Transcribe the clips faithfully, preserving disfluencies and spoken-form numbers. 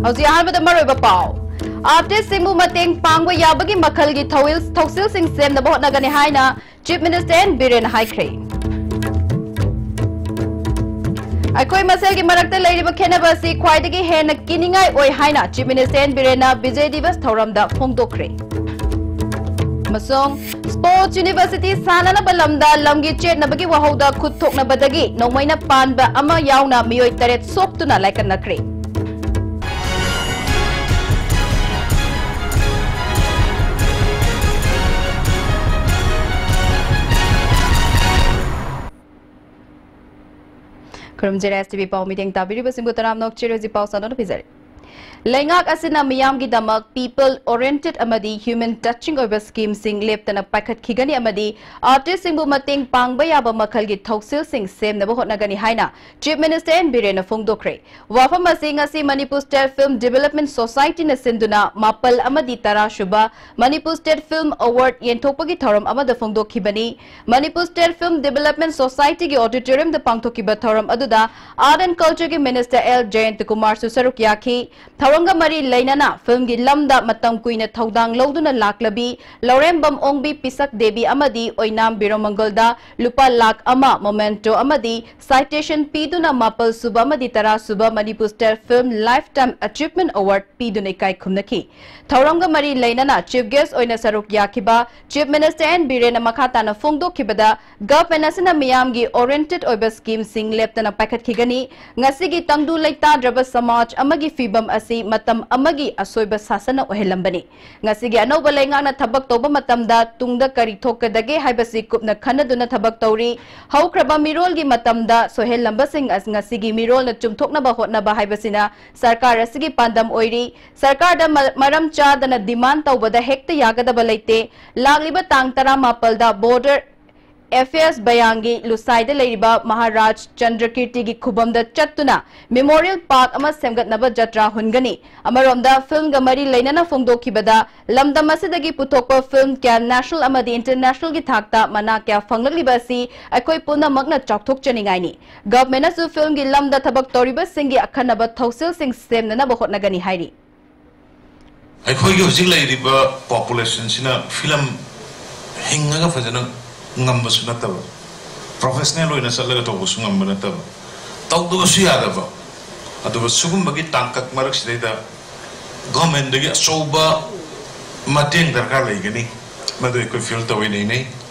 ꯍꯧꯖꯤꯛ ꯑꯍꯥꯟꯕꯗ ꯃꯔꯨꯑꯣꯏꯕ ꯄꯥꯎ꯫ ꯑꯥꯔꯇꯤꯁꯁꯤꯡꯕꯨ ꯃꯇꯦꯡ ꯄꯥꯡꯕ ꯌꯥꯕꯒꯤ ꯃꯈꯜꯒꯤ ꯊꯧꯏꯜ-, ꯊꯧꯁꯤꯜꯁꯤꯡ ꯁꯦꯝꯅꯕ ꯍꯣꯠꯅꯒꯅꯤ ꯍꯥꯏꯅ ꯆꯤꯐ ꯃꯤꯅꯤꯁꯇꯔ ꯑꯦꯟ ꯕꯤꯔꯦꯟꯅ ꯍꯥꯏꯈ꯭ꯔꯦ꯫ ꯑꯩꯈꯣꯏ ꯃꯁꯦꯜꯒꯤ ꯃꯔꯛꯇ ꯂꯩꯔꯤꯕ ꯈꯦꯠꯅꯕ ꯑꯁꯤ ꯈ꯭ꯋꯥꯏꯗꯒꯤ ꯍꯦꯟꯅ ꯀꯤꯅꯤꯡꯉꯥꯏ ꯑꯣꯏ ꯍꯥꯏꯅ ꯆꯤꯐ ꯃꯤꯅꯤꯁꯇꯔ ꯑꯦꯟ ꯕꯤꯔꯦꯟꯅ ꯕꯤꯖꯣꯏ ꯗꯤꯕꯁ ꯊꯧꯔꯝꯗ ꯐꯣꯡꯗꯣꯛꯈ꯭ꯔꯦ꯫ ꯑꯃꯁꯨꯡ ꯁ꯭ꯄꯣꯔꯠꯁ ꯌꯨꯅꯤꯚꯔꯁꯤꯇꯤ ꯁꯥꯟꯅꯅꯕ ꯂꯝꯗ ꯂꯝꯒꯤ ꯆꯦꯠꯅꯕꯒꯤ ꯋꯥꯍꯧꯗ ꯈꯨꯠ ꯊꯣꯛꯅꯕꯗꯒꯤ ꯅꯣꯡꯃꯩꯅ ꯄꯥꯟꯕ ꯑꯃ ꯌꯥꯎꯅ ꯃꯤꯑꯣꯏ ꯇꯔꯦꯠ ꯁꯣꯛꯇꯨꯅ ꯂꯥꯏꯀꯠꯅꯈ꯭ꯔꯦ꯫ ꯈꯨꯔꯨꯝꯖꯔꯤ, ꯑꯦꯁ ꯇꯤ ꯚꯤ ꯄꯥꯎ ꯃꯤꯠꯌꯦꯡ ꯇꯥꯕꯤꯔꯤꯕꯁꯤꯡꯕꯨ ꯇꯔꯥꯝꯅ ꯑꯣꯛꯆꯔꯤ꯫ ꯍꯧꯖꯤꯛ ꯄꯥꯎ ꯁꯟꯗꯣꯛꯅ ꯄꯤꯖꯔꯤ꯫ ꯂꯩꯉꯥꯛ ꯑꯁꯤꯅ ꯃꯤꯌꯥꯝꯒꯤꯗꯃꯛ people oriented ꯑꯃꯗꯤ human touching ꯑꯣꯏꯕ ꯁ꯭ꯀꯤꯝꯁꯤꯡ ꯂꯦꯞꯇꯅ ꯄꯥꯏꯈꯠꯈꯤꯒꯅꯤ ꯑꯃꯗꯤ ꯑꯥꯔꯇꯤꯁꯁꯤꯡꯕꯨ ꯃꯇꯦꯡ ꯄꯥꯡꯕ ꯌꯥꯕ ꯃꯈꯜꯒꯤ ꯊꯧꯁꯤꯜꯁꯤꯡ ꯁꯦꯝꯅꯕ ꯍꯣꯠꯅꯒꯅꯤ ꯍꯥꯏꯅ ꯆꯤꯐ ꯃꯤꯅꯤꯁꯇꯔ ꯑꯦꯟ ꯕꯤꯔꯦꯟꯅ ꯐꯣꯡꯗꯣꯛꯈ꯭ꯔꯦ꯫ ꯋꯥꯐꯝ ꯑꯁꯤ ꯉꯁꯤ ꯃꯅꯤꯄꯨꯔ ꯁ꯭ꯇꯦꯠ ꯐꯤꯜꯝ ꯗꯤꯕꯦꯂꯞꯃꯦꯟ ꯁꯣꯁꯥꯏꯇꯤꯅ ꯁꯤꯟꯗꯨꯅ ꯃꯥꯄꯜ ꯑꯃꯗꯤ ꯇꯔꯥ ꯁꯨꯕ ꯃꯅꯤꯄꯨꯔ ꯁ꯭ꯇꯦꯠ ꯐꯤꯜꯝ ꯑꯦꯋꯥꯔꯗ ꯌꯦꯟꯊꯣꯛꯄꯒꯤ ꯊꯧꯔꯝ ꯑꯃꯗ ꯐꯣꯡꯗꯣꯛꯈꯤꯕꯅꯤ꯫ ꯃꯅꯤꯄꯨꯔ ꯁ꯭ꯇꯦꯠ ꯐꯤꯜꯝ ꯗꯤꯕꯦꯂꯞꯃꯦꯟ ꯁꯣꯁꯥꯏꯇꯤꯒꯤ ꯑꯣꯗꯤꯇꯣꯔꯤꯌꯝꯗ ꯄꯥꯡꯊꯣꯛꯈꯤꯕ ꯊꯧꯔꯝ ꯑꯗꯨꯗ ꯑꯥꯔꯠ ꯑꯦꯟ ꯀꯜꯆꯔꯒꯤ ꯃꯤꯅꯤꯁꯇꯔ ꯑꯦꯜ ꯖꯌꯟꯇ ꯀꯨꯃꯥꯔꯁꯨ ꯁꯔꯨꯛ ꯌꯥꯈꯤ꯫ ꯊꯧꯔꯝꯒ ꯃꯔꯤ ꯂꯩꯅꯅ ꯐꯤꯜꯝꯒꯤ ꯂꯝꯗ ꯃꯇꯝ ꯀꯨꯏꯅ ꯊꯧꯗꯥꯡ ꯂꯧꯗꯨꯅ ꯂꯥꯛꯂꯕꯤ ꯂꯧꯔꯦꯝꯕꯝ ꯑꯣꯡꯕꯤ ꯄꯤꯁꯛ ꯗꯦꯕꯤ ꯑꯃꯗꯤ ꯑꯣꯏꯅꯥꯝ ꯕꯤꯔꯣꯃꯪꯒꯜꯗ ꯂꯨꯄꯥ ꯂꯥꯈ ꯑꯃ ꯃꯣꯃꯦꯟꯇꯣ ꯑꯃꯗꯤ ꯁꯥꯏꯇꯦꯁꯟ ꯄꯤꯗꯨꯅ ꯃꯥꯄꯜ ꯁꯨꯕ ꯑꯃꯗꯤ ꯇꯔꯥ ꯁꯨꯕ Manipur state film lifetime achievement award ꯄꯤꯗꯨꯅ ꯏꯀꯥꯏ ꯈꯨꯝꯅꯈꯤ꯫ ꯊꯧꯔꯝꯒ ꯃꯔꯤ ꯂꯩꯅꯅ ꯆꯤꯐ ꯒꯦꯁ ꯑꯣꯏꯅ ꯁꯔꯨꯛ ꯌꯥꯈꯤꯕ ꯆꯤꯐ ꯃꯤꯅꯤꯁꯇꯔ ꯑꯦꯟ ꯕꯤꯔꯦꯟꯅ ꯃꯈꯥ ꯇꯥꯅ ꯐꯣꯡꯗꯣꯛꯈꯤꯕꯗ, ꯒꯚꯔꯟꯃꯦꯟꯠ ꯑꯁꯤꯅ ꯃꯤꯌꯥꯝꯒꯤ ꯑꯣꯔꯤꯌꯦꯟꯇꯦꯗ ꯑꯣꯏꯕ ꯁ꯭ꯀꯤꯝꯁꯤꯡ ꯂꯦꯞꯇꯅ ꯄꯥꯏꯈꯠꯈꯤꯒꯅꯤ꯫ ꯉꯁꯤꯒꯤ ꯇꯪꯗꯨ ꯂꯩꯇꯥꯗ꯭ꯔꯕ ꯁꯃꯥꯖ ꯑꯃꯒꯤ ꯐꯤꯕꯝ ꯑꯁꯤ ꯃꯇꯝ ꯑꯃꯒꯤ ꯑꯁꯣꯏꯕ ꯁꯥꯁꯟꯅ ꯑꯣꯏꯍꯜꯂꯝꯕꯅꯤ꯫ ꯉꯁꯤꯒꯤ ꯑꯅꯧꯕ ꯂꯩꯉꯥꯛꯅ ꯊꯕꯛ ꯇꯧꯕ ꯃꯇꯝꯗ ꯇꯨꯡꯗ ꯀꯔꯤ ꯊꯣꯛꯀꯗꯒꯦ ꯍꯥꯏꯕꯁꯤ ꯀꯨꯞꯅ ꯈꯟꯅꯗꯨꯅ ꯊꯕꯛ ꯇꯧꯔꯤ꯫ ꯍꯧꯈ꯭ꯔꯕ ꯃꯤꯔꯣꯜꯒꯤ ꯃꯇꯝꯗ ꯁꯣꯏꯍꯜꯂꯝꯕꯁꯤꯡ ꯑꯁ-, ꯉꯁꯤꯒꯤ ꯃꯤꯔꯣꯜꯅ ꯆꯨꯝꯊꯣꯛꯅꯕ ꯍꯣꯠꯅꯕ ꯍꯥꯏꯕꯁꯤꯅ ꯁꯔꯀꯥꯔ ꯑꯁꯤꯒꯤ ꯄꯥꯟꯗꯝ ꯑꯣꯏꯔꯤ꯫ ꯁꯔꯀꯥꯔꯗ ꯃ-, ꯃꯔꯝ ꯆꯥꯗꯅ ꯗꯤꯃꯥꯟ ꯇꯧꯕꯗ ꯍꯦꯛꯇ ꯌꯥꯒꯗꯕ ꯂꯩꯇꯦ꯫ ꯂꯥꯛꯂꯤꯕ ꯇꯥꯡ ꯇꯔꯥꯃꯥꯄꯜꯗ ꯕꯣꯔꯗꯔ ꯑꯦꯐ ꯑꯦꯁ ꯕꯌꯥꯡꯒꯤ ꯂꯨꯁꯥꯏꯗ ꯂꯩꯔꯤꯕ ꯃꯍꯥꯔꯥꯖ ꯆꯟꯗ꯭ꯔꯀꯤꯔꯇꯤꯒꯤ ꯈꯨꯕꯝꯗ ꯆꯠꯇꯨꯅ ꯃꯦꯃꯣꯔꯤꯌꯦꯜ ꯄꯥꯔꯛ ꯑꯃ ꯁꯦꯝꯒꯠꯅꯕ ꯖꯇ꯭ꯔꯥ ꯍꯨꯟꯒꯅꯤ꯫ ꯑꯃꯔꯣꯝꯗ ꯐꯤꯜꯝꯒ ꯃꯔꯤ ꯂꯩꯅꯅ ꯐꯣꯡꯗꯣꯛꯈꯤꯕꯗ ꯂꯝꯗꯝ ꯑꯁꯤꯗꯒꯤ ꯄꯨꯊꯣꯛꯄ ꯐꯤꯜꯝ ꯀꯌꯥ ꯅꯦꯁꯅꯦꯜ ꯑꯃꯗꯤ ꯏꯟꯇꯔꯅꯦꯁꯅꯦꯜꯒꯤ ꯊꯥꯛꯇ ꯃꯅꯥ ꯀꯌꯥ ꯐꯪꯂꯛꯂꯤꯕ ꯑꯁꯤ ꯑꯩꯈꯣꯏ ꯄꯨꯝꯅꯃꯛꯅ ꯆꯥꯎꯊꯣꯛꯆꯅꯤꯡꯉꯥꯏꯅꯤ꯫ ꯒꯚꯔꯟꯃꯦꯟꯠꯅꯁꯨ ꯐꯤꯜꯝꯒꯤ ꯂꯝꯗ ꯊꯕꯛ ꯇꯧꯔꯤꯕꯁꯤꯡꯒꯤ ꯑꯈꯟꯅꯕ ꯊꯧꯁꯤꯜꯁꯤꯡ ꯁꯦꯝꯅꯅꯕ ꯍꯣꯠꯅꯒꯅꯤ ꯍꯥꯏꯔꯤ꯫ ꯑꯩꯈꯣꯏꯒꯤ ꯍꯧꯖꯤꯛ ꯂꯩꯔꯤꯕ ꯄꯣꯄꯨꯂꯦꯁꯟꯁꯤꯅ ꯐꯤꯂꯝ ꯍꯤꯡꯉꯒ ꯐꯖꯅ ꯉꯝꯕꯁꯨ ꯅꯠꯇꯕ, ꯄ꯭ꯔꯣꯐꯦꯁꯅꯦꯜ ꯑꯣꯏꯅ ꯆꯠꯂꯒ ꯇꯧꯕꯁꯨ ꯉꯝꯕ ꯅꯠꯇꯕ, ꯇꯧꯗꯕꯁꯨ ꯌꯥꯗꯕ, ꯑꯗꯨꯒ ꯁꯤꯒꯨꯝꯕꯒꯤ ꯇꯥꯡꯀꯛ ꯃꯔꯛꯁꯤꯗꯩꯗ ꯒꯣꯔꯃꯦꯟꯗꯒꯤ ꯑꯆꯧꯕ ꯃꯇꯦꯡ ꯗꯔꯀꯥꯔ ꯂꯩꯒꯅꯤ, ꯃꯗꯨ ꯑꯩꯈꯣꯏ ꯐꯤꯜ ꯇꯧꯋꯦꯅ ꯏꯅꯩ꯫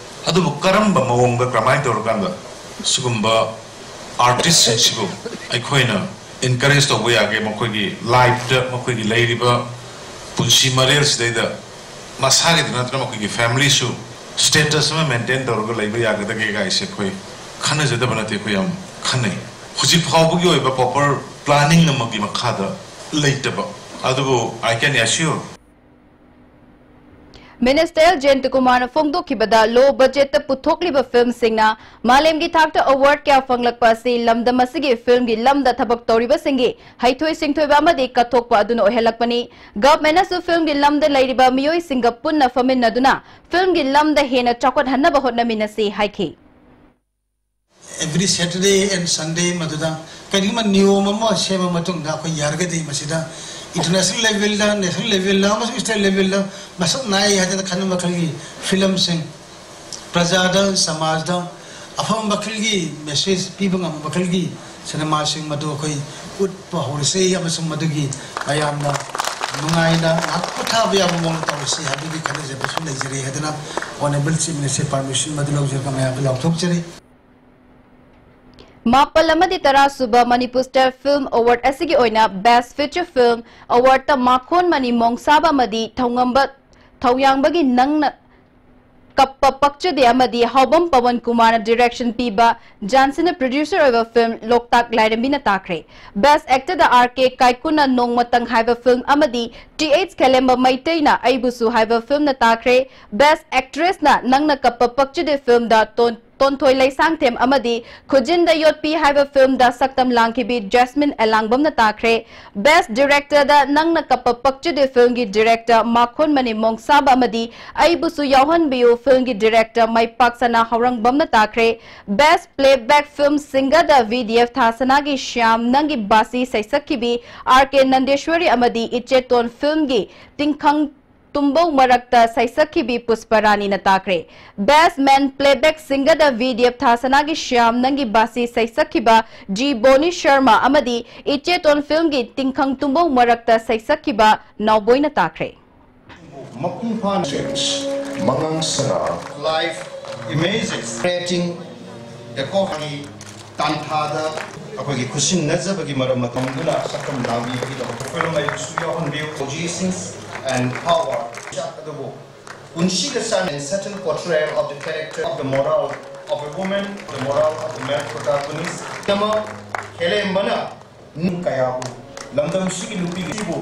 ꯑꯗꯨꯕꯨ ꯀꯔꯝꯕ ꯃꯑꯣꯡꯗ, ꯀꯔꯝꯍꯥꯏꯅ ꯇꯧꯔꯀꯥꯟꯗ ꯁꯤꯒꯨꯝꯕ ꯑꯥꯔꯇꯤꯁꯁꯤꯡꯁꯤꯕꯨ ꯑꯩꯈꯣꯏꯅ ꯏꯟꯀꯔꯦꯖ ꯇꯧꯕ ꯌꯥꯒꯦ, ꯃꯈꯣꯏꯒꯤ ꯂꯥꯏꯐꯇ, ꯃꯈꯣꯏꯒꯤ ꯂꯩꯔꯤꯕ ꯄꯨꯟꯁꯤ ꯃꯔꯦꯜꯁꯤꯗꯩꯗ ꯃꯁꯥꯒꯤꯗ ꯅꯠꯇꯅ ꯃꯈꯣꯏꯒꯤ ꯐꯦꯃꯤꯂꯤꯁꯨ ꯁ꯭ꯇꯦꯇꯁ ꯑꯃ ꯃꯦꯟꯇꯦꯟ ꯇꯧꯔꯒ ꯂꯩꯕ ꯌꯥꯒꯗꯒꯦ ꯀꯥꯏꯁꯦ ꯑꯩꯈꯣꯏ ꯈꯟꯅꯖꯗꯕ ꯅꯠꯇꯦ, ꯑꯩꯈꯣꯏ ꯌꯥꯝ ꯈꯟꯅꯩ꯫ ꯍꯧꯖꯤꯛ ꯐꯥꯎꯕꯒꯤ ꯑꯣꯏꯕ ꯄ꯭ꯔꯣꯄꯔ ꯄ꯭ꯂꯥꯅꯤꯡ ꯑꯃꯒꯤ ꯃꯈꯥꯗ ꯂꯩꯇꯕ꯫ ꯑꯗꯨꯕꯨ I can assure ꯃꯤꯅꯤꯁꯇꯔ ꯖꯌꯟꯇ ꯀꯨꯃꯥꯔꯅ ꯐꯣꯡꯗꯣꯛꯈꯤꯕꯗ, ꯂꯣ ꯕꯖꯦꯠꯇ ꯄꯨꯊꯣꯛꯂꯤꯕ ꯐꯤꯜꯝꯁꯤꯡꯅ ꯃꯥꯂꯦꯝꯒꯤ ꯊꯥꯛꯇ ꯑꯦꯋꯥꯔꯗ ꯀꯌꯥ ꯐꯪꯂꯛꯄ ꯑꯁꯤ ꯂꯝꯗꯝ ꯑꯁꯤꯒꯤ ꯐꯤꯜꯝꯒꯤ ꯂꯝꯗ ꯊꯕꯛ ꯇꯧꯔꯤꯕꯁꯤꯡꯒꯤ ꯍꯩꯊꯣꯏ ꯁꯤꯡꯊꯣꯏꯕ ꯑꯃꯗꯤ ꯀꯠꯊꯣꯛꯄ ꯑꯗꯨꯅ ꯑꯣꯏꯍꯜꯂꯛꯄꯅꯤ꯫ ꯒꯚꯔꯟꯃꯦꯟꯠꯅꯁꯨ ꯐꯤꯜꯝꯒꯤ ꯂꯝꯗ ꯂꯩꯔꯤꯕ ꯃꯤꯑꯣꯏꯁꯤꯡꯒ ꯄꯨꯟꯅ ꯐꯝꯃꯤꯟꯅꯗꯨꯅ ꯐꯤꯜꯝꯒꯤ ꯂꯝꯗ ꯍꯦꯟꯅ ꯆꯥꯎꯈꯠꯍꯟꯅꯕ ꯍꯣꯠꯅꯃꯤꯟꯅꯁꯤ ꯍꯥꯏꯈꯤ꯫ Every Saturday and Sunday ꯃꯗꯨꯗ ꯀꯔꯤꯒꯨꯝꯕ ꯅꯤꯌꯣꯝ ꯑꯃ ꯁꯦꯝꯃ ꯃꯇꯨꯡꯗ ꯑꯩꯈꯣꯏ ꯌꯥꯔꯒꯗꯤ ꯃꯁꯤꯗ ꯏꯟꯇꯔꯅꯦꯁꯅꯦꯜ ꯂꯦꯚꯦꯜꯗ, ꯅꯦꯁꯅꯦꯜ ꯂꯦꯚꯦꯜꯗ ꯑꯃꯁꯨꯡ ꯁ꯭ꯇꯦꯠ ꯂꯦꯚꯦꯜꯗ ꯃꯁꯛ ꯅꯥꯏ ꯍꯥꯏꯗꯅ ꯈꯟꯕ ꯃꯈꯜꯒꯤ ꯐꯤꯂꯝꯁꯤꯡ, ꯄ꯭ꯔꯖꯥꯗ, ꯁꯃꯥꯖꯗ ꯑꯐꯕ ꯃꯈꯜꯒꯤ ꯃꯦꯁꯦꯖ ꯄꯤꯕ ꯉꯝꯕ ꯃꯈꯜꯒꯤ ꯁꯤꯅꯦꯃꯥꯁꯤꯡ ꯃꯗꯨ ꯑꯩꯈꯣꯏ ꯎꯠꯄ ꯍꯧꯔꯁꯤ ꯑꯃꯁꯨꯡ ꯃꯗꯨꯒꯤ ꯃꯌꯥꯝꯅ ꯅꯨꯡꯉꯥꯏꯅ ꯉꯥꯏꯍꯥꯛ ꯄꯣꯊꯥꯕ ꯌꯥꯕ ꯃꯑꯣꯡꯗ ꯇꯧꯔꯁꯤ ꯍꯥꯏꯕꯒꯤ ꯈꯟꯅꯖꯕꯁꯨ ꯂꯩꯖꯔꯤ ꯍꯥꯏꯗꯅ Honourable Chief Minister permission ꯃꯗꯨ ꯂꯧꯖꯔꯒ ꯃꯌꯥꯝꯗ ꯂꯥꯎꯊꯣꯛꯆꯔꯤ꯫ ꯃꯥꯄꯜ ꯑꯃꯗꯤ ꯇꯔꯥ ꯁꯨꯕ ꯃꯅꯤꯄꯨꯔ ꯁ꯭ꯇꯦꯠ ꯐꯤꯜꯝ ꯑꯦꯋꯥꯔꯗ ꯑꯁꯤꯒꯤ ꯑꯣꯏꯅ ꯕꯦꯁ꯭ꯠ ꯐꯤꯆꯔ ꯐꯤꯜꯝ ꯑꯦꯋꯥꯔꯗꯇ ꯃꯥꯈꯣꯟ ꯃꯅꯤ ꯃꯣꯡꯁꯥꯕ ꯑꯃꯗꯤ ꯊꯧꯉꯝꯕ ꯊꯧꯌꯥꯡꯕꯒꯤ ꯅꯪꯅ ꯀꯞꯄ ꯄꯛꯆꯗꯦ ꯑꯃꯗꯤ ꯍꯥꯎꯕꯝ ꯄꯋꯟ ꯀꯨꯃꯥꯔꯅ direction ꯄꯤꯕ ꯖꯥꯟꯁꯤꯅ producer ꯑꯣꯏꯕ film ꯂꯣꯛꯇꯥꯛ ꯂꯥꯏꯔꯦꯝꯕꯤꯅ ꯇꯥꯈ꯭ꯔꯦ꯫ Best actor ꯗ R K ꯀꯥꯏꯀꯨꯅ ꯅꯣꯡꯃꯇꯪ ꯍꯥꯏꯕ film ꯑꯃꯗꯤ T H ꯈꯦꯂꯦꯝꯕ ꯃꯩꯇꯩꯅ ꯑꯩꯕꯨꯁꯨ ꯍꯥꯏꯕ film ꯅ ꯇꯥꯈ꯭ꯔꯦ꯫ Best actress ꯅ ꯅꯪꯅ ꯀꯞꯄ ꯄꯛꯆꯗꯦ film ꯗ ꯇꯣꯟ-, ꯇꯣꯟꯊꯣꯏ ꯂꯩꯁꯥꯡꯊꯦꯝ ꯑꯃꯗꯤ ꯈꯨꯖꯤꯟꯗ ꯌꯣꯠꯄꯤ ꯍꯥꯏꯕ film ꯗ ꯁꯛꯇꯝ ꯂꯥꯡꯈꯤꯕꯤ ꯖꯦꯁꯃꯤꯟ ꯑꯦꯂꯥꯡꯕꯝꯅ ꯇꯥꯈ꯭ꯔꯦ꯫ Best director ꯗ ꯅꯪꯅ ꯀꯞꯄ ꯄꯛꯆꯗꯦ film ꯒꯤ director ꯃꯥꯈꯣꯟꯃꯅꯤ ꯃꯣꯡꯁꯥꯕ ꯑꯃꯗꯤ ꯑꯩꯕꯨꯁꯨ ꯌꯥꯎꯍꯟꯕꯤꯌꯨ film ꯒꯤ director ꯃꯥꯏꯄꯥꯛꯁꯅꯥ ꯍꯧꯔꯪꯕꯝꯅ ꯇꯥꯈ꯭ꯔꯦ꯫ Best playback film singer ꯗ V D F ꯊꯥꯁꯅꯥꯒꯤ ꯁ꯭ꯌꯥꯝ ꯅꯪꯒꯤ ꯕꯥꯁꯤ ꯁꯩꯁꯛꯈꯤꯕꯤ R K ꯅꯟꯗꯦꯁ꯭ꯋꯔꯤ ꯑꯃꯗꯤ ꯏꯆꯦꯇꯣꯟ film ꯒꯤ ꯇꯤꯡꯈꯪ ꯇꯨꯝꯕꯧ ꯃꯔꯛꯇ ꯁꯩꯁꯛꯈꯤꯕꯤ ꯄꯨꯁꯄ ꯔꯥꯅꯤꯅ ꯇꯥꯈ꯭ꯔꯦ꯫ Best man playback singer ꯗ V D F ꯊꯥꯁꯅꯥꯒꯤ ꯁ꯭ꯌꯥꯝ ꯅꯪꯒꯤ ꯕꯥꯁꯤ ꯁꯩꯁꯛꯈꯤꯕ G ꯕꯣꯅꯤ ꯁꯔꯃ ꯑꯃꯗꯤ ꯏꯆꯦꯇꯣꯟ film ꯒꯤ ꯇꯤꯡꯈꯪ ꯇꯨꯝꯕꯧ ꯃꯔꯛꯇ ꯁꯩꯁꯛꯈꯤꯕ ꯅꯥꯎꯕꯣꯏꯅ ꯇꯥꯈ꯭ꯔꯦ꯫ ꯃꯄꯨꯡ ꯐꯥꯅ ꯃꯉꯥꯡ ꯁꯔꯥ live images creating the coffee ꯇꯥꯟꯊꯥꯗ ꯑꯩꯈꯣꯏꯒꯤ ꯈꯨꯠꯁꯤꯟꯅꯖꯕꯒꯤ ꯃꯔꯝ ꯃꯇꯝꯗꯨꯅ ꯁꯛꯇꯝ ꯂꯥꯡꯕꯤꯕꯒꯤꯗꯃꯛꯇ film ꯑꯩꯕꯨꯁꯨ ꯌꯥꯎꯍꯟꯕꯤꯌꯨ꯫ G scenes and power ꯑꯗꯨꯕꯨ ꯄꯨꯟꯁꯤꯒ ꯆꯥꯟꯅ subtle portrayal of the character of the moral of a woman, the moral of the male protagonist ꯑꯃ ꯈꯦꯂꯦꯝꯕꯅ ꯅꯨꯡ ꯀꯌꯥꯕꯨ ꯂꯝꯗꯝꯁꯤꯒꯤ ꯅꯨꯄꯤꯕꯨ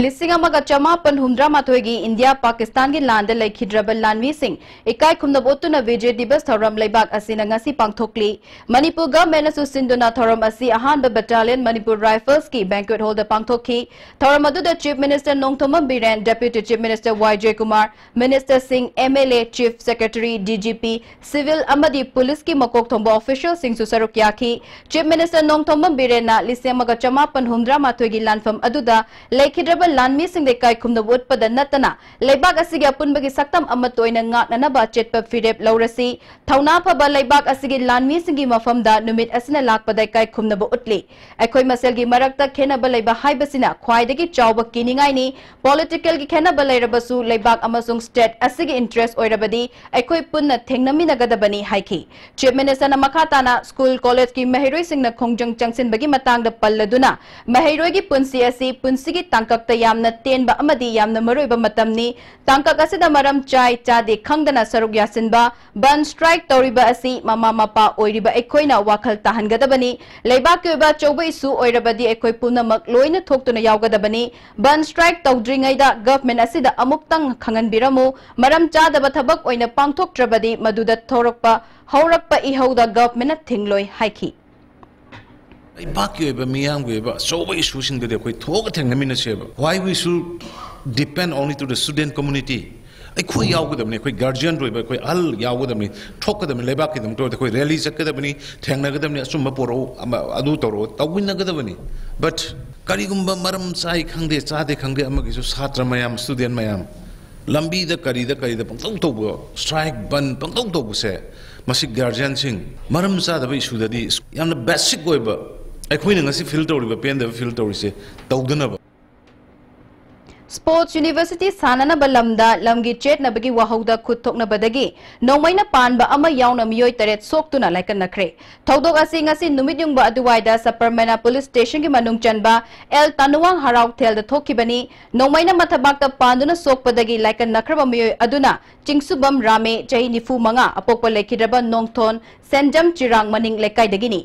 ꯂꯤꯁꯤꯡ ꯑꯃꯒ ꯆꯃꯥꯄꯟ ꯍꯨꯝꯗ꯭ꯔꯥꯃꯥꯊꯣꯏꯒꯤ ꯏꯟꯗꯤꯌꯥ ꯄꯥꯀꯤꯁꯇꯥꯟꯒꯤ ꯂꯥꯟꯗ ꯂꯩꯈꯤꯗ꯭ꯔꯕ ꯂꯥꯟꯃꯤꯁꯤꯡ ꯏꯀꯥꯏ ꯈꯨꯝꯅꯕ ꯎꯠꯇꯨꯅ ꯕꯤꯖꯣꯏ ꯗꯤꯕꯁ ꯊꯧꯔꯝ ꯂꯩꯕꯥꯛ ꯑꯁꯤꯅ ꯉꯁꯤ ꯄꯥꯡꯊꯣꯛꯂꯤ꯫ ꯃꯅꯤꯄꯨꯔ government ꯅꯁꯨ ꯁꯤꯟꯗꯨꯅ ꯊꯧꯔꯝ ꯑꯁꯤ ꯑꯍꯥꯟꯕ battalion ꯃꯅꯤꯄꯨꯔ rifles ꯀꯤ banquet hall ꯗ ꯄꯥꯡꯊꯣꯛꯈꯤ꯫ ꯊꯧꯔꯝ ꯑꯗꯨꯗ Chief Minister Nongthombam Biren, Deputy Chief Minister ꯋꯥꯏ ꯖꯌꯀꯨꯃꯥꯔ, minister ꯁꯤꯡ, M L A, Chief Secretary, D G P, civil ꯑꯃꯗꯤ police ꯀꯤ ꯃꯀꯣꯛ ꯊꯣꯡꯕ official ꯁꯤꯡꯁꯨ ꯁꯔꯨꯛ ꯌꯥꯈꯤ꯫ Chief Minister ꯅꯣꯡꯊꯣꯝꯕꯝ ꯕꯤꯔꯦꯟꯅ ꯂꯤꯁꯤꯡ ꯑꯃꯒ ꯆꯃꯥꯄꯟ ꯍꯨꯝꯗ꯭ꯔꯥꯃꯥꯊꯣꯏꯒꯤ ꯂꯥꯟꯐꯝ ꯑꯗꯨꯗ ꯂꯩꯈꯤꯗ꯭ꯔꯕ ꯂꯥꯟꯃꯤꯁꯤꯡꯗ ꯏꯀꯥꯏ ꯈꯨꯝꯅꯕ ꯎꯠꯄꯗ ꯅꯠꯇꯅ ꯂꯩꯕꯥꯛ ꯑꯁꯤꯒꯤ ꯑꯄꯨꯟꯕꯒꯤ ꯁꯛꯇꯝ ꯑꯃꯠꯇ ꯑꯣꯏꯅ ꯉꯥꯛꯅꯅꯕ ꯑꯆꯦꯠꯄ ꯐꯤꯔꯦꯞ ꯂꯧꯔꯁꯤ꯫ ꯊꯧꯅꯥ ꯐꯕ ꯂꯩꯕꯥꯛ ꯑꯁꯤꯒꯤ ꯂꯥꯟꯃꯤꯁꯤꯡꯒꯤ ꯃꯐꯝꯗ ꯅꯨꯃꯤꯠ ꯑꯁꯤꯅ ꯂꯥꯛꯄꯗ ꯏꯀꯥꯏ ꯈꯨꯝꯅꯕ ꯎꯠꯂꯤ꯫ ꯑꯩꯈꯣꯏ ꯃꯁꯦꯜꯒꯤ ꯃꯔꯛꯇ ꯈꯦꯟꯅꯕ ꯂꯩꯕ ꯍꯥꯏꯕꯁꯤꯅ ꯈ꯭ꯋꯥꯏꯗꯒꯤ ꯆꯥꯎꯕ ꯀꯤꯅꯤꯡꯉꯥꯏꯅꯤ꯫ Political ꯒꯤ ꯈꯦꯟꯅꯕ ꯂꯩꯔꯕꯁꯨ ꯂꯩꯕꯥꯛ ꯑꯃꯁꯨꯡ state ꯑꯁꯤꯒꯤ interest ꯑꯣꯏꯔꯕꯗꯤ ꯑꯩꯈꯣꯏ ꯄꯨꯟꯅ ꯊꯦꯡꯅꯃꯤꯟꯅꯒꯗꯕꯅꯤ ꯍꯥꯏꯈꯤ꯫ Chief Minister ꯅ ꯃꯈꯥ ꯇꯥꯅ school college ꯀꯤ ꯃꯍꯩꯔꯣꯏꯁꯤꯡꯅ ꯈꯣꯡꯖꯪ ꯆꯪꯁꯤꯟꯕꯒꯤ ꯃꯇꯥꯡꯗ ꯄꯜꯂꯗꯨꯅ ꯃꯍꯩꯔꯣꯏꯒꯤ ꯄꯨꯟꯁꯤ ꯑꯁꯤ ꯄꯨꯟꯁꯤꯒꯤ ꯇꯥꯡꯀꯛꯇ ꯌꯥꯝꯅ ꯇꯦꯟꯕ ꯑꯃꯗꯤ ꯌꯥꯝꯅ ꯃꯔꯨꯑꯣꯏꯕ ꯃꯇꯝꯅꯤ꯫ ꯇꯥꯡꯀꯛ ꯑꯁꯤꯗ ꯃꯔꯝ ꯆꯥꯏ ꯆꯥꯗꯦ ꯈꯪꯗꯅ ꯁꯔꯨꯛ ꯌꯥꯁꯤꯟꯕ, ꯕꯟ ꯁ꯭ꯇ꯭ꯔꯥꯏꯛ ꯇꯧꯔꯤꯕ ꯑꯁꯤ ꯃꯃꯥ ꯃꯄꯥ ꯑꯣꯏꯔꯤꯕ ꯑꯩꯈꯣꯏꯅ ꯋꯥꯈꯜ ꯇꯥꯍꯟꯒꯗꯕꯅꯤ꯫ ꯂꯩꯕꯥꯛꯀꯤ ꯑꯣꯏꯕ ꯑꯆꯧꯕ ꯏꯁꯨ ꯑꯣꯏꯔꯕꯗꯤ ꯑꯩꯈꯣꯏ ꯄꯨꯝꯅꯃꯛ ꯂꯣꯏꯅ ꯊꯣꯛꯇꯨꯅ ꯌꯥꯎꯒꯗꯕꯅꯤ꯫ ꯕꯟ ꯁ꯭ꯇ꯭ꯔꯥꯏꯛ ꯇꯧꯗ꯭ꯔꯤꯉꯩꯗ ꯒꯚꯔꯟꯃꯦꯟꯠ ꯑꯁꯤꯗ ꯑꯃꯨꯛꯇꯪ ꯈꯪꯍꯟꯕꯤꯔꯝꯃꯨ꯫ ꯃꯔꯝ ꯆꯥꯗꯕ ꯊꯕꯛ ꯑꯣꯏꯅ ꯄꯥꯡꯊꯣꯛꯇ꯭ꯔꯕꯗꯤ ꯃꯗꯨꯗ ꯊꯣꯔꯛꯄ ꯍꯧꯔꯛꯄ ꯏꯍꯧꯗ ꯒꯚꯔꯟꯃꯦꯟꯠꯅ ꯊꯤꯡꯂꯣꯏ ꯍꯥꯏꯈꯤ꯫ ꯂꯩꯕꯥꯛꯀꯤ ꯑꯣꯏꯕ ꯃꯤꯌꯥꯝꯒꯤ ꯑꯣꯏꯕ ꯑꯆꯧꯕ ꯏꯁꯨꯁꯤꯡꯗꯨꯗꯤ ꯑꯩꯈꯣꯏ ꯊꯣꯛꯑꯒ ꯊꯦꯡꯅꯃꯤꯟꯅꯁꯦꯕ꯫ Why we should depend only to the student community? ꯑꯩꯈꯣꯏ ꯌꯥꯎꯒꯗꯕꯅꯤ, ꯑꯩꯈꯣꯏ ꯒꯥꯔꯖꯤꯌꯟ ꯑꯣꯏꯕ ꯑꯩꯈꯣꯏ ꯑꯍꯜ ꯌꯥꯎꯒꯗꯕꯅꯤ, ꯊꯣꯛꯀꯗꯕꯅꯤ, ꯂꯩꯕꯥꯛꯀꯤꯗꯃꯛꯇ ꯑꯣꯏꯔꯗꯤ ꯑꯩꯈꯣꯏ ꯔꯦꯂꯤ ꯆꯠꯀꯗꯕꯅꯤ, ꯊꯦꯡꯅꯒꯗꯕꯅꯤ, ꯑꯆꯨꯝꯕ ꯄꯣꯔꯛꯎ, ꯑꯃ ꯑꯗꯨ ꯇꯧꯔꯛꯎ, ꯇꯧꯃꯤꯟꯅꯒꯗꯕꯅꯤ꯫ But ꯀꯔꯤꯒꯨꯝꯕ ꯃꯔꯝ ꯆꯥꯏ ꯈꯪꯗꯦ, ꯆꯥꯗꯦ ꯈꯪꯗꯦ, ꯑꯃꯒꯤꯁꯨ ꯁꯥꯇ꯭ꯔ ꯃꯌꯥꯝ, ꯁ꯭ꯇꯨꯗꯦꯟ ꯃꯌꯥꯝ ꯂꯝꯕꯤꯗ ꯀꯔꯤꯗ ꯀꯔꯤꯗ ꯄꯪꯇꯧ ꯇꯧꯕ, ꯁ꯭ꯇ꯭ꯔꯥꯏꯛ, ꯕꯟ ꯄꯪꯇꯧ ꯇꯧꯕꯁꯦ, ꯃꯁꯤ ꯒꯥꯔꯖꯤꯌꯟꯁꯤꯡ ꯃꯔꯝ ꯆꯥꯗꯕ ꯏꯁꯨꯗꯗꯤ ꯌꯥꯝꯅ ꯕꯦꯁꯤꯛ ꯑꯣꯏꯕ, ꯑꯩꯈꯣꯏꯅ ꯉꯁꯤ ꯐꯤꯜ ꯇꯧꯔꯤꯕ, ꯄꯦꯟꯗꯕ ꯐꯤꯜ ꯇꯧꯔꯤꯁꯦ ꯇꯧꯗꯅꯕ꯫ ꯁ꯭ꯄꯣꯔꯠꯁ ꯌꯨꯅꯤꯚꯔꯁꯤꯇꯤ ꯁꯥꯟꯅꯅꯕ ꯂꯝꯗ ꯂꯝꯒꯤ ꯆꯦꯠꯅꯕꯒꯤ ꯋꯥꯍꯧꯗ ꯈꯨꯠ ꯊꯣꯛꯅꯕꯗꯒꯤ ꯅꯣꯡꯃꯩꯅ ꯄꯥꯟꯕ ꯑꯃ ꯌꯥꯎꯅ ꯃꯤꯑꯣꯏ ꯇꯔꯦꯠ ꯁꯣꯛꯇꯨꯅ ꯂꯥꯏꯀꯠꯅꯈ꯭ꯔꯦ꯫ ꯊꯧꯗꯣꯛ ꯑꯁꯤ ꯉꯁꯤ ꯅꯨꯃꯤꯠ ꯌꯨꯡꯕ ꯑꯗꯨꯋꯥꯏꯗ ꯁꯄꯔꯃꯦꯅꯥ ꯄꯨꯂꯤꯁ ꯁ꯭ꯇꯦꯁꯟꯒꯤ ꯃꯅꯨꯡ ꯆꯟꯕ ꯑꯦꯜ ꯇꯥꯅꯨꯋꯥꯡ ꯍꯔꯥꯎꯊꯦꯜꯗ ꯊꯣꯛꯈꯤꯕꯅꯤ꯫ ꯅꯣꯡꯃꯩꯅ ꯃꯊꯕꯥꯛꯇ ꯄꯥꯟꯗꯨꯅ ꯁꯣꯛꯄꯗꯒꯤ ꯂꯥꯏꯀꯠꯅꯈ꯭ꯔꯕ ꯃꯤꯑꯣꯏ ꯑꯗꯨꯅ ꯆꯤꯡꯁꯨꯕꯝ ꯔꯥꯃꯦ, ꯆꯍꯤ ꯅꯤꯐꯨ ꯃꯉꯥ, ꯑꯄꯣꯛꯄ ꯂꯩꯈꯤꯗ꯭ꯔꯕ ꯅꯣꯡꯊꯣꯟ ꯁꯦꯟꯖꯝ ꯆꯤꯔꯥꯡ ꯃꯅꯤꯡ ꯂꯩꯀꯥꯏꯗꯒꯤꯅꯤ꯫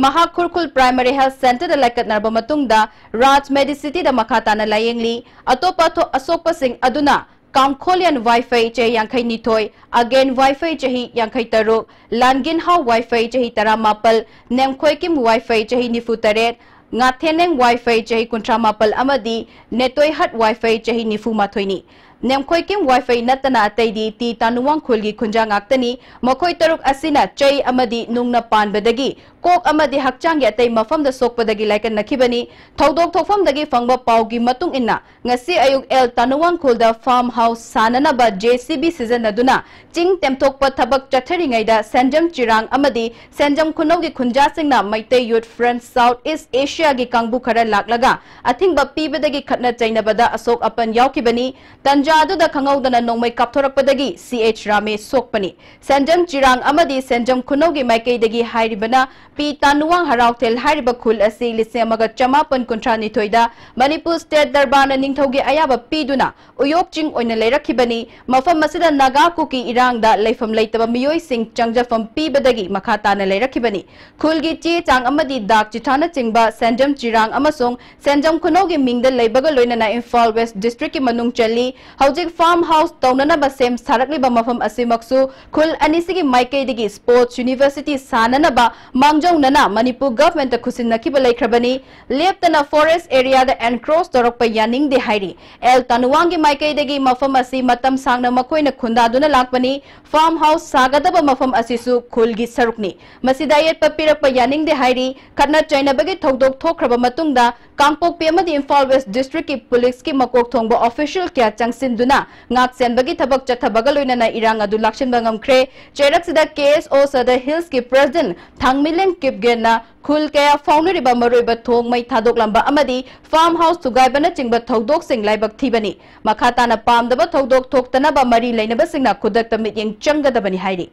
ꯃꯍꯥꯛ ꯈꯨꯔꯈꯨꯜ ꯄ꯭ꯔꯥꯏꯃꯔꯤ ꯍꯦꯜꯊ ꯁꯦꯟꯇꯔꯗ ꯂꯥꯏꯀꯠꯅꯔꯕ ꯃꯇꯨꯡꯗ ꯔꯥꯖ ꯃꯦꯗꯤꯁꯤꯇꯤꯗ ꯃꯈꯥ ꯇꯥꯅ ꯂꯥꯌꯦꯡꯂꯤ꯫ ꯑꯇꯣꯞꯄ ꯑꯊꯣ-, ꯑꯁꯣꯛꯄꯁꯤꯡ ꯑꯗꯨꯅ ꯀꯥꯡꯈꯣꯂꯤꯌꯟ ꯋꯥꯏꯐꯩ, ꯆꯍꯤ ꯌꯥꯡꯈꯩ ꯅꯤꯊꯣꯏ, ꯑꯒꯦꯟ ꯋꯥꯏꯐꯩ, ꯆꯍꯤ ꯌꯥꯡꯈꯩ ꯇꯔꯨꯛ, ꯂꯥꯟꯒꯤꯟꯍꯥꯎ ꯋꯥꯏꯐꯩ, ꯆꯍꯤ ꯇꯔꯥꯃꯥꯄꯜ, ꯅꯦꯝꯈꯣꯏꯀꯤꯝ ꯋꯥꯏꯐꯩ, ꯆꯍꯤ ꯅꯤꯐꯨ ꯇꯔꯦꯠ, ꯉꯥꯊꯦꯅꯦꯡ ꯋꯥꯏꯐꯩ, ꯆꯍꯤ ꯀꯨꯟꯊ꯭ꯔꯥ ꯃꯥꯄꯜ ꯑꯃꯗꯤ ꯅꯦꯇꯣꯏꯍꯠ ꯋꯥꯏꯐꯩ, ꯆꯍꯤ ꯅꯤꯐꯨ ꯃꯥꯊꯣꯏꯅꯤ꯫ ꯅꯦꯝꯈꯣꯏꯀꯤꯝ ꯋꯥꯏꯐꯩ ꯅꯠꯇꯅ ꯑꯇꯩꯗꯤ ꯇꯤ ꯇꯥꯅꯨꯋꯥꯡ ꯈꯨꯜꯒꯤ ꯈꯨꯟꯖꯥ ꯉꯥꯛꯇꯅꯤ꯫ ꯃꯈꯣꯏ ꯇꯔꯨꯛ ꯑꯁꯤꯅ ꯆꯩ ꯑꯃꯗꯤ ꯅꯨꯡꯅ ꯄꯥꯟꯕꯗꯒꯤ ꯀꯣꯛ ꯑꯃꯗꯤ ꯍꯛꯆꯥꯡꯒꯤ ꯑꯇꯩ ꯃꯐꯝꯗ ꯁꯣꯛꯄꯗꯒꯤ ꯂꯥꯏꯀꯠꯅꯈꯤꯕꯅꯤ꯫ ꯊꯧꯗꯣꯛ ꯊꯣꯛꯐꯝꯗꯒꯤ ꯐꯪꯕ ꯄꯥꯎꯒꯤ ꯃꯇꯨꯡ ꯏꯟꯅ, ꯉꯁꯤ ꯑꯌꯨꯛ ꯑꯦꯜ ꯇꯥꯅꯨꯋꯥꯡ ꯈꯨꯜꯗ ꯐꯥꯔꯝ ꯍꯥꯎꯁ ꯁꯥꯅꯅꯕ ꯖꯦ ꯁꯤ ꯕꯤ ꯁꯤꯖꯤꯟꯅꯗꯨꯅ ꯆꯤꯡ ꯇꯦꯝꯊꯣꯛꯄ ꯊꯕꯛ ꯆꯠꯊꯔꯤꯉꯩꯗ ꯁꯦꯟꯖꯝ ꯆꯤꯔꯥꯡ ꯑꯃꯗꯤ ꯁꯦꯟꯖꯝ ꯈꯨꯅꯧꯒꯤ ꯈꯨꯟꯖꯥꯁꯤꯡꯅ Meitei youth front south east ꯑꯦꯁꯤꯌꯥꯒꯤ ꯀꯥꯡꯕꯨ ꯈꯔ ꯂꯥꯛꯂꯒ ꯑꯊꯤꯡꯕ ꯄꯤꯕꯗꯒꯤ ꯈꯠꯅ ꯆꯩꯅꯕꯗ ꯑꯁꯣꯛ ꯑꯄꯟ ꯌꯥꯎꯈꯤꯕꯅꯤ꯫ ꯇꯟꯖꯥ ꯇꯥꯟꯖꯥꯗꯨꯗ ꯈꯪꯍꯧꯗꯅ ꯅꯣꯡꯃꯩ ꯀꯥꯞꯊꯣꯔꯛꯄꯗꯒꯤ ꯁꯤ ꯑꯩꯆ ꯔꯥꯃꯦ ꯁꯣꯛꯄꯅꯤ꯫ ꯁꯦꯟꯖꯝ ꯆꯤꯔꯥꯡ ꯑꯃꯗꯤ ꯁꯦꯟꯖꯝ ꯈꯨꯅꯧꯒꯤ ꯃꯥꯏꯀꯩꯗꯒꯤ ꯍꯥꯏꯔꯤꯕꯅ ꯄꯤ ꯇꯥꯅꯨꯋꯥꯡ ꯍꯔꯥꯎꯊꯦꯜ ꯍꯥꯏꯔꯤꯕ ꯈꯨꯜ ꯑꯁꯤ ꯂꯤꯁꯤꯡ ꯑꯃꯒ ꯆꯃꯥꯄꯟ ꯀꯨꯟꯊ꯭ꯔꯥ ꯅꯤꯊꯣꯏꯗ ꯃꯅꯤꯄꯨꯔ ꯁ꯭ꯇꯦꯠ ꯗꯔꯕꯥꯔꯅ ꯅꯤꯡꯊꯧꯒꯤ ꯑꯌꯥꯕ ꯄꯤꯗꯨꯅ ꯎꯌꯣꯛ ꯆꯤꯡ ꯑꯣꯏꯅ ꯂꯩꯔꯛꯈꯤꯕꯅꯤ꯫ ꯃꯐꯝ ꯑꯁꯤꯗ ꯅꯥꯒꯥ ꯀꯨꯀꯤ ꯏꯔꯥꯡꯗ ꯂꯩꯐꯝ ꯂꯩꯇꯕ ꯃꯤꯑꯣꯏꯁꯤꯡ ꯆꯪꯖꯐꯝ ꯄꯤꯕꯗꯒꯤ ꯃꯈꯥ ꯇꯥꯅ ꯂꯩꯔꯛꯈꯤꯕꯅꯤ꯫ ꯈꯨꯜꯒꯤ ꯆꯦ ꯆꯥꯡ ꯑꯃꯗꯤ ꯗꯥꯛ ꯆꯤꯊꯥꯅꯆꯤꯡꯕ ꯁꯦꯟꯖꯝ ꯆꯤꯔꯥꯡ ꯑꯃꯁꯨꯡ ꯁꯦꯟꯖꯝ ꯈꯨꯅꯧꯒꯤ ꯃꯤꯡꯗ ꯂꯩꯕꯒ ꯂꯣꯏꯅꯅ ꯏꯝꯐꯥꯜ ꯋꯦꯁ ꯗꯤꯁꯇ꯭ꯔꯤꯛꯀꯤ ꯃꯅꯨꯡ ꯆꯜꯂꯤ꯫ ꯍꯧꯖꯤꯛ ꯐꯥꯔꯝ ꯍꯥꯎꯁ ꯇꯧꯅꯅꯕ ꯁꯦꯝ ꯁꯥꯔꯛꯂꯤꯕ ꯃꯐꯝ ꯑꯁꯤꯃꯛꯁꯨ ꯈꯨꯜ ꯑꯅꯤꯁꯤꯒꯤ ꯃꯥꯏꯀꯩꯗꯒꯤ ꯁ꯭ꯄꯣꯔꯠꯁ ꯌꯨꯅꯤꯚꯔꯁꯤꯇꯤ ꯁꯥꯅꯅꯕ ꯃꯥꯡꯖꯧꯅꯅ ꯃꯅꯤꯄꯨꯔ ꯒꯚꯔꯟꯃꯦꯟꯠꯇ ꯈꯨꯠꯁꯤꯟꯅꯈꯤꯕ ꯂꯩꯈ꯭ꯔꯕꯅꯤ꯫ ꯂꯦꯞꯇꯅ ꯐꯣꯔꯦꯁ꯭ꯠ ꯑꯦꯔꯤꯌꯥꯗ ꯑꯦꯟꯀ꯭ꯔꯣꯆ ꯇꯧꯔꯛꯄ ꯌꯥꯅꯤꯡꯗꯦ ꯍꯥꯏꯔꯤ꯫ ꯑꯦꯜ ꯇꯥꯅꯨꯋꯥꯡꯒꯤ ꯃꯥꯏꯀꯩꯗꯒꯤ ꯃꯐꯝ ꯑꯁꯤ ꯃꯇꯝ ꯁꯥꯡꯅ ꯃꯈꯣꯏꯅ ꯈꯨꯟꯗꯥꯗꯨꯅ ꯂꯥꯛꯄꯅꯤ꯫ ꯐꯥꯔꯝ ꯍꯥꯎꯁ ꯁꯥꯒꯗꯕ ꯃꯐꯝ ꯑꯁꯤꯁꯨ ꯈꯨꯜꯒꯤ ꯁꯔꯨꯛꯅꯤ꯫ ꯃꯁꯤꯗ ꯑꯌꯦꯠꯄ ꯄꯤꯔꯛꯄ ꯌꯥꯅꯤꯡꯗꯦ ꯍꯥꯏꯔꯤ꯫ ꯈꯠꯅ ꯆꯩꯅꯕꯒꯤ ꯊꯧꯗꯣꯛ ꯊꯣꯛꯈ꯭ꯔꯕ ꯃꯇꯨꯡꯗ ꯀꯥꯡꯄꯣꯛꯄꯤ ꯑꯃꯗꯤ ꯏꯝꯐꯥꯜ ꯋꯦꯁ꯭ꯠ ꯗꯤꯁꯇ꯭ꯔꯤꯛꯀꯤ ꯄꯨꯂꯤꯁꯀꯤ ꯃꯀꯣꯛ ꯊꯣꯡꯕ ꯑꯣꯐꯤꯁꯤꯌꯦꯜ ꯀꯌꯥ ꯆꯪꯁꯤꯟꯗꯨꯅ ꯉꯥꯛ ꯁꯦꯟꯕꯒꯤ ꯊꯕꯛ ꯆꯠꯊꯕꯒ ꯂꯣꯏꯅꯅ ꯏꯔꯥꯡ ꯑꯗꯨ ꯂꯥꯛꯁꯤꯟꯕ ꯉꯝꯈ꯭ꯔꯦ꯫ ꯆꯩꯔꯛꯁꯤꯗ ꯀꯦ ꯑꯦꯁ ꯑꯣ ꯁꯗꯔ ꯍꯤꯜꯁꯀꯤ ꯄ꯭ꯔꯦꯁꯤꯗꯦꯟꯠ ꯊꯥꯡꯃꯤꯂꯦꯟ ꯀꯤꯞꯒꯦꯟꯅ ꯈꯨꯜ ꯀꯌꯥ ꯐꯥꯎꯅꯔꯤꯕ ꯃꯔꯨꯑꯣꯏꯕ ꯊꯣꯡ ꯃꯩ ꯊꯥꯗꯣꯛꯂꯝꯕ ꯑꯃꯗꯤ ꯐꯥꯔꯝ ꯍꯥꯎꯁ ꯊꯨꯒꯥꯏꯕꯅꯆꯤꯡꯕ ꯊꯧꯗꯣꯛꯁꯤꯡ ꯂꯥꯏꯕꯛ ꯊꯤꯕꯅꯤ꯫ ꯃꯈꯥ ꯇꯥꯅ ꯄꯥꯝꯗꯕ ꯊꯧꯗꯣꯛ ꯊꯣꯛꯇꯅꯕ ꯃꯔꯤ ꯂꯩꯅꯕꯁꯤꯡꯅ ꯈꯨꯗꯛꯇ ꯃꯤꯠꯌꯦꯡ ꯆꯪꯒꯗꯕꯅꯤ ꯍꯥꯏꯔꯤ꯫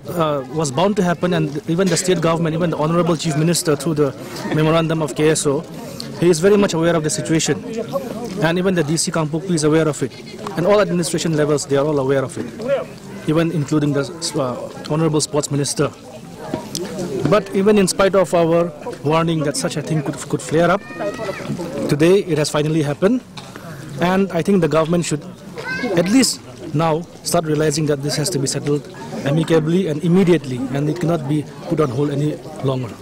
Uh, was bound to happen, and even the state government, even the Honorable Chief Minister, through the memorandum of K S O, he is very much aware of the situation, and even the D C Kangpokpi is aware of it, and all administration levels, they are all aware of it, even including the uh, Honorable Sports Minister. But even in spite of our warning that such a thing could, could flare up, today it has finally happened, and I think the government should at least now start realizing that this has to be settled amicably and immediately, and it cannot be put on hold any longer.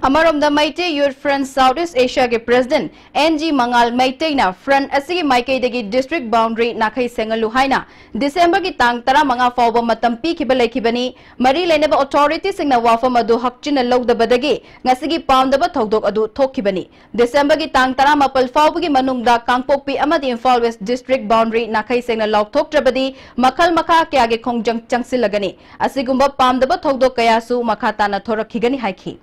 ꯑꯃꯔꯣꯝꯗ Meitei youth front south east ꯑꯦꯁꯤꯌꯥꯒꯤ president N G Mangal ꯃꯩꯇꯩꯅ front ꯑꯁꯤꯒꯤ ꯃꯥꯏꯀꯩꯗꯒꯤ district boundary ꯅꯥꯈꯩ ꯁꯦꯡꯍꯜꯂꯨ ꯍꯥꯏꯅ ꯗꯤꯁꯦꯝꯕꯔꯒꯤ ꯇꯥꯡ ꯇꯔꯥꯃꯉꯥ ꯐꯥꯎꯕ ꯃꯇꯝ ꯄꯤꯈꯤꯕ ꯂꯩꯈꯤꯕꯅꯤ꯫ ꯃꯔꯤ ꯂꯩꯅꯕ ꯑꯣꯊꯣꯔꯤꯇꯤꯁꯤꯡꯅ ꯋꯥꯐꯝ ꯑꯗꯨ ꯍꯛꯆꯤꯟꯅ ꯂꯧꯗꯕꯗꯒꯤ ꯉꯁꯤꯒꯤ ꯄꯥꯝꯗꯕ ꯊꯧꯗꯣꯛ ꯑꯗꯨ ꯊꯣꯛꯈꯤꯕꯅꯤ꯫ ꯗꯤꯁꯦꯝꯕꯔꯒꯤ ꯇꯥꯡ ꯇꯔꯥꯃꯥꯄꯜ ꯐꯥꯎꯕꯒꯤ ꯃꯅꯨꯡꯗ ꯀꯥꯡꯄꯣꯛꯄꯤ ꯑꯃꯗꯤ ꯏꯝꯐꯥꯜ ꯋꯦꯁ꯭ꯠ ꯗꯤꯁꯇ꯭ꯔꯤꯛ ꯕꯥꯎꯟꯗꯔꯤ ꯅꯥꯈꯩ ꯁꯦꯡꯅ ꯂꯥꯎꯊꯣꯛꯇ꯭ꯔꯕꯗꯤ ꯃꯈꯜ ꯃꯈꯥ ꯀꯌꯥꯒꯤ ꯈꯣꯡꯖꯪ ꯆꯪꯁꯤꯜꯂꯒꯅꯤ꯫ ꯑꯁꯤꯒꯨꯝꯕ ꯄꯥꯝꯗꯕ ꯊꯧꯗꯣꯛ ꯀꯌꯥꯁꯨ ꯃꯈꯥ ꯇꯥꯅ ꯊꯣꯔꯛꯈꯤꯒꯅꯤ ꯍꯥꯏꯈꯤ꯫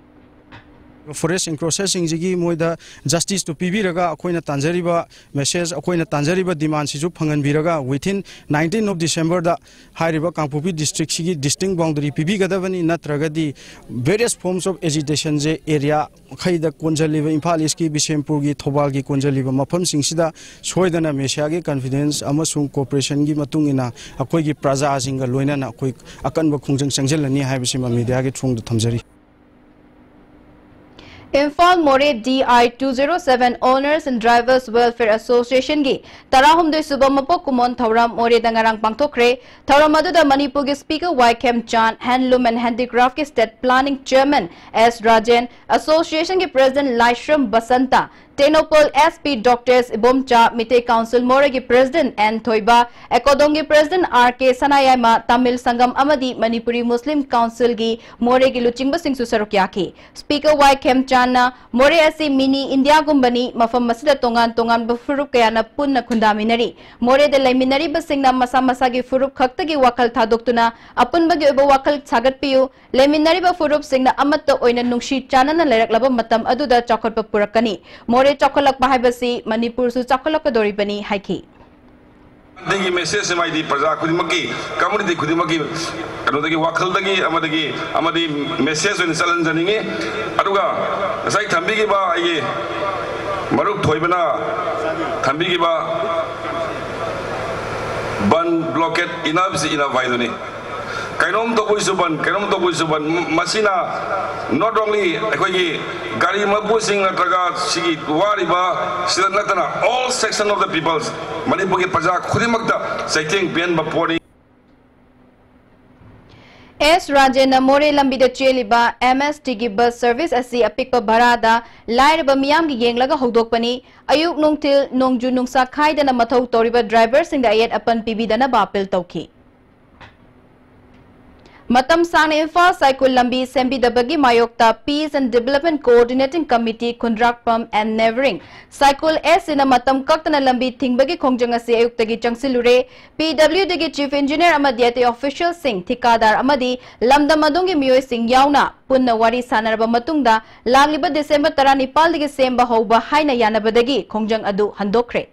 ꯐꯣꯔꯦꯁ ꯏꯟꯀ꯭ꯔꯣꯆꯔꯁꯤꯡꯁꯤꯒꯤ ꯃꯣꯏꯗ ꯖꯁꯇꯤꯁꯇꯨ ꯄꯤꯕꯤꯔꯒ ꯑꯩꯈꯣꯏꯅ ꯇꯥꯟꯖꯔꯤꯕ ꯃꯦꯁꯦꯖ, ꯑꯩꯈꯣꯏꯅ ꯇꯥꯟꯖꯔꯤꯕ ꯗꯤꯃꯥꯟꯁꯤꯁꯨ ꯐꯪꯍꯟꯕꯤꯔꯒ within nineteenth of Decemberꯗ ꯍꯥꯏꯔꯤꯕ ꯀꯥꯡꯄꯣꯛꯄꯤ ꯗꯤꯁꯇ꯭ꯔꯤꯛꯁꯤꯒꯤ ꯗꯤꯁꯇꯤꯡ ꯕꯥꯎꯟꯗꯔꯤ ꯄꯤꯕꯤꯒꯗꯕꯅꯤ, ꯅꯠꯇ꯭ꯔꯒꯗꯤ various forms of agitationꯁꯦ ꯑꯦꯔꯤꯌꯥ ꯃꯈꯩꯗ ꯀꯣꯟꯁꯤꯜꯂꯤꯕ, ꯏꯝꯐꯥꯜ ꯏꯁꯀꯤ, ꯕꯤꯁꯦꯝꯄꯨꯔꯒꯤ, ꯊꯧꯕꯥꯜꯒꯤ ꯀꯣꯟꯁꯤꯜꯂꯤꯕ ꯃꯐꯝꯁꯤꯡꯁꯤꯗ ꯁꯣꯏꯗꯅ ꯃꯦꯁꯤꯌꯥꯒꯤ ꯀꯟꯐꯤꯗꯦꯟꯁ ꯑꯃꯁꯨꯡ ꯀꯣꯑꯣꯄꯔꯦꯁꯟꯒꯤ ꯃꯇꯨꯡ ꯏꯟꯅ ꯑꯩꯈꯣꯏꯒꯤ ꯄ꯭ꯔꯖꯥꯁꯤꯡꯒ ꯂꯣꯏꯅꯅ ꯑꯩꯈꯣꯏ ꯑꯀꯟꯕ ꯈꯣꯡꯖꯪ ꯆꯪꯁꯤꯜꯂꯅꯤ ꯍꯥꯏꯕꯁꯤꯃ ꯃꯤꯗꯤꯌꯥꯒꯤ ꯊꯣꯡꯗ ꯊꯝꯖꯔꯤ꯫ ꯏꯝꯐꯥꯜ ꯃꯣꯔꯦ D I two zero seven Owners and Drivers Welfare Associationꯒꯤ ꯇꯔꯥꯍꯨꯝꯗꯣꯏ ꯁꯨꯕ ꯃꯄꯣꯛ ꯀꯨꯝꯑꯣꯟ ꯊꯧꯔꯝ ꯃꯣꯔꯦꯗ ꯉꯔꯥꯡ ꯄꯥꯡꯊꯣꯛꯈ꯭ꯔꯦ꯫ ꯊꯧꯔꯝ ꯑꯗꯨꯗ ꯃꯅꯤꯄꯨꯔꯒꯤ Speaker Y Khemchand, Handloom and Handicraftꯀꯤ State Planning Chairman S Rajen, Associationꯒꯤ President Laishram Basanta, Tengnoupal SP Doctor Ibomcha, Meitei Council ꯃꯣꯔꯦꯒꯤ President N ꯊꯣꯏꯕ, ꯑꯦꯀꯣꯗꯣꯡꯒꯤ President R K ꯁꯅꯥꯌꯥꯏꯃ, ꯇꯥꯃꯤꯜ ꯁꯪꯒꯝ ꯑꯃꯗꯤ ꯃꯅꯤꯄꯨꯔꯤ ꯃꯨꯁꯂꯤꯝ Councilꯒꯤ ꯃꯣꯔꯦꯒꯤ ꯂꯨꯆꯤꯡꯕꯁꯤꯡꯁꯨ ꯁꯔꯨꯛ ꯌꯥꯈꯤ꯫ Speaker Y Khemchandꯅ ꯃꯣꯔꯦ ꯑꯁꯤ mini Indiaꯒꯨꯝꯕꯅꯤ, ꯃꯐꯝ ꯑꯁꯤꯗ ꯇꯣꯉꯥꯟ ꯇꯣꯉꯥꯟꯕ ꯐꯨꯔꯨꯞ ꯀꯌꯥꯅ ꯄꯨꯟꯅ ꯈꯨꯟꯗꯥꯃꯤꯟꯅꯔꯤ꯫ ꯃꯣꯔꯦꯗ ꯂꯩꯃꯤꯟꯅꯔꯤꯕꯁꯤꯡꯅ ꯃꯁꯥ ꯃꯁꯥꯒꯤ ꯐꯨꯔꯨꯞ ꯈꯛꯇꯒꯤ ꯋꯥꯈꯜ ꯊꯥꯗꯣꯛꯇꯨꯅ ꯑꯄꯨꯟꯕꯒꯤ ꯑꯣꯏꯕ ꯋꯥꯈꯜ ꯁꯥꯒꯠꯄꯤꯌꯨ꯫ ꯂꯩꯃꯤꯟꯅꯔꯤꯕ ꯐꯨꯔꯨꯞꯁꯤꯡꯅ ꯑꯃꯠꯇ ꯑꯣꯏꯅ ꯅꯨꯡꯁꯤ ꯆꯥꯟꯅꯅ ꯂꯩꯔꯛꯂꯕ ꯃꯇꯝ ꯑꯗꯨꯗ ꯆꯥꯎꯈꯠꯄ ꯄꯨꯔꯛꯀꯅꯤ꯫ ꯃꯣꯔꯦ ꯆꯥꯎꯈꯠꯂꯛꯄ ꯍꯥꯏꯕꯁꯤ ꯃꯅꯤꯄꯨꯔꯁꯨ ꯆꯥꯎꯈꯠꯂꯛꯀꯗꯧꯔꯤꯕꯅꯤ ꯍꯥꯏꯈꯤ꯫ ꯑꯩꯒꯤ ꯃꯦꯁꯦꯖ ꯑꯃ ꯍꯥꯏꯗꯤ ꯄ꯭ꯔꯖꯥ ꯈꯨꯗꯤꯡꯃꯛꯀꯤ, ꯀꯝꯃꯨꯅꯤꯇꯤ ꯈꯨꯗꯤꯡꯃꯛꯀꯤ ꯀꯩꯅꯣꯗꯒꯤ, ꯋꯥꯈꯜꯗꯒꯤ ꯑꯃꯗꯒꯤ ꯑꯃꯗꯤ ꯃꯦꯁꯦꯖ ꯑꯣꯏꯅ ꯆꯠꯍꯟꯖꯅꯤꯡꯉꯤ꯫ ꯑꯗꯨꯒ ꯉꯁꯥꯏ ꯊꯝꯕꯤꯈꯤꯕ ꯑꯩꯒꯤ ꯃꯔꯨꯞ ꯊꯣꯏꯕꯅ ꯊꯝꯕꯤꯈꯤꯕ ꯕꯟ ꯕ꯭ꯂꯣꯀꯦꯠ ꯏꯅꯐ ꯏꯁ ꯏꯅꯐ ꯍꯥꯏꯗꯨꯅꯤ꯫ ꯀꯩꯅꯣꯝ ꯇꯧꯕꯒꯤꯁꯨ ꯕꯟ, ꯀꯩꯅꯣꯝ ꯇꯧꯕꯒꯤꯁꯨ ꯕꯟ꯫ ꯃꯁꯤꯅ not only ꯑꯩꯈꯣꯏꯒꯤ ꯒꯥꯔꯤ ꯃꯄꯨꯁꯤꯡ ꯅꯠꯇ꯭ꯔꯒ ꯁꯤꯒꯤ ꯋꯥꯔꯤꯕ ꯁꯤꯗ ꯅꯠꯇꯅ all section of the peoples, ꯃꯅꯤꯄꯨꯔꯒꯤ ꯄ꯭ꯔꯖꯥ ꯈꯨꯗꯤꯡꯃꯛꯇ ꯆꯩꯊꯦꯡ ꯄꯤꯍꯟꯕ ꯄꯣꯠꯅꯤ꯫ ꯑꯦꯁ ꯔꯥꯖꯦꯟꯅ ꯃꯣꯔꯦ ꯂꯝꯕꯤꯗ ꯆꯦꯜꯂꯤꯕ MSTꯒꯤ bus service ꯑꯁꯤ ꯑꯄꯤꯛꯄ ꯚꯔꯥꯗ ꯂꯥꯏꯔꯕ ꯃꯤꯌꯥꯝꯒꯤ ꯌꯦꯡꯂꯒ ꯍꯧꯗꯣꯛꯄꯅꯤ꯫ ꯑꯌꯨꯛ ꯅꯨꯡꯊꯤꯜ ꯅꯣꯡꯖꯨ ꯅꯨꯡꯁꯥ ꯈꯥꯏꯗꯅ ꯃꯊꯧ ꯇꯧꯔꯤꯕ driverꯁꯤꯡꯗ ꯑꯌꯦꯠ ꯑꯄꯟ ꯄꯤꯕꯤꯗꯅꯕ appeal ꯇꯧꯈꯤ꯫ ꯃꯇꯝ ꯁꯥꯡꯅ ꯏꯝꯐꯥꯜ ꯁꯥꯏꯀꯨꯜ ꯂꯝꯕꯤ ꯁꯦꯝꯕꯤꯗꯕꯒꯤ ꯃꯥꯌꯣꯛꯇ Peace and Development Coordinating Committee Khundrakpam and Neighbouring ꯁꯥꯏꯀꯨꯜ S ꯁꯤꯅ ꯃꯇꯝ ꯀꯛꯇꯅ ꯂꯝꯕꯤ ꯊꯤꯡꯕꯒꯤ ꯈꯣꯡꯖꯪ ꯑꯁꯤ ꯑꯌꯨꯛꯇꯒꯤ ꯆꯪꯁꯤꯜꯂꯨꯔꯦ꯫ PWD ꯒꯤ Chief Engineer ꯑꯃꯗꯤ ꯑꯇꯩ official ꯁꯤꯡ, ꯊꯤꯀꯥꯗꯥꯔ ꯑꯃꯗꯤ ꯂꯝꯗꯝ ꯑꯗꯣꯝꯒꯤ ꯃꯤꯑꯣꯏꯁꯤꯡ ꯌꯥꯎꯅ ꯄꯨꯟꯅ ꯋꯥꯔꯤ ꯁꯥꯟꯅꯔꯕ ꯃꯇꯨꯡꯗ ꯂꯥꯛꯂꯤꯕ ꯗꯤꯁꯦꯝꯕꯔ ꯇꯔꯥꯅꯤꯄꯥꯜꯗꯒꯤ ꯁꯦꯝꯕ ꯍꯧꯕ ꯍꯥꯏꯅ ꯌꯥꯅꯕꯗꯒꯤ ꯈꯣꯡꯖꯪ ꯑꯗꯨ ꯍꯟꯗꯣꯛꯈ꯭ꯔꯦ꯫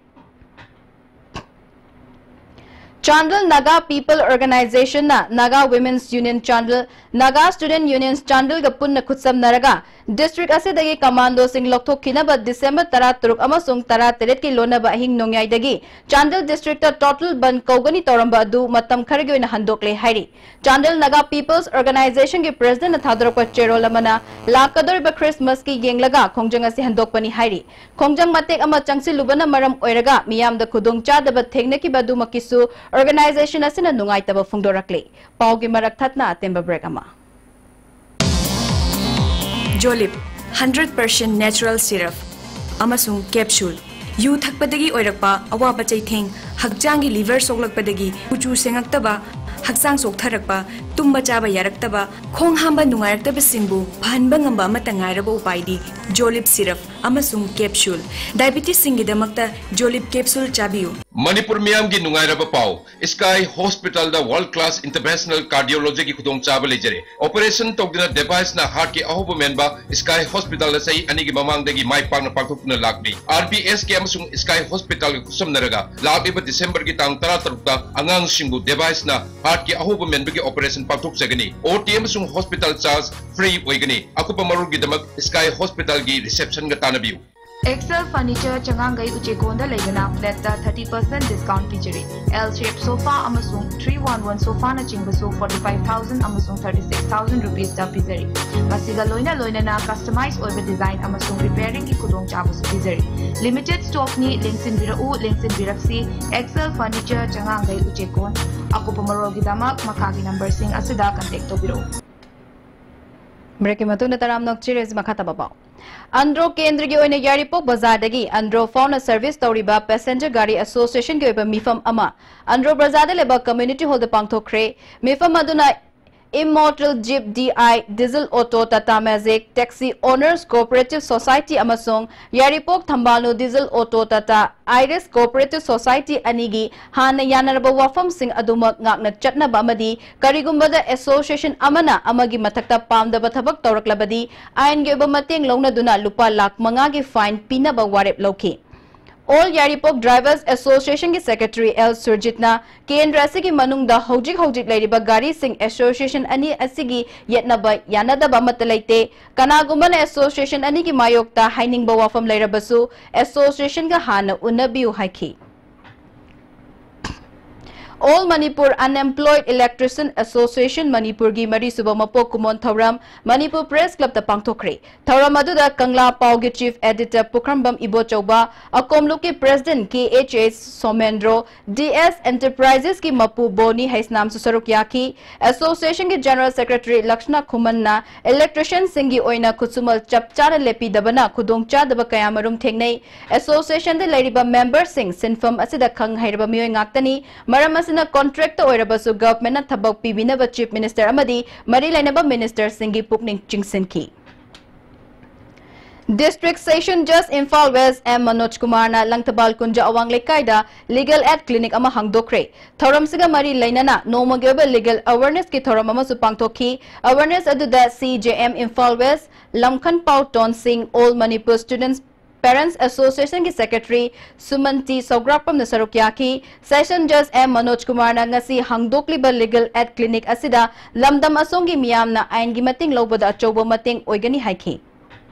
ꯆꯥꯟꯗꯦꯜ ꯅꯥꯒꯥ People Organisation ꯅ Naga Women's Union Chandel, Naga Student Unions ꯆꯥꯟꯗꯦꯜꯒ ꯄꯨꯟꯅ ꯈꯨꯠꯁꯝꯅꯔꯒ district ꯑꯁꯤꯗꯒꯤ commandoꯁꯤꯡ ꯂꯧꯊꯣꯛꯈꯤꯅꯕ ꯗꯤꯁꯦꯝꯕꯔ ꯇꯔꯥꯇꯔꯨꯛ ꯑꯃꯁꯨꯡ ꯇꯔꯥꯇꯔꯦꯠꯀꯤ ꯂꯣꯟꯅꯕ ꯑꯍꯤꯡ ꯅꯣꯡꯌꯥꯏꯗꯒꯤ ꯆꯥꯟꯗꯦꯜ district ꯇ total ꯕꯟꯗ ꯀꯧꯒꯅꯤ ꯇꯧꯔꯝꯕ ꯑꯗꯨ ꯃꯇꯝ ꯈꯔꯒꯤ ꯑꯣꯏꯅ ꯍꯟꯗꯣꯛꯂꯦ ꯍꯥꯏꯔꯤ꯫ ꯆꯥꯟꯗꯦꯜ ꯅꯥꯒꯥ People's Organisation ꯒꯤ President ꯅ ꯊꯥꯗꯣꯔꯛꯄ ꯆꯦꯔꯣꯜ ꯑꯃꯅ ꯂꯥꯛꯀꯗꯧꯔꯤꯕ Christmas ꯀꯤ ꯌꯦꯡꯂꯒ ꯈꯣꯡꯖꯪ ꯑꯁꯤ ꯍꯟꯗꯣꯛꯄꯅꯤ ꯍꯥꯏꯔꯤ꯫ ꯈꯣꯡꯖꯪ ꯃꯇꯦꯛ ꯑꯃ ꯆꯪꯁꯤꯜꯂꯨꯕꯅ ꯃꯔꯝ ꯑꯣꯏꯔꯒ ꯃꯤꯌꯥꯝꯗ ꯈꯨꯗꯣꯡꯆꯥꯗꯕ ꯊꯦꯡꯅꯈꯤꯕ ꯑꯗꯨꯃꯛꯀꯤꯁꯨ organisation ꯑꯁꯤꯅ ꯅꯨꯡꯉꯥꯏꯇꯕ ꯐꯣꯡꯗꯣꯔꯛꯂꯤ꯫ ꯄꯥꯎꯒꯤ ꯃꯔꯛ ꯊꯠꯅ ꯑꯇꯦꯟꯕ break ꯑꯃ꯫ Jolib, hundred percent natural syrup ꯑꯃꯁꯨꯡ capsule꯫ ꯌꯨ ꯊꯛꯄꯗꯒꯤ ꯑꯣꯏꯔꯛꯄ ꯑꯋꯥꯕ ꯆꯩꯊꯦꯡ, ꯍꯛꯆꯥꯡꯒꯤ liver ꯁꯣꯛꯂꯛꯄꯗꯒꯤ ꯀꯨꯆꯨ ꯁꯦꯡꯉꯛꯇꯕ, ꯍꯛꯆꯥꯡ ꯆꯣꯛꯊꯔꯛꯄ, ꯇꯨꯝꯕ ꯆꯥꯕ ꯌꯥꯔꯛꯇꯕ, ꯈꯣꯡ ꯍꯥꯝꯕ ꯅꯨꯡꯉꯥꯏꯔꯛꯇꯕꯁꯤꯡꯕꯨ ꯐꯍꯟꯕ ꯉꯝꯕ ꯑꯃꯠꯇ ꯉꯥꯏꯔꯕ ꯎꯄꯥꯏꯗꯤ Jolib syrup ꯑꯃꯁꯨꯡ capsule꯫ Diabetesꯁꯤꯡꯒꯤꯗꯃꯛꯇ Jolib capsule ꯆꯥꯕꯤꯌꯨ꯫ ꯃꯅꯤꯄꯨꯔ ꯃꯤꯌꯥꯝꯒꯤ ꯅꯨꯡꯉꯥꯏꯔꯕ ꯄꯥꯎ, Sky Hospitalꯗ world class interventional cardiologyꯒꯤ ꯈꯨꯗꯣꯡꯆꯥꯕ ꯂꯩꯖꯔꯦ꯫ Operation ꯇꯧꯗꯨꯅ deviceꯅ heartꯀꯤ ꯑꯍꯧꯕ ꯃꯦꯟꯕ Sky Hospitalꯗ ꯆꯍꯤ ꯑꯅꯤꯒꯤ ꯃꯃꯥꯡꯗꯒꯤ ꯃꯥꯏ ꯄꯥꯛꯅ ꯄꯥꯡꯊꯣꯛꯇꯨꯅ ꯂꯥꯛꯂꯤ꯫ RBSK ꯑꯃꯁꯨꯡ Sky Hospitalꯒ ꯈꯨꯠꯁꯝꯅꯔꯒ ꯂꯥꯛꯂꯤꯕ ꯗꯤꯁꯦꯝꯕꯔꯒꯤ ꯇꯥꯡ ꯇꯔꯥꯇꯔꯨꯛꯇ ꯑꯉꯥꯡꯁꯤꯡꯕꯨ deviceꯅ heartꯀꯤ ꯑꯍꯧꯕ ꯃꯦꯟꯕꯒꯤ operation ꯄꯥꯡꯊꯣꯛꯆꯒꯅꯤ꯫ OT ꯑꯃꯁꯨꯡ hospital charge free ꯑꯣꯏꯒꯅꯤ꯫ ꯑꯀꯨꯞꯄ ꯃꯔꯣꯜꯒꯤꯗꯃꯛ Sky Hospitalꯒꯤ receptionꯒ ꯇꯥꯟꯅꯕꯤꯌꯨ꯫ Excel Furniture ꯆꯉꯥꯡꯒꯩ ꯎꯆꯦꯀꯣꯟꯗ ꯂꯩꯕꯅ flatꯇ thirty percent discount ꯄꯤꯖꯔꯤ꯫ L shape sofa ꯑꯃꯁꯨꯡ three one one sofaꯅꯆꯤꯡꯕꯁꯨ forty five thousand ꯑꯃꯁꯨꯡ thirty six thousand rupeesꯇ ꯄꯤꯖꯔꯤ꯫ ꯃꯁꯤꯒ ꯂꯣꯏꯅ ꯂꯣꯏꯅꯅ customize ꯑꯣꯏꯕ design ꯑꯃꯁꯨꯡ repairingꯒꯤ ꯈꯨꯗꯣꯡꯆꯥꯕꯁꯨ ꯄꯤꯖꯔꯤ꯫ Limited stockꯅꯤ, ꯂꯦꯡꯁꯤꯟꯕꯤꯔꯛꯎ, ꯂꯦꯡꯁꯤꯟꯕꯤꯔꯛꯁꯤ꯫ Excel Furniture ꯆꯉꯥꯡꯒꯩ ꯎꯆꯦꯀꯣꯟ꯫ ꯑꯀꯨꯞꯄ ꯃꯔꯣꯜꯒꯤꯗꯃꯛ ꯃꯈꯥꯒꯤ numberꯁꯤꯡ ꯑꯁꯤꯗ contact ꯇꯧꯕꯤꯔꯛꯎ꯫ Breakꯀꯤ ꯃꯇꯨꯡꯗ ꯇꯔꯥꯝꯅ ꯑꯣꯛꯆꯔꯤꯁꯤ ꯃꯈꯥ ꯇꯥꯕ ꯄꯥꯎ꯫ ꯑꯟꯗ꯭ꯔꯣ ꯀꯦꯟꯗ꯭ꯔꯒꯤ ꯑꯣꯏꯅ ꯌꯥꯏꯔꯤꯄꯣꯛ ꯕꯖꯥꯔꯗꯒꯤ ꯑꯟꯗ꯭ꯔꯣ ꯐꯥꯎꯅ service ꯇꯧꯔꯤꯕ passenger ꯒꯥꯔꯤ associationꯒꯤ ꯑꯣꯏꯕ ꯃꯤꯐꯝ ꯑꯃ ꯑꯟꯗ꯭ꯔꯣ ꯕꯖꯥꯔꯗ ꯂꯩꯕ community hallꯗ ꯄꯥꯡꯊꯣꯛꯈ꯭ꯔꯦ꯫ ꯃꯤꯐꯝ ꯑꯗꯨꯅ Immortal Jeep D I, Diesel Auto Tata Magic, Taxi Owners Cooperative Society ꯑꯃꯁꯨꯡ ꯌꯥꯏꯔꯤꯄꯣꯛ ꯊꯝꯕꯥꯜꯅꯨ Diesel Auto Tata Iris Cooperative Society ꯑꯅꯤꯒꯤ ꯍꯥꯟꯅ ꯌꯥꯅꯔꯕ ꯋꯥꯐꯝꯁꯤꯡ ꯑꯗꯨꯃꯛ ꯉꯥꯛꯅ ꯆꯠꯅꯕ ꯑꯃꯗꯤ ꯀꯔꯤꯒꯨꯝꯕꯗ association ꯑꯃꯅ ꯑꯃꯒꯤ ꯃꯊꯛꯇ ꯄꯥꯝꯗꯕ ꯊꯕꯛ ꯇꯧꯔꯛꯂꯕꯗꯤ ꯑꯥꯏꯟꯒꯤ ꯑꯣꯏꯕ ꯃꯇꯦꯡ ꯂꯧꯅꯗꯨꯅ ꯂꯨꯄꯥ ꯂꯥꯈ ꯃꯉꯥꯒꯤ fine ꯄꯤꯅꯕ ꯋꯥꯔꯦꯞ ꯂꯧꯈꯤ꯫ All Yairipok Drivers Association ꯒꯤ Secretary L ꯁꯨꯔꯖꯤꯠꯅ ꯀꯦꯟꯗ꯭ꯔ ꯑꯁꯤꯒꯤ ꯃꯅꯨꯡꯗ ꯍꯧꯖꯤꯛ ꯍꯧꯖꯤꯛ ꯂꯩꯔꯤꯕ ꯒꯥꯔꯤꯁꯤꯡ association ꯑꯅꯤ ꯑꯁꯤꯒꯤ ꯌꯦꯠꯅꯕ ꯌꯥꯅꯗꯕ ꯑꯃꯠꯇ ꯂꯩꯇꯦ꯫ ꯀꯅꯥꯒꯨꯝꯕꯅ association ꯑꯅꯤꯒꯤ ꯃꯥꯌꯣꯛꯇ ꯍꯥꯏꯅꯤꯡꯕ ꯋꯥꯐꯝ ꯂꯩꯔꯕꯁꯨ association ꯒ ꯍꯥꯟꯅ ꯎꯅꯕꯤꯌꯨ ꯍꯥꯏꯈꯤ꯫ All Manipur Unemployed Electrician Association ꯃꯅꯤꯄꯨꯔꯒꯤ ꯃꯔꯤꯁꯨꯕ ꯃꯄꯣꯛ ꯀꯨꯝꯑꯣꯟ ꯊꯧꯔꯝ ꯃꯅꯤꯄꯨꯔ Press Club ꯇ ꯄꯥꯡꯊꯣꯛꯈ꯭ꯔꯦ꯫ ꯊꯧꯔꯝ ꯑꯗꯨꯗ ꯀꯪꯂꯥ ꯄꯥꯎꯒꯤ Chief Editor ꯄꯨꯈ꯭ꯔꯝꯕꯝ ꯏꯕꯣꯆꯧꯕ, ꯑꯀꯣꯝꯂꯨꯞꯀꯤ President ꯀꯦ ꯑꯦꯆ ꯑꯦꯁ ꯁꯣꯃꯦꯟꯗ꯭ꯔꯣ, ꯗꯤ ꯑꯦꯁ Enterprises ꯀꯤ ꯃꯄꯨ ꯕꯣꯅꯤ ꯍꯩꯁꯅꯥꯝꯁꯨ ꯁꯔꯨꯛ ꯌꯥꯈꯤ꯫ Association ꯒꯤ General Secretary ꯂꯛꯁꯅꯥ ꯈꯨꯃꯟꯅ electrician ꯁꯤꯡꯒꯤ ꯑꯣꯏꯅ ꯈꯨꯠꯁꯨꯃꯜ ꯆꯞ ꯆꯥꯅ ꯂꯦꯞꯄꯤꯗꯕꯅ ꯈꯨꯗꯣꯡꯆꯥꯗꯕ ꯀꯌꯥꯃꯔꯨꯝ ꯊꯦꯡꯅꯩ꯫ Association ꯗ ꯂꯩꯔꯤꯕ member ꯁꯤꯡ ꯁꯤꯟꯐꯝ ꯑꯁꯤꯗ ꯈꯪ ꯍꯩꯔꯕ ꯃꯤꯑꯣꯏ ꯉꯥꯛꯇꯅꯤ꯫ ꯃꯔꯝ ꯑꯁꯤꯅ contract ꯇ ꯑꯣꯏꯔꯕꯁꯨ government ꯅ ꯊꯕꯛ ꯄꯤꯕꯤꯅꯕ Chief Minister ꯑꯃꯗꯤ ꯃꯔꯤ ꯂꯩꯅꯕ minister ꯁꯤꯡꯒꯤ ꯄꯨꯛꯅꯤꯡ ꯆꯤꯡꯁꯤꯟꯈꯤ꯫ District Session Judge Imphal West M Manoj ꯀꯨꯃꯥꯔꯅ ꯂꯪꯊꯕꯥꯜ ꯀꯨꯟꯖ ꯑꯋꯥꯡ ꯂꯩꯀꯥꯏꯗ Legal Aid Clinic ꯑꯃ ꯍꯥꯡꯗꯣꯛꯈ꯭ꯔꯦ꯫ ꯊꯧꯔꯝꯁꯤꯒ ꯃꯔꯤ ꯂꯩꯅꯅ ꯅꯣꯡꯃꯒꯤ ꯑꯣꯏꯕ legal awareness ꯀꯤ ꯊꯧꯔꯝ ꯑꯃꯁꯨ ꯄꯥꯡꯊꯣꯛꯈꯤ꯫ Awareness ꯑꯗꯨꯗ ꯁꯤ J M Imphal West ꯂꯝꯈꯟꯄꯥꯎ ꯇꯣꯟꯁꯤꯡ, All Manipur Students Parents Association ꯒꯤ Secretary ꯁꯨꯃꯟꯇꯤ ꯁꯧꯒ꯭ꯔꯥꯛꯄꯝꯅ ꯁꯔꯨꯛ ꯌꯥꯈꯤ꯫ Session Judge ꯑꯦꯝ ꯃꯅꯣꯖ ꯀꯨꯃꯥꯔꯅ ꯉꯁꯤ ꯍꯥꯡꯗꯣꯛꯂꯤꯕ Legal Aid Clinic ꯑꯁꯤꯗ ꯂꯝꯗꯝ ꯑꯁꯣꯝꯒꯤ ꯃꯤꯌꯥꯝꯅ ꯑꯥꯏꯟꯒꯤ ꯃꯇꯦꯡ ꯂꯧꯕꯗ ꯑꯆꯧꯕ ꯃꯇꯦꯡ ꯑꯣꯏꯒꯅꯤ ꯍꯥꯏꯈꯤ꯫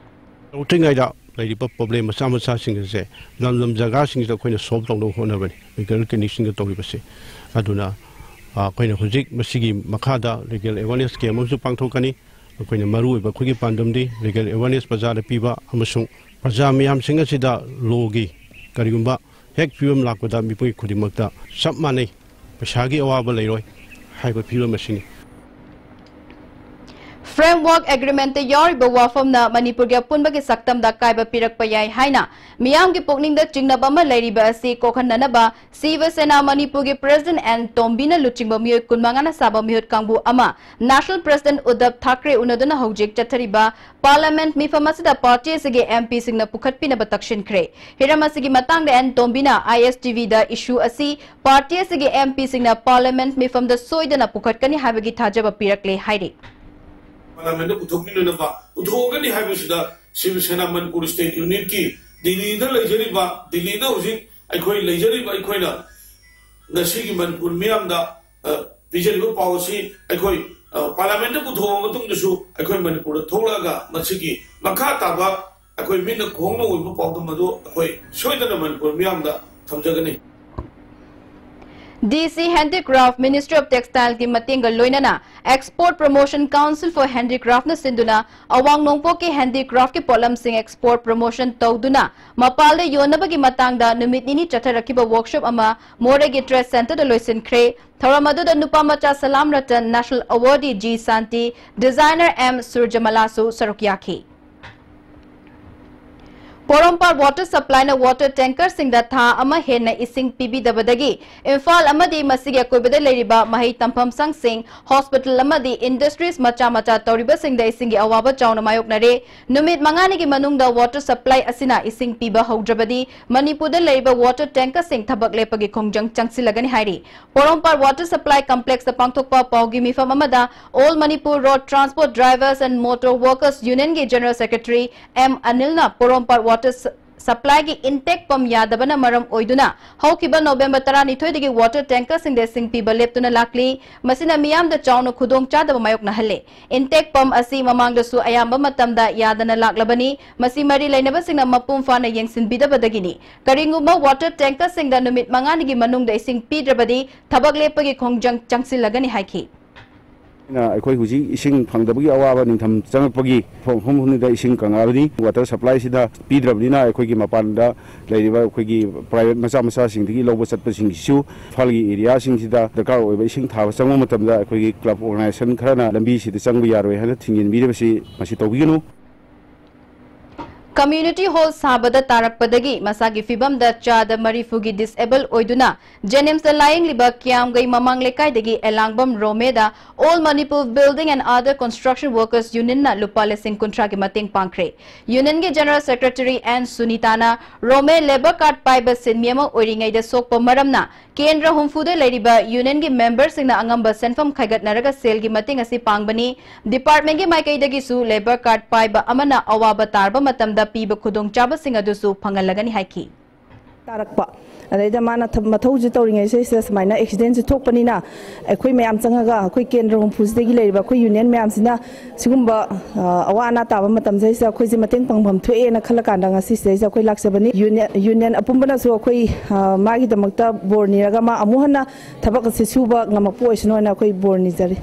ꯇꯧꯗ꯭ꯔꯤꯉꯩꯗ ꯂꯩꯔꯤꯕ problem ꯃꯆꯥ ꯃꯆꯥꯁꯤꯡ ꯑꯁꯦ ꯂꯝ ꯂꯝ ꯖꯒꯥꯁꯤꯡꯁꯤꯗ ꯑꯩꯈꯣꯏꯅ solve ꯇꯧꯅꯕ ꯍꯣꯠꯅꯕꯅꯤ, legal clinic ꯁꯤꯡꯒ ꯇꯧꯔꯤꯕꯁꯦ꯫ ꯑꯗꯨꯅ, ꯑ, ꯑꯩꯈꯣꯏꯅ ꯍꯧꯖꯤꯛ ꯃꯁꯤꯒꯤ ꯃꯈꯥꯗ legal awareness camp ꯑꯃꯁꯨ ꯄꯥꯡꯊꯣꯛꯀꯅꯤ꯫ ꯑꯩꯈꯣꯏꯅ ꯃꯔꯨꯑꯣꯏꯕ ꯑꯩꯈꯣꯏꯒꯤ ꯄꯥꯟꯗꯝꯗꯤ legal awareness ꯄ꯭ꯔꯖꯥꯗ ꯄꯤꯕ ꯑꯃꯁꯨꯡ ꯄ꯭ꯔꯖꯥ ꯃꯌꯥꯝꯁꯤꯡ ꯑꯁꯤꯗ law ꯒꯤ ꯀꯔꯤꯒꯨꯝꯕ ꯍꯦꯛ ꯐꯤꯕꯝ ꯂꯥꯛꯄꯗ ꯃꯤꯄꯨꯝ ꯈꯨꯗꯤꯡꯃꯛꯇ ꯆꯞ ꯃꯥꯟꯅꯩ, ꯄꯩꯁꯥꯒꯤ ꯑꯋꯥꯕ ꯂꯩꯔꯣꯏ ꯍꯥꯏꯕ ꯐꯤꯕꯝ ꯑꯁꯤꯅꯤ꯫ Framework Agreement ꯇ ꯌꯥꯎꯔꯤꯕ ꯋꯥꯐꯝꯅ ꯃꯅꯤꯄꯨꯔꯒꯤ ꯑꯄꯨꯟꯕꯒꯤ ꯁꯛꯇꯝꯗ ꯑꯀꯥꯏꯕ ꯄꯤꯔꯛꯄ ꯌꯥꯏ ꯍꯥꯏꯅ ꯃꯤꯌꯥꯝꯒꯤ ꯄꯨꯛꯅꯤꯡꯗ ꯆꯤꯡꯅꯕ ꯑꯃ ꯂꯩꯔꯤꯕ ꯑꯁꯤ ꯀꯣꯛꯍꯟꯅꯅꯕ ꯁꯤꯕ ꯁꯦꯅꯥ ꯃꯅꯤꯄꯨꯔꯒꯤ President ꯑꯦꯟ ꯇꯣꯝꯕꯤꯅ ꯂꯨꯆꯤꯡꯕ ꯃꯤꯑꯣꯏ ꯀꯨꯟꯃꯉꯥꯅ ꯁꯥꯕ ꯃꯤꯍꯨꯠ ꯀꯥꯡꯕꯨ ꯑꯃ National President ꯎꯗꯙꯕ ꯊꯥꯀ꯭ꯔꯦ ꯎꯅꯗꯨꯅ ꯍꯧꯖꯤꯛ ꯆꯠꯊꯔꯤꯕ Parliament ꯃꯤꯐꯝ ꯑꯁꯤꯗ party ꯑꯁꯤꯒꯤ M P ꯁꯤꯡꯅ ꯄꯨꯈꯠꯄꯤꯅꯕ ꯇꯛꯁꯤꯟꯈ꯭ꯔꯦ꯫ ꯍꯤꯔꯝ ꯑꯁꯤꯒꯤ ꯃꯇꯥꯡꯗ ꯑꯦꯟ ꯇꯣꯝꯕꯤꯅ I S T V ꯗ issue ꯑꯁꯤ party ꯑꯁꯤꯒꯤ M P ꯁꯤꯡꯅ Parliament ꯃꯤꯐꯝꯗ ꯁꯣꯏꯗꯅ ꯄꯨꯈꯠꯀꯅꯤ ꯍꯥꯏꯕꯒꯤ ꯊꯥꯖꯕ ꯄꯤꯔꯛꯂꯦ ꯍꯥꯏꯔꯤ꯫ Parliament ꯇ ꯄꯨꯊꯣꯛꯄꯤꯅꯅꯕ ꯄꯨꯊꯣꯛꯑꯒꯅꯤ ꯍꯥꯏꯕꯁꯤꯗ ꯁꯤꯕ ꯁꯦꯅꯥ ꯃꯅꯤꯄꯨꯔ State Unit ꯀꯤ ꯗꯤꯜꯂꯤꯗ ꯂꯩꯖꯔꯤꯕ, ꯗꯤꯜꯂꯤꯗ ꯍꯧꯖꯤꯛ ꯑꯩꯈꯣꯏ ꯂꯩꯖꯔꯤꯕ ꯑꯩꯈꯣꯏꯅ ꯉꯁꯤꯒꯤ ꯃꯅꯤꯄꯨꯔ ꯃꯤꯌꯥꯝꯗ, ꯑ, ꯄꯤꯖꯔꯤꯕ ꯄꯥꯎ ꯑꯁꯤ ꯑꯩꯈꯣꯏ, ꯑ, Parliament ꯇ ꯄꯨꯊꯣꯛꯑ ꯃꯇꯨꯡꯗꯁꯨ ꯑꯩꯈꯣꯏ ꯃꯅꯤꯄꯨꯔꯗ ꯊꯣꯛꯂꯛꯑꯒ ꯃꯁꯤꯒꯤ ꯃꯈꯥ ꯇꯥꯕ ꯑꯩꯈꯣꯏ ꯃꯤꯠꯅ ꯈꯣꯡꯅ ꯎꯕ ꯄꯥꯎꯗꯝ ꯑꯗꯨ ꯑꯩꯈꯣꯏ ꯁꯣꯏꯗꯅ ꯃꯅꯤꯄꯨꯔ ꯃꯤꯌꯥꯝꯗ ꯊꯝꯖꯒꯅꯤ꯫ D C Handicraft, Ministry of Textile ꯒꯤ ꯃꯇꯦꯡꯒ ꯂꯣꯏꯅꯅ Export Promotion Council for Handicraft ꯅ ꯁꯤꯟꯗꯨꯅ ꯑꯋꯥꯡ ꯅꯣꯡꯄꯣꯛꯀꯤ handicraft ꯀꯤ ꯄꯣꯠꯂꯝꯁꯤꯡ export promotion ꯇꯧꯗꯨꯅ ꯃꯄꯥꯜꯗ ꯌꯣꯟꯅꯕꯒꯤ ꯃꯇꯥꯡꯗ ꯅꯨꯃꯤꯠ ꯅꯤꯅꯤ ꯆꯠꯊꯔꯛꯈꯤꯕ workshop ꯑꯃ ꯃꯣꯔꯦꯒꯤ Trade Center ꯗ ꯂꯣꯏꯁꯤꯟꯈ꯭ꯔꯦ꯫ ꯊꯧꯔꯝ ꯑꯗꯨꯗ ꯅꯨꯄꯥ ꯃꯆꯥ ꯁꯂꯥꯝ Ratan, National Awardee G Santi, designer M Surjamala ꯁꯨ ꯁꯔꯨꯛ ꯌꯥꯈꯤ꯫ ꯄꯣꯔꯣꯝꯄꯥꯠ water supply ꯅ water tanker ꯁꯤꯡꯗ ꯊꯥ ꯑꯃ ꯍꯦꯟꯅ ꯏꯁꯤꯡ ꯄꯤꯕꯤꯗꯕꯗꯒꯤ ꯏꯝꯐꯥꯜ ꯑꯃꯗꯤ ꯃꯁꯤꯒꯤ ꯑꯀꯣꯏꯕꯗ ꯂꯩꯔꯤꯕ ꯃꯍꯩ ꯇꯝꯐꯝ ꯁꯪꯁꯤꯡ, hospital ꯑꯃꯗꯤ industries ꯃꯆꯥ ꯃꯆꯥ ꯇꯧꯔꯤꯕꯁꯤꯡꯗ ꯏꯁꯤꯡꯒꯤ ꯑꯋꯥꯕ ꯆꯥꯎꯅ ꯃꯥꯌꯣꯛꯅꯔꯦ꯫ ꯅꯨꯃꯤꯠ ꯃꯉꯥꯅꯤꯒꯤ ꯃꯅꯨꯡꯗ water supply ꯑꯁꯤꯅ ꯏꯁꯤꯡ ꯄꯤꯕ ꯍꯧꯗ꯭ꯔꯕꯗꯤ ꯃꯅꯤꯄꯨꯔꯗ ꯂꯩꯔꯤꯕ water tanker ꯁꯤꯡ ꯊꯕꯛ ꯂꯦꯞꯄꯒꯤ ꯈꯣꯡꯖꯪ ꯆꯪꯁꯤꯜꯂꯒꯅꯤ ꯍꯥꯏꯔꯤ꯫ ꯄꯣꯔꯣꯝꯄꯥꯠ water supply complex ꯇ ꯄꯥꯡꯊꯣꯛꯄ ꯄꯥꯎꯒꯤ ꯃꯤꯐꯝ ꯑꯃꯗ All Manipur Road Transport Drivers and Motor Workers Union ꯒꯤ General Secretary M Anil ꯅ ꯄꯣꯔꯣꯝꯄꯥꯠ water ꯁ-, supply ꯒꯤ intake pump ꯌꯥꯗꯕꯅ ꯃꯔꯝ ꯑꯣꯏꯗꯨꯅ ꯍꯧꯈꯤꯕ November ꯇꯔꯥꯅꯤꯊꯣꯏꯗꯒꯤ water tanker ꯁꯤꯡꯗ ꯏꯁꯤꯡ ꯄꯤꯕ ꯂꯦꯞꯇꯨꯅ ꯂꯥꯛꯂꯤ꯫ ꯃꯁꯤꯅ ꯃꯤꯌꯥꯝꯗ ꯆꯥꯎꯅ ꯈꯨꯗꯣꯡꯆꯥꯗꯕ ꯃꯥꯌꯣꯛꯅꯍꯜꯂꯦ꯫ Intake pump ꯑꯁꯤ ꯃꯃꯥꯡꯗꯁꯨ ꯑꯌꯥꯝꯕ ꯃꯇꯝꯗ ꯌꯥꯗꯅ ꯂꯥꯛꯂꯕꯅꯤ꯫ ꯃꯁꯤ ꯃꯔꯤ ꯂꯩꯅꯕꯁꯤꯡꯅ ꯃꯄꯨꯡ ꯐꯥꯅ ꯌꯦꯡꯁꯤꯟꯕꯤꯗꯕꯗꯒꯤꯅꯤ꯫ ꯀꯔꯤꯒꯨꯝꯕ water tanker ꯁꯤꯡꯗ ꯅꯨꯃꯤꯠ ꯃꯉꯥꯅꯤꯒꯤ ꯃꯅꯨꯡꯗ ꯏꯁꯤꯡ ꯄꯤꯗ꯭ꯔꯕꯗꯤ ꯊꯕꯛ ꯂꯦꯞꯄꯒꯤ ꯈꯣꯡꯖꯪ ꯆꯪꯁꯤꯜꯂꯒꯅꯤ ꯍꯥꯏꯈꯤ꯫ ꯑꯩꯈꯣꯏ ꯍꯧꯖꯤꯛ ꯏꯁꯤꯡ ꯐꯪꯗꯕꯒꯤ ꯑꯋꯥꯕ ꯅꯤꯡꯊꯝ ꯆꯪꯉꯛꯄꯒꯤ ꯃꯐꯝ ꯍꯨꯝꯅꯤꯗ ꯏꯁꯤꯡ ꯀꯪꯉꯛꯑꯕꯅꯤ꯫ Water supply ꯁꯤꯗ ꯄꯤꯗ꯭ꯔꯕꯅꯤꯅ ꯑꯩꯈꯣꯏꯒꯤ ꯃꯄꯥꯟꯗ ꯂꯩꯔꯤꯕ ꯑꯩꯈꯣꯏꯒꯤ private ꯃꯆꯥ ꯃꯆꯥꯁꯤꯡꯗꯒꯤ ꯂꯧꯕ ꯆꯠꯄꯁꯤꯡꯁꯤꯁꯨ ꯏꯝꯐꯥꯜꯒꯤ area ꯁꯤꯡꯁꯤꯗ ꯗꯔꯀꯥꯔ ꯑꯣꯏꯕ ꯏꯁꯤꯡ ꯊꯥꯕ ꯆꯪꯕ ꯃꯇꯝꯗ ꯑꯩꯈꯣꯏꯒꯤ club organization ꯈꯔꯅ ꯂꯝꯕꯤꯁꯤꯗ ꯆꯪꯕ ꯌꯥꯔꯣꯏ ꯍꯥꯏꯅ ꯊꯤꯡꯖꯤꯟꯕꯤꯔꯤꯕꯁꯤ ꯃꯁꯤ ꯇꯧꯕꯤꯒꯅꯨ꯫ Community hall ꯁꯥꯕꯗ ꯇꯥꯔꯛꯄꯗꯒꯤ ꯃꯁꯥꯒꯤ ꯐꯤꯕꯝꯗ ꯆꯥꯗ ꯃꯔꯤꯐꯨꯒꯤ disable ꯑꯣꯏꯗꯨꯅ JNIMS ꯇ ꯂꯥꯌꯦꯡꯂꯤꯕ ꯀꯤꯌꯥꯝꯒꯩ ꯃꯃꯥꯡ ꯂꯩꯀꯥꯏꯗꯒꯤ ꯑꯦꯂꯥꯡꯕꯝ ꯔꯣꯃꯦꯗ All Manipur Building and Other Construction Workers Union ꯅ ꯂꯨꯄꯥ ꯂꯤꯁꯤꯡ ꯀꯨꯟꯊ꯭ꯔꯥꯒꯤ ꯃꯇꯦꯡ ꯄꯥꯡꯈ꯭ꯔꯦ꯫ Union ꯒꯤ General Secretary N ꯁꯨꯅꯤꯇꯥꯅ ꯔꯣꯃꯦ labour card ꯄꯥꯏꯕ ꯁꯤꯟꯃꯤ ꯑꯃ ꯑꯣꯏꯔꯤꯉꯩꯗ ꯁꯣꯛꯄ ꯃꯔꯝꯅ ꯀꯦꯟꯗ꯭ꯔ ꯍꯨꯝꯐꯨꯗ ꯂꯩꯔꯤꯕ Union ꯒꯤ member ꯁꯤꯡꯅ ꯑꯉꯝꯕ ꯁꯦꯟꯐꯝ ꯈꯥꯏꯒꯠꯅꯔꯒ ꯁꯦꯜꯒꯤ ꯃꯇꯦꯡ ꯑꯁꯤ ꯄꯥꯡꯕꯅꯤ꯫ Department ꯀꯤ ꯃꯥꯏꯀꯩꯗꯒꯤꯁꯨ labour card ꯄꯥꯏꯕ ꯑꯃꯅ ꯑꯋꯥꯕ ꯇꯥꯔꯕ ꯃꯇꯝꯗ ꯄꯤꯕ ꯈꯨꯗꯣꯡꯆꯥꯕꯁꯤꯡ ꯑꯗꯨꯁꯨ ꯐꯪꯍꯜꯂꯒꯅꯤ ꯍꯥꯏꯈꯤ꯫ ꯇꯥꯔꯛꯄ ꯑꯗꯩꯗ ꯃꯥꯅ ꯊ- ꯃꯊꯧꯁꯤ ꯇꯧꯔꯤꯉꯩꯁꯤꯗ ꯁꯨꯃꯥꯏꯅ accident ꯁꯤ ꯊꯣꯛꯄꯅꯤꯅ ꯑꯩꯈꯣꯏ ꯃꯌꯥꯝ ꯆꯪꯉꯒ ꯑꯩꯈꯣꯏ ꯀꯦꯟꯗ꯭ꯔ ꯍꯨꯝꯐꯨꯁꯤꯗꯒꯤ ꯂꯩꯔꯤꯕ ꯑꯩꯈꯣꯏ Union ꯃꯌꯥꯝꯁꯤꯅ ꯁꯤꯒꯨꯝꯕ ꯑ, ꯑꯋꯥ ꯑꯅꯥ ꯇꯥꯕ ꯃꯇꯝꯁꯤꯗꯩꯁꯤꯗ ꯑꯩꯈꯣꯏꯁꯦ ꯃꯇꯦꯡ ꯄꯥꯡꯐꯝ ꯊꯣꯛꯑꯦꯅ ꯈꯜꯂ ꯀꯥꯟꯗ ꯉꯁꯤ ꯁꯤꯗꯩꯁꯤꯗ ꯑꯩꯈꯣꯏ ꯂꯥꯛꯆꯕꯅꯤ꯫ Union Union ꯑꯄꯨꯝꯕꯅꯁꯨ ꯑꯩꯈꯣꯏ ꯑ, ꯃꯥꯒꯤꯗꯃꯛꯇ ꯕꯣꯔ ꯅꯤꯔꯒ ꯃꯥ ꯑꯃꯨꯛ ꯍꯟꯅ ꯊꯕꯛ ꯑꯁꯤ ꯁꯨꯕ ꯉꯝꯃꯛꯄ ꯑꯣꯏꯁꯅꯨ ꯍꯥꯏꯅ ꯑꯩꯈꯣꯏ ꯕꯣꯔ ꯅꯤꯖꯔꯤ꯫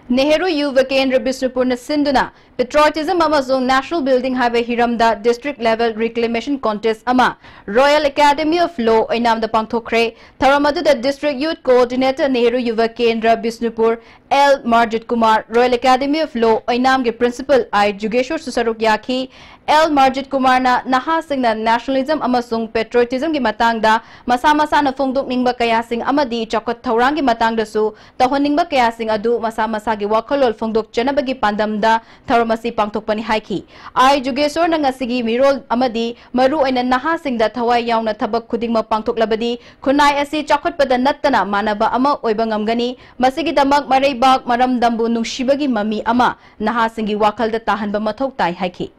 ꯅꯦꯍꯔꯨ ꯌꯨꯕ ꯀꯦꯟꯗ꯭ꯔ ꯕꯤꯁꯅꯨꯄꯨꯔꯅ ꯁꯤꯟꯗꯨꯅ Patriotism ꯑꯃꯁꯨꯡ National Building ꯍꯥꯏꯕ ꯍꯤꯔꯝꯗ District Level Reclamation Contest ꯑꯃ Royal Academy of Law ꯑꯣꯏꯅꯥꯝꯗ ꯄꯥꯡꯊꯣꯛꯈ꯭ꯔꯦ꯫ ꯊꯧꯔꯝ ꯑꯗꯨꯗ District Youth Coordinator ꯅꯦꯍꯔꯨ ꯌꯨꯕ ꯀꯦꯟꯗ꯭ꯔ Bishnupur L Marjit Kumar, Royal Academy of Law ꯑꯣꯏꯅꯥꯝꯒꯤ Principal I ꯖꯨꯒꯦꯁꯣꯔꯁꯨ ꯁꯔꯨꯛ ꯌꯥꯈꯤ꯫ L ꯃꯥꯔꯖꯤꯠ ꯀꯨꯃꯥꯔꯅ ꯅꯍꯥꯁꯤꯡꯅ nationalism ꯑꯃꯁꯨꯡ patriotism ꯒꯤ ꯃꯇꯥꯡꯗ ꯃꯁꯥ ꯃꯁꯥꯅ ꯐꯣꯡꯗꯣꯛꯅꯤꯡꯕ ꯀꯌꯥꯁꯤꯡ ꯑꯃꯗꯤ ꯆꯥꯎꯈꯠ ꯊꯧꯔꯥꯡꯒꯤ ꯃꯇꯥꯡꯗꯁꯨ ꯇꯧꯍꯟꯅꯤꯡꯕ ꯀꯌꯥꯁꯤꯡ ꯑꯗꯨ ꯃꯁꯥ ꯃꯁꯥꯒꯤ ꯋꯥꯈꯜꯂꯣꯟ ꯐꯣꯡꯗꯣꯛꯆꯅꯕꯒꯤ ꯄꯥꯟꯗꯝꯗ ꯊꯧꯔꯝ ꯑꯁꯤ ꯄꯥꯡꯊꯣꯛꯄꯅꯤ ꯍꯥꯏꯈꯤ꯫ I ꯖꯨꯒꯦꯁꯣꯔꯅ ꯉꯁꯤꯒꯤ ꯃꯤꯔꯣꯜ ꯑꯃꯗꯤ ꯃꯔꯨꯑꯣꯏꯅ ꯅꯍꯥꯁꯤꯡꯗ ꯊꯋꯥꯏ ꯌꯥꯎꯅ ꯊꯕꯛ ꯈꯨꯗꯤꯡꯃꯛ ꯄꯥꯡꯊꯣꯛꯂꯕꯗꯤ ꯈꯨꯟꯅꯥꯏ ꯑꯁꯤ ꯆꯥꯎꯈꯠꯄꯗ ꯅꯠꯇꯅ ꯃꯥꯟꯅꯕ ꯑꯃ ꯑꯣꯏꯕ ꯉꯝꯒꯅꯤ꯫ ꯃꯁꯤꯒꯤꯗꯃꯛ ꯃꯔꯩꯕꯥꯛ ꯃꯔꯝꯗꯝꯕꯨ ꯅꯨꯡꯁꯤꯕꯒꯤ ꯃꯃꯤ ꯑꯃ ꯅꯍꯥꯁꯤꯡꯒꯤ ꯋꯥꯈꯜꯗ ꯇꯥꯍꯟꯕ ꯃꯊꯧ ꯇꯥꯏ ꯍꯥꯏꯈꯤ꯫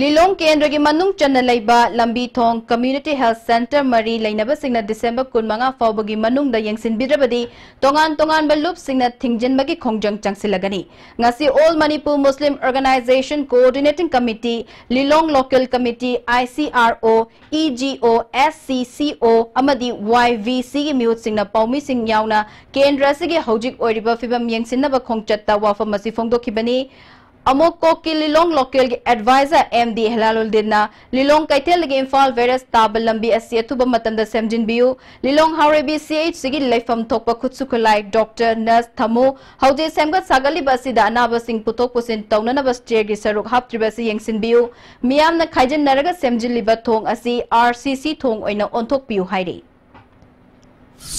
ꯂꯤꯂꯣꯡ ꯀꯦꯟꯗ꯭ꯔꯒꯤ ꯃꯅꯨꯡ ꯆꯟꯅ ꯂꯩꯕ ꯂꯝꯕꯤ ꯊꯣꯡ, community health centre ꯃꯔꯤ ꯂꯩꯅꯕꯁꯤꯡꯅ ꯗꯤꯁꯦꯝꯕꯔ ꯀꯨꯟꯃꯉꯥ ꯐꯥꯎꯕꯒꯤ ꯃꯅꯨꯡꯗ ꯌꯦꯡꯁꯤꯟꯕꯤꯗ꯭ꯔꯕꯗꯤ ꯇꯣꯉꯥꯟ ꯇꯣꯉꯥꯟꯕ ꯂꯨꯞꯁꯤꯡꯅ ꯊꯤꯡꯖꯤꯟꯕꯒꯤ ꯈꯣꯡꯖꯪ ꯆꯪꯁꯤꯜꯂꯒꯅꯤ꯫ ꯉꯁꯤ All Manipur Muslim Organisation Coordinating Committee, Lilong Local Committee, I C R O, E G O, S C C O ꯑꯃꯗꯤ Y V C ꯒꯤ ꯃꯤꯍꯨꯠꯁꯤꯡꯅ ꯄꯥꯎꯃꯤꯁꯤꯡ ꯌꯥꯎꯅ ꯀꯦꯟꯗ꯭ꯔ ꯑꯁꯤꯒꯤ ꯍꯧꯖꯤꯛ ꯑꯣꯏꯔꯤꯕ ꯐꯤꯕꯝ ꯌꯦꯡꯁꯤꯟꯅꯕ ꯈꯣꯡꯆꯠꯇ ꯋꯥꯐꯝ ꯑꯁꯤ ꯐꯣꯡꯗꯣꯛꯈꯤꯕꯅꯤ꯫ ꯑꯃꯣꯛꯀꯣꯛꯀꯤ ꯂꯤꯂꯣꯡ ꯂꯣꯀꯦꯜꯒꯤ ꯑꯦꯗꯚꯥꯏꯖꯔ ꯑꯦꯝ ꯗꯤ ꯍꯦꯂꯥꯂꯨꯗꯤꯟꯅ ꯂꯤꯂꯣꯡ ꯀꯩꯊꯦꯜꯗꯒꯤ ꯏꯝꯐꯥꯜ ꯚꯦꯔꯦꯁ ꯇꯥꯕ ꯂꯝꯕꯤ ꯑꯁꯤ ꯑꯊꯨꯕ ꯃꯇꯝꯗ ꯁꯦꯝꯖꯤꯟꯕꯤꯌꯨ, ꯂꯤꯂꯣꯡ ꯍꯥꯎꯔꯩꯕꯤ C H C ꯒꯤ ꯂꯩꯐꯝ ꯊꯣꯛꯄ ꯈꯨꯠꯁꯨ ꯈꯨꯠꯂꯥꯏ, ꯗꯣꯛꯇꯔ, ꯅꯔꯁ ꯊꯝꯃꯨ, ꯍꯧꯖꯤꯛ ꯁꯦꯝꯒꯠ ꯁꯥꯒꯠꯂꯤꯕ ꯑꯁꯤꯗ ꯑꯅꯥꯕꯁꯤꯡ ꯄꯨꯊꯣꯛ ꯄꯨꯁꯤꯟ ꯇꯧꯅꯅꯕ ꯁ꯭ꯇꯦꯌꯔꯒꯤ ꯁꯔꯨꯛ ꯍꯥꯞꯇ꯭ꯔꯤꯕ ꯑꯁꯤ ꯌꯦꯡꯁꯤꯟꯕꯤꯌꯨ, ꯃꯤꯌꯥꯝꯅ ꯈꯥꯏꯖꯤꯟꯅꯔꯒ ꯁꯦꯝꯖꯤꯜꯂꯤꯕ ꯊꯣꯡ ꯑꯁꯤ R C C ꯊꯣꯡ ꯑꯣꯏꯅ ꯑꯣꯟꯊꯣꯛꯄꯤꯌꯨ ꯍꯥꯏꯔꯤ꯫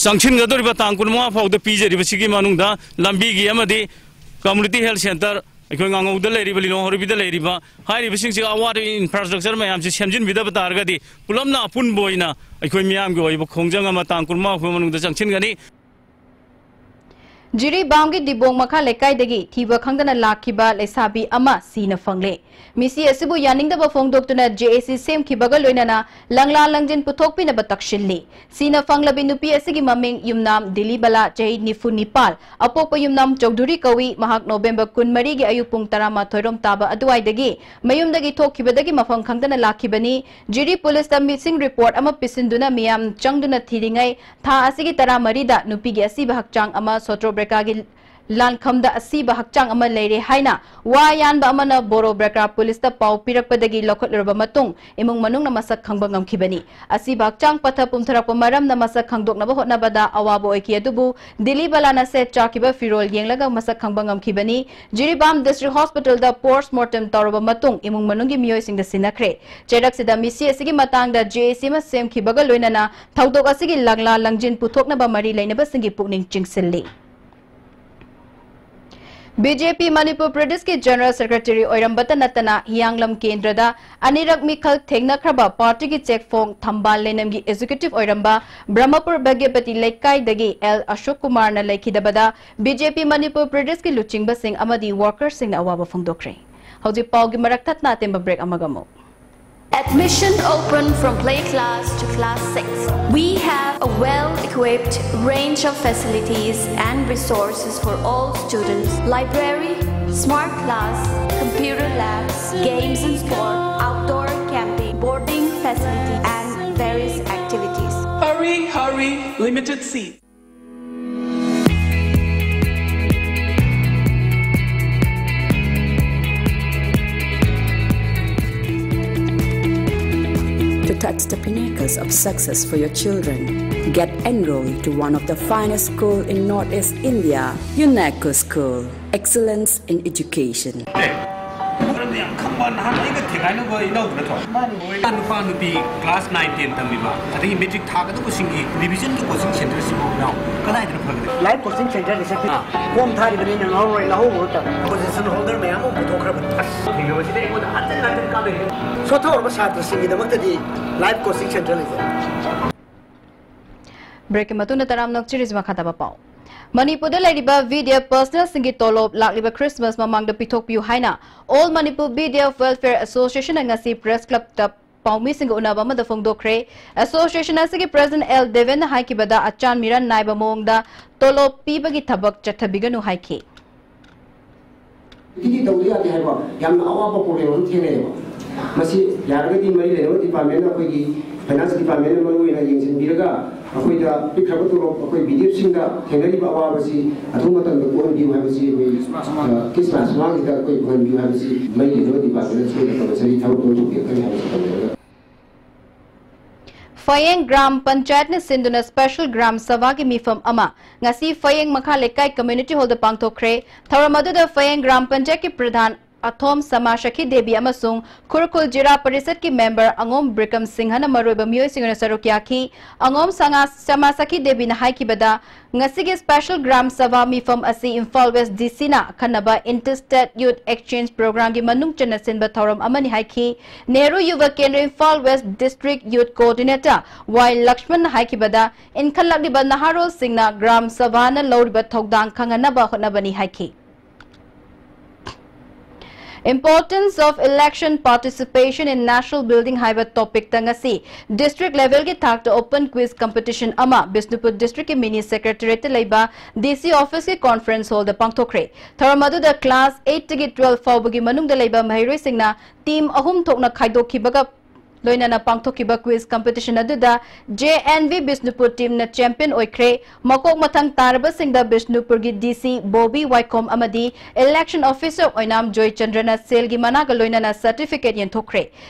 ꯆꯪꯁꯤꯟꯒꯗꯧꯔꯤꯕ ꯇꯥꯡ ꯀꯨꯟꯃꯉꯥ ꯐꯥꯎꯗ ꯄꯤꯖꯔꯤꯕꯁꯤꯒꯤ ꯃꯅꯨꯡꯗ ꯂꯝꯕꯤꯒꯤ ꯑꯃꯗꯤ community health centre, ꯑꯩꯈꯣꯏ ꯉꯥꯉꯧꯗ ꯂꯩꯔꯤꯕ, ꯂꯤꯂꯣꯡ ꯍꯧꯔꯩꯕꯤꯗ ꯂꯩꯔꯤꯕ ꯍꯥꯏꯔꯤꯕꯁꯤꯡꯁꯤꯒ ꯑꯋꯥꯠꯄ infrastructure ꯃꯌꯥꯝꯁꯤ ꯁꯦꯝꯖꯤꯟꯕꯤꯗꯕ ꯇꯥꯔꯒꯗꯤ ꯄꯨꯂꯞꯅ ꯑꯄꯨꯟꯕ ꯑꯣꯏꯅ ꯑꯩꯈꯣꯏ ꯃꯤꯌꯥꯝꯒꯤ ꯑꯣꯏꯕ ꯈꯣꯡꯖꯪ ꯑꯃ ꯇꯥꯡ ꯀꯨꯟꯃꯉꯥ ꯐꯥꯎ ꯃꯅꯨꯡꯗ ꯆꯪꯁꯤꯟꯒꯅꯤ꯫ ꯖꯤꯔꯤꯕꯥꯝꯒꯤ ꯗꯤꯕꯣꯡ ꯃꯈꯥ ꯂꯩꯀꯥꯏꯗꯒꯤ ꯊꯤꯕ ꯈꯪꯗꯅ ꯂꯥꯛꯈꯤꯕ ꯂꯩꯁꯥꯕꯤ ꯑꯃ ꯁꯤꯅ ꯐꯪꯂꯦ꯫ ꯃꯤꯁꯤ ꯑꯁꯤꯕꯨ ꯌꯥꯅꯤꯡꯗꯕ ꯐꯣꯡꯗꯣꯛꯇꯨꯅ J A C ꯁꯦꯝꯈꯤꯕꯒ ꯂꯣꯏꯅꯅ ꯂꯪꯂꯥ ꯂꯪꯖꯤꯟ ꯄꯨꯊꯣꯛꯄꯤꯅꯕ ꯇꯛꯁꯤꯜꯂꯤ꯫ ꯁꯤꯅ ꯐꯪꯂꯕꯤ ꯅꯨꯄꯤ ꯑꯁꯤꯒꯤ ꯃꯃꯤꯡ ꯌꯨꯝꯅꯥꯝ ꯗꯤꯂꯤꯕꯂꯥ, ꯆꯍꯤ ꯅꯤꯐꯨ ꯅꯤꯄꯥꯜ, ꯑꯄꯣꯛꯄ ꯌꯨꯝꯅꯥꯝ ꯆꯧꯙꯨꯔꯤ ꯀꯧꯏ꯫ ꯃꯍꯥꯛ ꯅꯣꯕꯦꯝꯕꯔ ꯀꯨꯟꯃꯔꯤꯒꯤ ꯑꯌꯨꯛ ꯄꯨꯡ ꯇꯔꯥꯃꯥꯊꯣꯏ ꯔꯣꯝ ꯇꯥꯕ ꯑꯗꯨꯋꯥꯏꯗꯒꯤ ꯃꯌꯨꯝꯗꯒꯤ ꯊꯣꯛꯈꯤꯕꯗꯒꯤ ꯃꯐꯝ ꯈꯪꯗꯅ ꯂꯥꯛꯈꯤꯕꯅꯤ꯫ ꯖꯤꯔꯤ ꯄꯨꯂꯤꯁꯇ missing report ꯑꯃ ꯄꯤꯁꯤꯟꯗꯨꯅ ꯃꯤꯌꯥꯝ ꯆꯪꯗꯨꯅ ꯊꯤꯔꯤꯉꯩ, ꯊꯥ ꯑꯁꯤꯒꯤ ꯇꯔꯥꯃꯔꯤꯗ ꯅꯨꯄꯤꯒꯤ ꯑꯁꯤꯕ ꯍꯛꯆꯥꯡ ꯑꯃ ꯁꯣꯇ꯭ꯔꯣꯕ꯭ꯔꯦꯀꯥꯒꯤ ꯂꯥꯟꯈꯝꯗ ꯑꯁꯤꯕ ꯍꯛꯆꯥꯡ ꯑꯃ ꯂꯩꯔꯦ ꯍꯥꯏꯅ ꯋꯥ ꯌꯥꯟꯕ ꯑꯃꯅ ꯕꯣꯔꯣ ꯕ꯭ꯔꯦꯀ꯭ꯔꯥ ꯄꯨꯂꯤꯁꯇ ꯄꯥꯎ ꯄꯤꯔꯛꯄꯗꯒꯤ ꯂꯧꯈꯠꯂꯨꯔꯕ ꯃꯇꯨꯡ ꯏꯃꯨꯡ ꯃꯅꯨꯡꯅ ꯃꯁꯛ ꯈꯪꯕ ꯉꯝꯈꯤꯕꯅꯤ꯫ ꯑꯁꯤꯕ ꯍꯛꯆꯥꯡ ꯄꯠꯊ ꯄꯨꯝꯊꯔꯛꯄ ꯃꯔꯝꯅ ꯃꯁꯛ ꯈꯪꯗꯣꯛꯅꯕ ꯍꯣꯠꯅꯕꯗ ꯑꯋꯥꯕ ꯑꯣꯏꯈꯤ, ꯑꯗꯨꯕꯨ ꯗꯤꯂꯤꯕꯂꯥꯅ ꯁꯦꯠ ꯆꯥꯈꯤꯕ ꯐꯤꯔꯣꯜ ꯌꯦꯡꯂꯒ ꯃꯁꯛ ꯈꯪꯕ ꯉꯝꯈꯤꯕꯅꯤ꯫ ꯖꯤꯔꯤꯕꯥꯝ District Hospital ꯗ post mortem ꯇꯧꯔꯕ ꯃꯇꯨꯡ ꯏꯃꯨꯡ ꯃꯅꯨꯡꯒꯤ ꯃꯤꯑꯣꯏꯁꯤꯡꯗ ꯁꯤꯟꯅꯈ꯭ꯔꯦ꯫ ꯆꯩꯔꯛꯁꯤꯗ ꯃꯤꯁꯤ ꯑꯁꯤꯒꯤ ꯃꯇꯥꯡꯗ J A C ꯑꯃ ꯁꯦꯝꯈꯤꯕꯒ ꯂꯣꯏꯅꯅ ꯊꯧꯗꯣꯛ ꯑꯁꯤꯒꯤ ꯂꯪꯂꯥ ꯂꯪꯖꯤꯟ ꯄꯨꯊꯣꯛꯅꯕ ꯃꯔꯤ ꯂꯩꯅꯕꯁꯤꯡꯒꯤ ꯄꯨꯛꯅꯤꯡ ꯆꯤꯡꯁꯤꯜꯂꯤ꯫ B J P ꯃꯅꯤꯄꯨꯔ ꯄ꯭ꯔꯗꯦꯁꯀꯤ General Secretary ꯑꯣꯏꯔꯝꯕꯇ ꯅꯠꯇꯅ ꯍꯤꯌꯥꯡꯂꯝ ꯀꯦꯟꯗ꯭ꯔꯗ ꯑꯅꯤꯔꯛ ꯃꯤꯈꯜ ꯊꯦꯡꯅꯈ꯭ꯔꯕ ꯄꯥꯔꯇꯤꯒꯤ ꯆꯦꯛꯐꯣꯡ ꯊꯝꯕꯥꯜ ꯂꯩꯅꯝꯒꯤ Executive ꯑꯣꯏꯔꯝꯕ ꯕ꯭ꯔꯍꯃꯄꯨꯔ ꯚꯒ꯭ꯌꯄꯇꯤ ꯂꯩꯀꯥꯏꯗꯒꯤ ꯑꯦꯜ ꯑꯁꯣꯛ ꯀꯨꯃꯥꯔꯅ ꯂꯩꯈꯤꯗꯕꯗ B J P ꯃꯅꯤꯄꯨꯔ ꯄ꯭ꯔꯗꯦꯁꯀꯤ ꯂꯨꯆꯤꯡꯕꯁꯤꯡ ꯑꯃꯗꯤ workerꯁꯤꯡꯅ ꯑꯋꯥꯕ ꯐꯣꯡꯗꯣꯛꯈ꯭ꯔꯦ꯫ ꯍꯧꯖꯤꯛ ꯄꯥꯎꯒꯤ ꯃꯔꯛ ꯊꯠꯅ ꯑꯇꯦꯟꯕ break ꯑꯃꯒ ꯑꯃꯨꯛ꯫ Admission open from play class to class six. We have a well-equipped range of facilities and resources for all students. Library, smart class, computer labs, games and sport, outdoor camping, boarding facility, and various activities. Hurry, hurry, limited seats. To touch the pinnacles of success for your children, get enrolled to one of the finest school in Northeast India, UNECO School. Excellence in education. ꯃꯔꯝꯗꯤ ꯌꯥꯝ ꯈꯪꯕ ꯅꯍꯥꯟ ꯑꯩꯒ ꯊꯦꯡꯒꯥꯏꯅꯕ ꯏꯅꯥꯎꯗꯨ ꯅꯠꯇ꯭ꯔꯣ? ꯃꯥꯅꯤ꯫ ꯅꯨꯄꯥ ꯅꯨꯄꯤ class nine ten ꯇꯝꯃꯤꯕ, ꯑꯗꯒꯤ matric ꯊꯥꯒꯗꯧꯕꯁꯤꯡꯒꯤ revision ꯒꯤ coaching centre ꯁꯤꯕꯨ ꯏꯅꯥꯎ ꯀꯗꯥꯏꯗꯅ ꯐꯒꯗꯒꯦ? Live coaching centre ꯁꯦ ꯍꯥ꯫ Form ꯊꯥꯔꯤꯕꯅꯤꯅ ꯂꯧꯍꯧꯔꯣꯏ, ꯂꯧꯍꯧꯕ ꯃꯇꯝ position holder ꯃꯌꯥꯝ ꯑꯃ ꯄꯨꯊꯣꯛꯈ꯭ꯔꯕꯅꯤ꯫ ꯑꯁ, ꯊꯦꯡꯅꯕꯁꯤꯗ ꯑꯩꯉꯣꯟꯗ ꯍꯟꯖꯤꯟ ꯍꯟꯖꯤꯟ ꯀꯥꯟꯅꯩ꯫ ꯁꯣꯊꯍꯧꯔꯕ ꯁꯥꯇ꯭ꯔꯁꯤꯡꯒꯤꯗꯃꯛꯇꯗꯤ Live coaching centre ꯂꯩꯖꯩ꯫ Break ꯀꯤ ꯃꯇꯨꯡꯗ ꯇꯔꯥꯝꯅ ꯅꯣꯛꯆꯔꯤꯁꯤ ꯃꯈꯥ ꯇꯥꯕ ꯄꯥꯎ꯫ ꯃꯅꯤꯄꯨꯔꯗ ꯂꯩꯔꯤꯕ VDF personnel ꯁꯤꯡꯒꯤ ꯇꯣꯂꯣꯞ ꯂꯥꯛꯂꯤꯕ Christmas ꯃꯃꯥꯡꯗ ꯄꯤꯊꯣꯛꯄꯤꯌꯨ ꯍꯥꯏꯅ All Manipur VDF Welfare Association ꯅ ꯉꯁꯤ press club ꯇ ꯄꯥꯎꯃꯤꯁꯤꯡꯒ ꯎꯅꯕ ꯑꯃꯗ ꯐꯣꯡꯗꯣꯛꯈ꯭ꯔꯦ꯫ Association ꯑꯁꯤꯒꯤ President L ꯗꯦꯕꯦꯟꯅ ꯍꯥꯏꯈꯤꯕꯗ ꯑꯆꯥꯟ ꯃꯤꯔꯥꯟ ꯅꯥꯏꯕ ꯃꯑꯣꯡꯗ ꯇꯣꯂꯣꯞ ꯄꯤꯕꯒꯤ ꯊꯕꯛ ꯆꯠꯊꯕꯤꯒꯅꯨ ꯍꯥꯏꯈꯤ꯫ ꯏꯗꯤ ꯇꯧꯗ ꯌꯥꯗꯦ ꯍꯥꯏꯕ ꯌꯥꯝꯅ ꯑꯋꯥꯕ problem ꯑꯃ ꯊꯦꯡꯅꯩꯌꯦꯕ꯫ ꯃꯁꯤ ꯌꯥꯔꯒꯗꯤ ꯃꯔꯤ ꯂꯩꯅꯕ department ꯅ, ꯑꯩꯈꯣꯏꯒꯤ finance department ꯅ ꯃꯔꯨ ꯑꯣꯏꯅ ꯌꯦꯡꯁꯤꯟꯕꯤꯔꯒ ꯑꯩꯈꯣꯏꯗ ꯄꯤꯛꯈ꯭ꯔꯕ ꯇꯣꯂꯣꯞ, ꯑꯩꯈꯣꯏ VDF ꯁꯤꯡꯗ ꯊꯦꯡꯅꯔꯤꯕ ꯑꯋꯥꯕꯁꯤ ꯑꯊꯨꯕ ꯃꯇꯝꯗ ꯀꯣꯛꯍꯟꯕꯤꯌꯨ ꯍꯥꯏꯕꯁꯤ ꯑꯩꯈꯣꯏ, ꯑ, Christmas ꯃꯃꯥꯡꯁꯤꯗ ꯑꯩꯈꯣꯏ ꯐꯪꯍꯟꯕꯤꯌꯨ ꯍꯥꯏꯕꯁꯤ ꯃꯔꯤ ꯂꯩꯅꯕ department ꯅ ꯁꯣꯏꯗꯅ compulsory ꯊꯕꯛ ꯑꯣꯟꯊꯣꯛꯄꯤꯔꯛꯀꯅꯤ ꯍꯥꯏꯕꯁꯤ ꯊꯝꯖꯔꯒ꯫ ꯐꯌꯦꯡ ꯒ꯭ꯔꯥꯝ ꯄꯟꯆꯥꯌꯠꯅ ꯁꯤꯟꯗꯨꯅ special ꯒ꯭ꯔꯥꯝ ꯁꯚꯥꯒꯤ ꯃꯤꯐꯝ ꯑꯃ ꯉꯁꯤ ꯐꯌꯦꯡ ꯃꯈꯥ ꯂꯩꯀꯥꯏ community hall ꯗ ꯄꯥꯡꯊꯣꯛꯈ꯭ꯔꯦ꯫ ꯊꯧꯔꯝ ꯑꯗꯨꯗ ꯐꯌꯦꯡ ꯒ꯭ꯔꯥꯝ ꯄꯟꯆꯥꯌꯠꯀꯤ ꯄ꯭ꯔꯙꯥꯟ ꯑꯊꯣꯝ ꯁꯃꯥ ꯁꯈꯤ ꯗꯦꯕꯤ ꯑꯃꯁꯨꯡ ꯈꯨꯔꯈꯨꯜ ꯖꯤꯔꯥ ꯄꯔꯤꯁꯠꯀꯤ member ꯑꯉꯣꯝ ꯕ꯭ꯔꯤꯀꯝ ꯁꯤꯡꯍꯅ ꯃꯔꯨꯑꯣꯏꯕ ꯃꯤꯑꯣꯏꯁꯤꯡ ꯑꯣꯏꯅ ꯁꯔꯨꯛ ꯌꯥꯈꯤ꯫ ꯑꯉꯣꯝ ꯁꯉꯥ-, ꯁꯃꯥ ꯁꯈꯤ ꯗꯦꯕꯤꯅ ꯍꯥꯏꯈꯤꯕꯗ, ꯉꯁꯤꯒꯤ special ꯒ꯭ꯔꯥꯝ ꯁꯚꯥ ꯃꯤꯐꯝ ꯑꯁꯤ ꯏꯝꯐꯥꯜ West DC ꯅ ꯑꯈꯟꯅꯕ Inter-State Youth Exchange Program ꯒꯤ ꯃꯅꯨꯡ ꯆꯟꯅ ꯁꯤꯟꯕ ꯊꯧꯔꯝ ꯑꯃꯅꯤ ꯍꯥꯏꯈꯤ꯫ ꯅꯦꯍꯔꯨ ꯌꯨꯕ ꯀꯦꯟꯗ꯭ꯔ Imphal West District Youth Coordinator ꯋꯥꯏ ꯂꯛꯁꯃꯟꯅ ꯍꯥꯏꯈꯤꯕꯗ, ꯏꯟꯈꯠꯂꯛꯂꯤꯕ ꯅꯍꯥꯔꯣꯜꯁꯤꯡꯅ ꯒ꯭ꯔꯥꯝ ꯁꯚꯥꯅ ꯂꯧꯔꯤꯕ ꯊꯧꯗꯥꯡ ꯈꯪꯍꯟꯅꯕ ꯍꯣꯠꯅꯕꯅꯤ ꯍꯥꯏꯈꯤ꯫ Importance of Election Participation in National Building ꯍꯥꯏꯕ topic ꯇ ꯉꯁꯤ district level ꯒꯤ ꯊꯥꯛꯇ open quiz competition ꯑꯃ ꯕꯤꯁꯅꯨꯄꯨꯔ district ꯀꯤ mini secretariat ꯇ ꯂꯩꯕ D C office ꯀꯤ conference hall ꯗ ꯄꯥꯡꯊꯣꯛꯈ꯭ꯔꯦ꯫ ꯊꯧꯔꯝ ꯑꯗꯨꯗ class eight ꯇꯒꯤ twelve ꯐꯥꯎꯕꯒꯤ ꯃꯅꯨꯡꯗ ꯂꯩꯕ ꯃꯍꯩꯔꯣꯏꯁꯤꯡꯅ team ꯑꯍꯨꯝ ꯊꯣꯛꯅ ꯈꯥꯏꯗꯣꯛꯈꯤꯕꯒ ꯂꯣꯏꯅꯅ ꯄꯥꯡꯊꯣꯛꯈꯤꯕ quiz competition ꯑꯗꯨꯗ J N V Bishnupur team ꯅ champion ꯑꯣꯏꯈ꯭ꯔꯦ꯫ ꯃꯀꯣꯛ ꯃꯊꯪ ꯇꯥꯔꯕꯁꯤꯡꯗ ꯕꯤꯁꯅꯨꯄꯨꯔꯒꯤ D C ꯕꯣꯕꯤ ꯋꯥꯏꯈꯣꯝ ꯑꯃꯗꯤ Election Officer ꯑꯣꯏꯅꯥꯝ ꯖꯣꯏꯆꯟꯗ꯭ꯔꯅ ꯁꯦꯜꯒꯤ ꯃꯅꯥꯒ ꯂꯣꯏꯅꯅ certificate ꯌꯦꯟꯊꯣꯛꯈ꯭ꯔꯦ꯫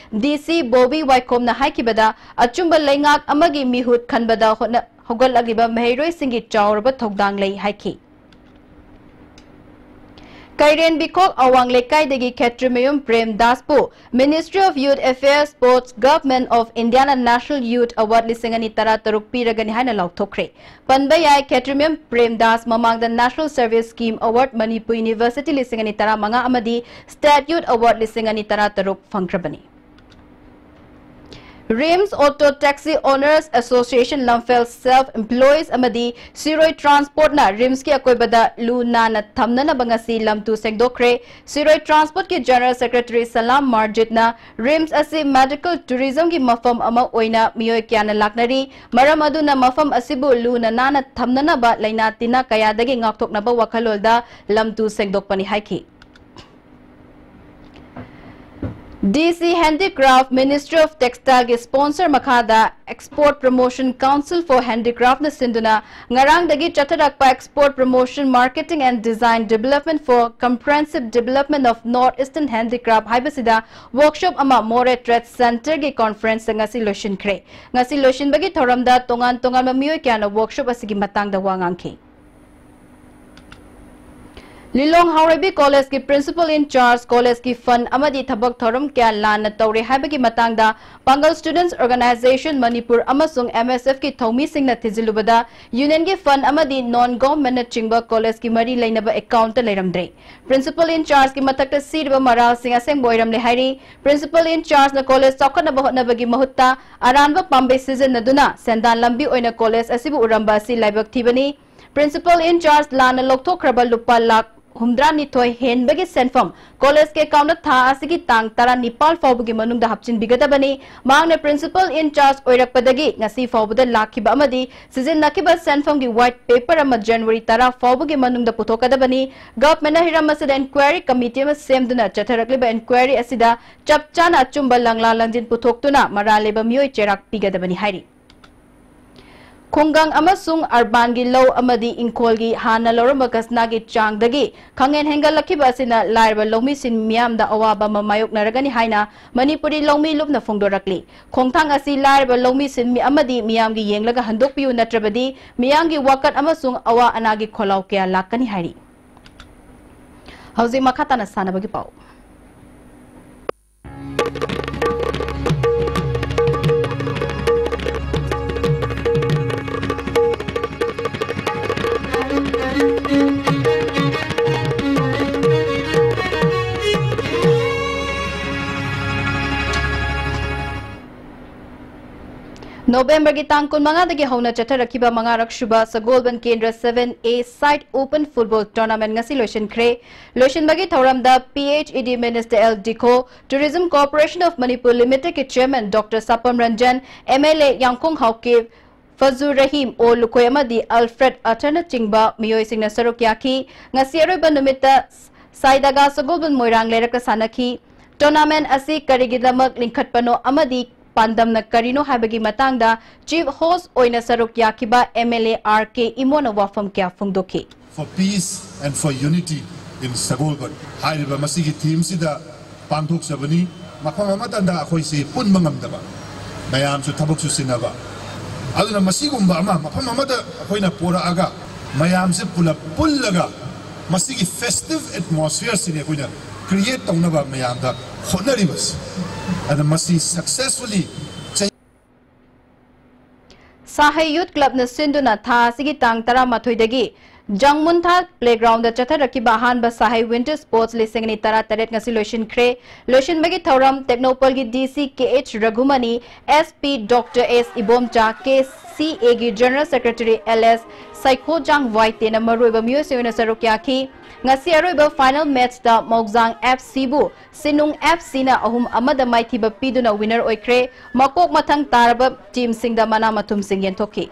D C ꯕꯣꯕꯤ ꯋꯥꯏꯈꯣꯝꯅ ꯍꯥꯏꯈꯤꯕꯗ, ꯑꯆꯨꯝꯕ ꯂꯩꯉꯥꯛ ꯑꯃꯒꯤ ꯃꯤꯍꯨꯠ ꯈꯟꯕꯗ ꯍꯣꯠꯅ-, ꯍꯧꯒꯠꯂꯛꯂꯤꯕ ꯃꯍꯩꯔꯣꯏꯁꯤꯡꯒꯤ ꯆꯥꯎꯔꯕ ꯊꯧꯗꯥꯡ ꯂꯩ ꯍꯥꯏꯈꯤ꯫ ꯀꯩꯔꯦꯟ ꯕꯤꯈꯣꯛ ꯑꯋꯥꯡ ꯂꯩꯀꯥꯏꯗꯒꯤ ꯈꯦꯇ꯭ꯔꯤꯃꯌꯨꯝ Prem ꯗꯥꯁꯄꯨ Ministry of Youth Affairs, Sports, Government of India ꯅ National Youth Award ꯂꯤꯁꯤꯡ ꯑꯅꯤ ꯇꯔꯥ ꯇꯔꯨꯛ ꯄꯤꯔꯒꯅꯤ ꯍꯥꯏꯅ ꯂꯥꯎꯊꯣꯛꯈ꯭ꯔꯦ꯫ ꯄꯟꯕ ꯌꯥꯏ, ꯈꯦꯇ꯭ꯔꯤꯃꯌꯨꯝ ꯄ꯭ꯔꯦꯝ ꯗꯥꯁ ꯃꯃꯥꯡꯗ National Service Scheme Award, Manipur University ꯂꯤꯁꯤꯡ ꯑꯅꯤ ꯇꯔꯥ ꯃꯉꯥ ꯑꯃꯗꯤ State Youth Award ꯂꯤꯁꯤꯡ ꯑꯅꯤ ꯇꯔꯥ ꯇꯔꯨꯛ ꯐꯪꯈ꯭ꯔꯕꯅꯤ꯫ RIMS Auto Taxi Owners Association, ꯂꯝꯐꯦꯜ Self Employees ꯑꯃꯗꯤ ꯁꯤꯔꯣꯏ Transport ꯅ RIMS ꯀꯤ ꯑꯀꯣꯏꯕꯗ ꯂꯨ ꯅꯥꯟꯅ ꯊꯝꯅꯅꯕ ꯉꯁꯤ ꯂꯝꯇꯨ ꯁꯦꯡꯗꯣꯛꯈ꯭ꯔꯦ꯫ ꯁꯤꯔꯣꯏ Transport ꯀꯤ General Secretary ꯁꯂꯥꯝ ꯃꯥꯔꯖꯤꯠꯅ RIMS ꯑꯁꯤ medical tourism ꯒꯤ ꯃꯐꯝ ꯑꯃ ꯑꯣꯏꯅ ꯃꯤꯑꯣꯏ ꯀꯌꯥꯅ ꯂꯥꯛꯅꯔꯤ, ꯃꯔꯝ ꯑꯗꯨꯅ ꯃꯐꯝ ꯑꯁꯤꯕꯨ ꯂꯨꯅ ꯅꯥꯟꯅ ꯊꯝꯅꯅꯕ ꯂꯥꯏꯅꯥ ꯇꯤꯟꯅ ꯀꯌꯥꯗꯒꯤ ꯉꯥꯛꯊꯣꯛꯅꯕ ꯋꯥꯈꯜꯂꯣꯟꯗ ꯂꯝꯇꯨ ꯁꯦꯡꯗꯣꯛꯄꯅꯤ ꯍꯥꯏꯈꯤ꯫ D C Handicraft, Ministry of Textile ꯒꯤ sponsor ꯃꯈꯥꯗ Export Promotion Council for Handicraft ꯅ ꯁꯤꯟꯗꯨꯅ ꯉꯔꯥꯡꯗꯒꯤ ꯆꯠꯊꯔꯛꯄ Export Promotion, Marketing and Design Development for Comprehensive Development of North Eastern Handicraft ꯍꯥꯏꯕꯁꯤꯗ workshop ꯑꯃ ꯃꯣꯔꯦ Trade Center ꯒꯤ conference ꯇ ꯉꯁꯤ ꯂꯣꯏꯁꯤꯟꯈ꯭ꯔꯦ꯫ ꯉꯁꯤ ꯂꯣꯏꯁꯤꯟꯕꯒꯤ ꯊꯧꯔꯝꯗ ꯇꯣꯉꯥꯟ ꯇꯣꯉꯥꯟꯕ ꯃꯤꯑꯣꯏ ꯀꯌꯥꯅ workshop ꯑꯁꯤꯒꯤ ꯃꯇꯥꯡꯗ ꯋꯥ ꯉꯥꯡꯈꯤ꯫ ꯂꯤꯂꯣꯡ ꯍꯥꯎꯔꯩꯕꯤ College ꯀꯤ Principal in Charge, college ꯀꯤ fund ꯑꯃꯗꯤ ꯊꯕꯛ ꯊꯧꯔꯝ ꯀꯌꯥ ꯂꯥꯟꯅ ꯇꯧꯔꯦ ꯍꯥꯏꯕꯒꯤ ꯃꯇꯥꯡꯗ ꯄꯥꯡꯒꯜ Students Organisation ꯃꯅꯤꯄꯨꯔ ꯑꯃꯁꯨꯡ M S F ꯀꯤ ꯊꯧꯃꯤꯁꯤꯡꯅ ꯊꯤꯖꯤꯜꯂꯨꯕꯗ union ꯒꯤ fund ꯑꯃꯗꯤ non government ꯅ ꯆꯤꯡꯕ college ꯀꯤ ꯃꯔꯤ ꯂꯩꯅꯕ account ꯇ ꯂꯩꯔꯝꯗ꯭ꯔꯦ꯫ Principal in Charge ꯀꯤ ꯃꯊꯛꯇ ꯁꯤꯔꯤꯕ ꯃꯔꯥꯜꯁꯤꯡ ꯑꯁꯦꯡꯕ ꯑꯣꯏꯔꯝꯂꯦ ꯍꯥꯏꯔꯤ꯫ Principal in Charge ꯅ college ꯆꯥꯎꯈꯠꯅꯕ ꯍꯣꯠꯅꯕꯒꯤ ꯃꯍꯨꯠꯇ ꯑꯔꯥꯟꯕ ꯄꯥꯝꯕꯩ ꯁꯤꯖꯤꯟꯅꯗꯨꯅ ꯁꯦꯟꯗꯥꯟ ꯂꯝꯕꯤ ꯑꯣꯏꯅ college ꯑꯁꯤꯕꯨ ꯎꯔꯝꯕ ꯑꯁꯤ ꯂꯥꯏꯕꯛ ꯊꯤꯕꯅꯤ꯫ Principal in Charge ꯂꯥꯟꯅ ꯂꯧꯊꯣꯛꯈ꯭ꯔꯕ ꯂꯨꯄꯥ ꯂꯥꯈ ꯍꯨꯝꯗ꯭ꯔꯥꯅꯤꯊꯣꯏ ꯍꯦꯟꯕꯒꯤ ꯁꯦꯟꯐꯝ ꯀꯣꯂꯦꯖꯀꯤ ꯑꯦꯀꯥꯎꯟꯗ ꯊꯥ ꯑꯁꯤꯒꯤ ꯇꯥꯡ ꯇꯔꯥꯅꯤꯄꯥꯜ ꯐꯥꯎꯕꯒꯤ ꯃꯅꯨꯡꯗ ꯍꯥꯞꯆꯤꯟꯕꯤꯒꯗꯕꯅꯤ꯫ ꯃꯍꯥꯛꯅ principal in charge ꯑꯣꯏꯔꯛꯄꯗꯒꯤ ꯉꯁꯤ ꯐꯥꯎꯕꯗ ꯂꯥꯛꯈꯤꯕ ꯑꯃꯗꯤ ꯁꯤꯖꯤꯟꯅꯈꯤꯕ ꯁꯦꯟꯐꯝꯒꯤ white paper ꯑꯃ January ꯇꯔꯥ ꯐꯥꯎꯕꯒꯤ ꯃꯅꯨꯡꯗ ꯄꯨꯊꯣꯛꯀꯗꯕꯅꯤ꯫ ꯒꯚꯔꯟꯃꯦꯟꯠꯅ ꯍꯤꯔꯝ ꯑꯁꯤꯗ inquiry committee ꯑꯃ ꯁꯦꯝꯗꯨꯅ ꯆꯠꯊꯔꯛꯂꯤꯕ inquiry ꯑꯁꯤꯗ ꯆꯞ ꯆꯥꯅ ꯑꯆꯨꯝꯕ ꯂꯪꯂꯥ ꯂꯪꯖꯤꯟ ꯄꯨꯊꯣꯛꯇꯨꯅ ꯃꯔꯥꯜ ꯂꯩꯕ ꯃꯤꯑꯣꯏ ꯆꯩꯔꯥꯛ ꯄꯤꯒꯗꯕꯅꯤ ꯍꯥꯏꯔꯤ꯫ ꯈꯨꯡꯒꯪ ꯑꯃꯁꯨꯡ urbanꯒꯤ ꯂꯧ ꯑꯃꯗꯤ ꯏꯪꯈꯣꯜꯒꯤ ꯍꯥꯟꯅ ꯂꯧꯔꯝꯕ ꯈꯖꯅꯥꯒꯤ ꯆꯥꯡꯗꯒꯤ ꯈꯪꯍꯦꯟ ꯍꯦꯟꯒꯠꯂꯛꯈꯤꯕ ꯑꯁꯤꯅ ꯂꯥꯏꯔꯕ ꯂꯧꯃꯤꯁꯤꯡ ꯃꯤꯌꯥꯝꯗ ꯑꯋꯥꯕ ꯑꯃ ꯃꯥꯌꯣꯛꯅꯔꯒꯅꯤ ꯍꯥꯏꯅ ꯃꯅꯤꯄꯨꯔꯤ ꯂꯧꯃꯤ ꯂꯨꯞꯅ ꯐꯣꯡꯗꯣꯔꯛꯂꯤ꯫ ꯈꯣꯡꯊꯥꯡ ꯑꯁꯤ ꯂꯥꯏꯔꯕ ꯂꯧꯃꯤꯁꯤꯡ ꯃꯤ ꯑꯃꯗꯤ ꯃꯤꯌꯥꯝꯒꯤ ꯌꯦꯡꯂꯒ ꯍꯟꯗꯣꯛꯄꯤꯌꯨ, ꯅꯠꯇ꯭ꯔꯕꯗꯤ ꯃꯤꯌꯥꯝꯒꯤ ꯋꯥꯀꯠ ꯑꯃꯁꯨꯡ ꯑꯋꯥ ꯑꯅꯥꯒꯤ ꯈꯣꯜꯂꯥꯎ ꯀꯌꯥ ꯂꯥꯛꯀꯅꯤ ꯍꯥꯏꯔꯤ꯫ ꯍꯧꯖꯤꯛ ꯃꯈꯥ ꯇꯥꯅ ꯁꯥꯟꯅꯕꯒꯤ ꯄꯥꯎ꯫ ꯅꯣꯕꯦꯝꯕꯔꯒꯤ ꯇꯥꯡ ꯀꯨꯟꯃꯉꯥꯗꯒꯤ ꯍꯧꯅ ꯆꯠꯊꯔꯛꯈꯤꯕ ꯃꯉꯥꯔꯛ ꯁꯨꯕ ꯁꯒꯣꯜꯕꯟ ꯀꯦꯟꯗ꯭ꯔ seven A side open football tournament ꯉꯁꯤ ꯂꯣꯏꯁꯤꯟꯈ꯭ꯔꯦ꯫ ꯂꯣꯏꯁꯤꯟꯕꯒꯤ ꯊꯧꯔꯝꯗ P H E D Minister L Dikho, Tourism Corporation of Manipur Limitedꯀꯤ Chairman Doctor Sapam Ranjan, M L A ꯌꯥꯡꯈꯣꯡ Haokip, ꯐꯖꯨ Rahim ꯑꯣ ꯂꯨꯈꯣꯏ ꯑꯃꯗꯤ ꯑꯜꯐ꯭ꯔꯦꯗ ꯑꯊꯔꯅꯆꯤꯡꯕ ꯃꯤꯑꯣꯏꯁꯤꯡꯅ ꯁꯔꯨꯛ ꯌꯥꯈꯤ꯫ ꯉꯁꯤ ꯑꯔꯣꯏꯕ ꯅꯨꯃꯤꯠꯇ ꯁꯥꯏꯗꯥꯒꯥ ꯁꯒꯣꯜꯕꯟ ꯃꯣꯏꯔꯥꯡ ꯂꯩꯔꯛꯇ ꯁꯥꯟꯅꯈꯤ꯫ Tournament ꯑꯁꯤ ꯀꯔꯤꯒꯤꯗꯃꯛ ꯂꯤꯡꯈꯠꯄꯅꯣ ꯑꯃꯗꯤ ꯄꯥꯟꯗꯝꯅ ꯀꯔꯤꯅꯣ ꯍꯥꯏꯕꯒꯤ ꯃꯇꯥꯡꯗ chief host ꯑꯣꯏꯅ ꯁꯔꯨꯛ ꯌꯥꯈꯤꯕ M L A R K ꯏꯃꯣꯅ ꯋꯥꯐꯝ ꯀꯌꯥ ꯐꯣꯡꯗꯣꯛꯈꯤ꯫ For peace and for unity in Sagolband ꯍꯥꯏꯔꯤꯕ ꯃꯁꯤꯒꯤ themeꯁꯤꯗ ꯄꯥꯡꯊꯣꯛꯆꯕꯅꯤ꯫ ꯃꯐꯝ ꯑꯃꯇꯗ ꯑꯩꯈꯣꯏꯁꯤ ꯄꯨꯟꯕ ꯉꯝꯗꯕ, ꯃꯌꯥꯝꯁꯨ ꯊꯕꯛꯁꯨ ꯆꯤꯟꯅꯕ, ꯑꯗꯨꯅ ꯃꯁꯤꯒꯨꯝꯕ ꯑꯃ ꯃꯐꯝ ꯑꯃꯗ ꯑꯩꯈꯣꯏꯅ ꯄꯨꯔꯛꯑꯒ ꯃꯌꯥꯝꯁꯦ ꯄꯨꯂꯞ ꯄꯨꯜꯂꯒ ꯃꯁꯤꯒꯤ festive atmosphereꯁꯤꯅꯤ ꯑꯩꯈꯣꯏꯅ create ꯇꯧꯅꯕ ꯃꯌꯥꯝꯗ ꯍꯣꯠꯅꯔꯤꯕꯁꯤ꯫ ꯑꯗ ꯃꯁꯤ successfully ꯁꯥꯍꯩ Youth Clubꯅ ꯁꯤꯟꯗꯨꯅ ꯊꯥ ꯑꯁꯤꯒꯤ ꯇꯥꯡ ꯇꯔꯥꯃꯥꯊꯣꯏꯗꯒꯤ ꯖꯥꯡꯃꯨꯟꯊꯥ playground ꯗ ꯆꯠꯊꯔꯛꯈꯤꯕ ꯑꯍꯥꯟꯕ ꯁꯍꯥꯏ Winter Sports ꯂꯤꯁꯤꯡ ꯑꯅꯤ ꯇꯔꯥꯇꯔꯦꯠ ꯉꯁꯤ ꯂꯣꯏꯁꯤꯟꯈ꯭ꯔꯦ꯫ ꯂꯣꯏꯁꯤꯟꯕꯒꯤ ꯊꯧꯔꯝ ꯇꯦꯡꯅꯧꯄꯜꯒꯤ D C K H Raghumani, S P Doctor S Ibomcha, K C A ꯒꯤ General Secretary L S ꯁꯥꯏꯈꯣꯖꯥꯡ ꯋꯥꯏꯇꯦꯅ ꯃꯔꯨꯑꯣꯏꯕ ꯃꯤꯑꯣꯏꯁꯤꯡ ꯑꯣꯏꯅ ꯁꯔꯨꯛ ꯌꯥꯈꯤ꯫ ꯉꯁꯤ ꯑꯔꯣꯏꯕ final match ꯇ ꯃꯧꯖꯥꯡ F C ꯕꯨ ꯁꯤꯅꯨꯡ F C ꯅ ꯑꯍꯨꯝ ꯑꯃꯗ ꯃꯥꯏꯊꯤꯕ ꯄꯤꯗꯨꯅ winner ꯑꯣꯏꯈ꯭ꯔꯦ꯫ ꯃꯀꯣꯛ ꯃꯊꯪ ꯇꯥꯔꯕ team ꯁꯤꯡꯗ ꯃꯅꯥ ꯃꯊꯨꯝꯁꯤꯡ ꯌꯦꯟꯊꯣꯛꯈꯤ꯫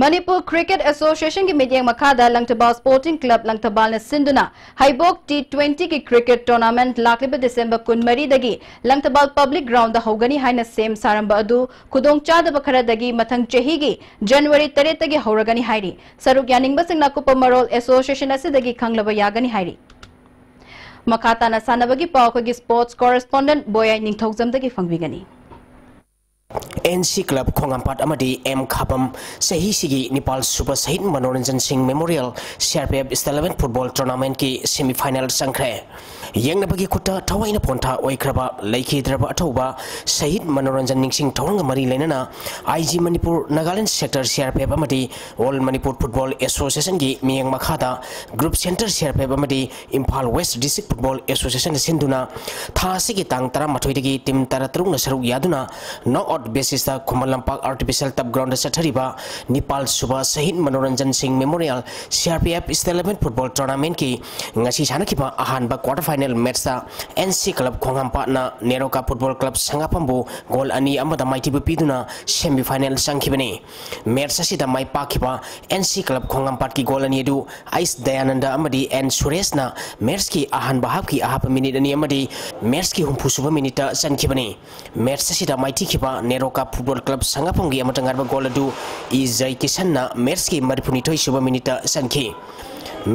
ꯃꯅꯤꯄꯨꯔ Cricket Association ꯒꯤ ꯃꯤꯠꯌꯦꯡ ꯃꯈꯥꯗ ꯂꯪꯊꯕꯥꯜ Sporting Club ꯂꯪꯊꯕꯥꯜꯅ ꯁꯤꯟꯗꯨꯅ ꯍꯩꯕꯣꯛ T twenty ꯒꯤ cricket tournament ꯂꯥꯛꯂꯤꯕ December ꯀꯨꯟꯃꯔꯤꯗꯒꯤ ꯂꯪꯊꯕꯥꯜ public ground ꯗ ꯍꯧꯒꯅꯤ ꯍꯥꯏꯅ ꯁꯦꯝ ꯁꯥꯔꯝꯕ ꯑꯗꯨ ꯈꯨꯗꯣꯡꯆꯥꯗꯕ ꯈꯔꯗꯒꯤ ꯃꯊꯪ ꯆꯍꯤꯒꯤ January ꯇꯔꯦꯠꯇꯒꯤ ꯍꯧꯔꯒꯅꯤ ꯍꯥꯏꯔꯤ꯫ ꯁꯔꯨꯛ ꯌꯥꯅꯤꯡꯕꯁꯤꯡꯅ ꯑꯀꯨꯞꯄ ꯃꯔꯣꯜ association ꯑꯁꯤꯗꯒꯤ ꯈꯪꯂꯕ ꯌꯥꯒꯅꯤ ꯍꯥꯏꯔꯤ꯫ ꯃꯈꯥ ꯇꯥꯅ ꯁꯥꯟꯅꯕꯒꯤ ꯄꯥꯎ ꯑꯩꯈꯣꯏꯒꯤ sports correspondent ꯕꯣꯌꯥꯏ ꯅꯤꯡꯊꯧꯖꯝꯗꯒꯤ ꯐꯪꯕꯤꯒꯅꯤ꯫ N C Club ꯈꯣꯡꯍꯥꯝꯄꯥꯠ ꯑꯃꯗꯤ M ꯈꯥꯕꯝ ꯆꯍꯤꯁꯤꯒꯤ ꯅꯤꯄꯥꯜ ꯁꯨꯕ ꯁꯍꯤꯗ ꯃꯅꯣꯔꯟꯖꯟ ꯁꯤꯡ Memorial C R P F State Level Football Tournament ꯀꯤ semi final ꯆꯪꯈ꯭ꯔꯦ꯫ ꯌꯦꯡꯅꯕꯒꯤ ꯈꯨꯠꯇ ꯊꯋꯥꯏꯅ ꯄꯣꯟꯊꯥ ꯑꯣꯏꯈ꯭ꯔꯕ ꯂꯩꯈꯤꯗ꯭ꯔꯕ ꯑꯊꯧꯕ ꯁꯍꯤꯗ ꯃꯅꯣꯔꯟꯖꯟ ꯅꯤꯡꯁꯤꯡ ꯊꯧꯔꯝꯒ ꯃꯔꯤ ꯂꯩꯅꯅ I G Manipur Nagaland Sector C R P F ꯑꯃꯗꯤ All Manipur Football Association ꯒꯤ ꯃꯤꯠꯌꯦꯡ ꯃꯈꯥꯗ Group Center C R P F ꯑꯃꯗꯤ Imphal West District Football Association ꯅ ꯁꯤꯟꯗꯨꯅ ꯊꯥ ꯑꯁꯤꯒꯤ ꯇꯥꯡ ꯇꯔꯥꯃꯥꯊꯣꯏꯗꯒꯤ team ꯇꯔꯥꯇꯔꯨꯛꯅ ꯁꯔꯨꯛ ꯌꯥꯗꯨꯅ knock out basis ꯇ Khuman Lampak artificial turf ground ꯗ ꯆꯠꯊꯔꯤꯕ ꯅꯤꯄꯥꯜ ꯁꯨꯕ ꯁꯍꯤꯗ ꯃꯅꯣꯔꯟꯖꯟ ꯁꯤꯡ Memorial C R P F State Level Football Tournament ꯀꯤ ꯉꯁꯤ ꯁꯥꯟꯅꯈꯤꯕ ꯑꯍꯥꯟꯕ quarter final match ꯇ N C Club ꯈꯣꯡꯍꯥꯝꯄꯥꯠꯅ NEROCA Football Club ꯁꯉꯥꯐꯝꯕꯨ goal ꯑꯅꯤ ꯑꯃꯗ ꯃꯥꯏꯊꯤꯕ ꯄꯤꯗꯨꯅ semi final ꯆꯪꯈꯤꯕꯅꯤ꯫ Match ꯑꯁꯤꯗ ꯃꯥꯏ ꯄꯥꯛꯈꯤꯕ N C Club ꯈꯣꯡꯍꯥꯝꯄꯥꯠꯀꯤ goal ꯑꯅꯤ ꯑꯗꯨ ꯑꯩꯁ ꯗꯌꯥꯅꯟꯗ ꯑꯃꯗꯤ ꯑꯦꯟ ꯁꯨꯔꯦꯁꯅ match ꯀꯤ ꯑꯍꯥꯟꯕ half ꯀꯤ ꯑꯍꯥꯞꯄ minute ꯑꯅꯤ ꯑꯃꯗꯤ match ꯀꯤ ꯍꯨꯝꯐꯨ ꯁꯨꯕ minute ꯇ ꯆꯟꯈꯤꯕꯅꯤ꯫ Match ꯑꯁꯤꯗ ꯃꯥꯏꯊꯤꯈꯤꯕ ꯅꯦꯔꯣꯀꯥ Football Club ꯁꯉꯥꯐꯝꯒꯤ ꯑꯃꯠꯇ ꯉꯥꯏꯔꯕ goal ꯑꯗꯨ ꯏ ꯖꯩ ꯀꯤꯁꯟꯅ match ꯀꯤ ꯃꯔꯤꯐꯨꯅꯤꯊꯣꯏ ꯁꯨꯕ minute ꯇ ꯆꯟꯈꯤ꯫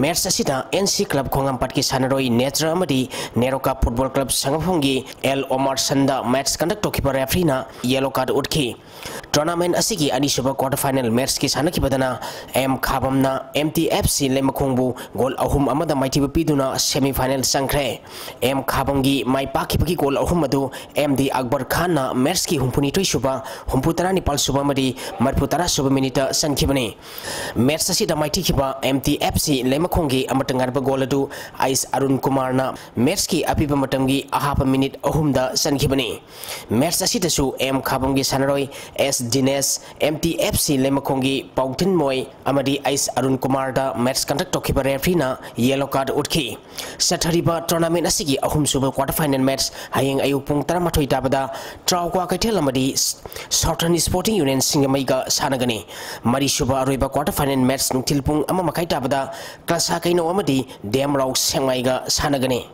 Match ꯑꯁꯤꯗ N C Club ꯈꯣꯡꯍꯥꯝꯄꯥꯠꯀꯤ ꯁꯥꯟꯅꯔꯣꯏ ꯅꯦꯇ꯭ꯔ ꯑꯃꯗꯤ ꯅꯦꯔꯣꯀꯥ Football Club ꯁꯉꯥꯐꯝꯒꯤ ꯑꯦꯜ ꯑꯣꯃꯥꯔ ꯁꯟꯗ match conduct ꯇꯧꯈꯤꯕ referee ꯅ yellow card ꯎꯠꯈꯤ꯫ Tournament ꯑꯁꯤꯒꯤ ꯑꯅꯤꯁꯨꯕ quarter final matchꯀꯤ ꯁꯥꯟꯅꯈꯤꯕꯗꯅ ꯑꯦꯝ ꯈꯥꯕꯝꯅ ꯑꯦꯝ ꯇꯤ ꯑꯦꯐ ꯁꯤ ꯂꯩꯃꯈꯣꯡꯕꯨ goal ꯑꯍꯨꯝ ꯑꯃꯗ ꯃꯥꯏꯊꯤꯕ ꯄꯤꯗꯨꯅ semi final ꯆꯪꯈ꯭ꯔꯦ꯫ ꯑꯦꯝ ꯈꯥꯕꯝꯒꯤ ꯃꯥꯏ ꯄꯥꯛꯈꯤꯕꯒꯤ goal ꯑꯍꯨꯝ ꯑꯗꯨ ꯑꯦꯝ ꯗꯤ ꯑꯛꯕꯔ ꯈꯥꯟꯅ matchꯀꯤ ꯍꯨꯝꯐꯨꯅꯤꯊꯣꯏ ꯁꯨꯕ, ꯍꯨꯝꯐꯨꯇꯔꯥ ꯅꯤꯄꯥꯜ ꯁꯨꯕ ꯑꯃꯗꯤ ꯃꯔꯤꯐꯨ ꯇꯔꯥ ꯁꯨꯕ minuteꯇ ꯆꯟꯈꯤꯕꯅꯤ꯫ Match ꯑꯁꯤꯗ ꯃꯥꯏꯊꯤꯈꯤꯕ ꯑꯦꯝ ꯇꯤ ꯑꯦꯐ ꯁꯤ ꯂꯩꯃꯈꯣꯡꯒꯤ ꯑꯃꯠꯇ ꯉꯥꯏꯔꯕ goal ꯑꯗꯨ ꯑꯩꯁ ꯑꯔꯨꯟ ꯀꯨꯃꯥꯔꯅ matchꯀꯤ ꯑꯄꯤꯕ ꯃꯇꯝꯒꯤ ꯑꯍꯥꯞꯄ minute ꯑꯍꯨꯝꯗ ꯆꯟꯈꯤꯕꯅꯤ꯫ Match ꯑꯁꯤꯗꯁꯨ ꯑꯦꯝ ꯈꯥꯕꯝꯒꯤ ꯁꯥꯟꯅꯔꯣꯏ ꯑꯦꯁ ꯗꯤꯅꯦꯁ, ꯑꯦꯝ ꯇꯤ ꯑꯦꯐ ꯁꯤ ꯂꯩꯃꯈꯣꯡꯒꯤ ꯄꯥꯎꯊꯤꯟ ꯃꯣꯏ ꯑꯃꯗꯤ ꯑꯩꯁ ꯑꯔꯨꯟ ꯀꯨꯃꯥꯔꯗ match conduct ꯇꯧꯈꯤꯕ refereeꯅ yellow card ꯎꯠꯈꯤ꯫ ꯆꯠꯊꯔꯤꯕ tournament ꯑꯁꯤꯒꯤ ꯑꯍꯨꯝꯁꯨꯕ quarter final match ꯍꯌꯦꯡ ꯑꯌꯨꯛ ꯄꯨꯡ ꯇꯔꯥꯃꯥꯊꯣꯏ ꯇꯥꯕꯗ ꯇ꯭ꯔꯥꯎ ꯀ꯭ꯋꯥꯀꯩꯊꯦꯜ ꯑꯃꯗꯤ Southern Sporting Union ꯁꯤꯡꯖꯃꯩꯒ ꯁꯥꯟꯅꯒꯅꯤ꯫ ꯃꯔꯤꯁꯨꯕ ꯑꯔꯣꯏꯕ quarter final match ꯅꯨꯡꯊꯤꯜ ꯄꯨꯡ ꯑꯃ ꯃꯈꯥꯏ ꯇꯥꯕꯗ ꯀ꯭ꯂꯥꯁꯥ ꯀꯩꯅꯧ ꯑꯃꯗꯤ ꯗꯦꯝꯔꯥꯎ ꯁꯦꯛꯃꯥꯏꯒ ꯁꯥꯟꯅꯒꯅꯤ꯫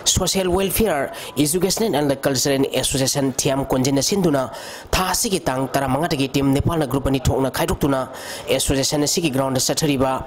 Social Welfare, Educational and Cultural Association ꯊꯤꯌꯥꯝ ꯀꯣꯟꯖꯤꯟꯅ ꯁꯤꯟꯗꯨꯅ ꯊꯥ ꯑꯁꯤꯒꯤ ꯇꯥꯡ ꯇꯔꯥꯃꯉꯥꯗꯒꯤ team ꯅꯤꯄꯥꯜꯅ group ꯑꯅꯤ ꯊꯣꯛꯅ ꯈꯥꯏꯗꯣꯛꯇꯨꯅ association ꯑꯁꯤꯒꯤ groundꯗ ꯆꯠꯊꯔꯤꯕ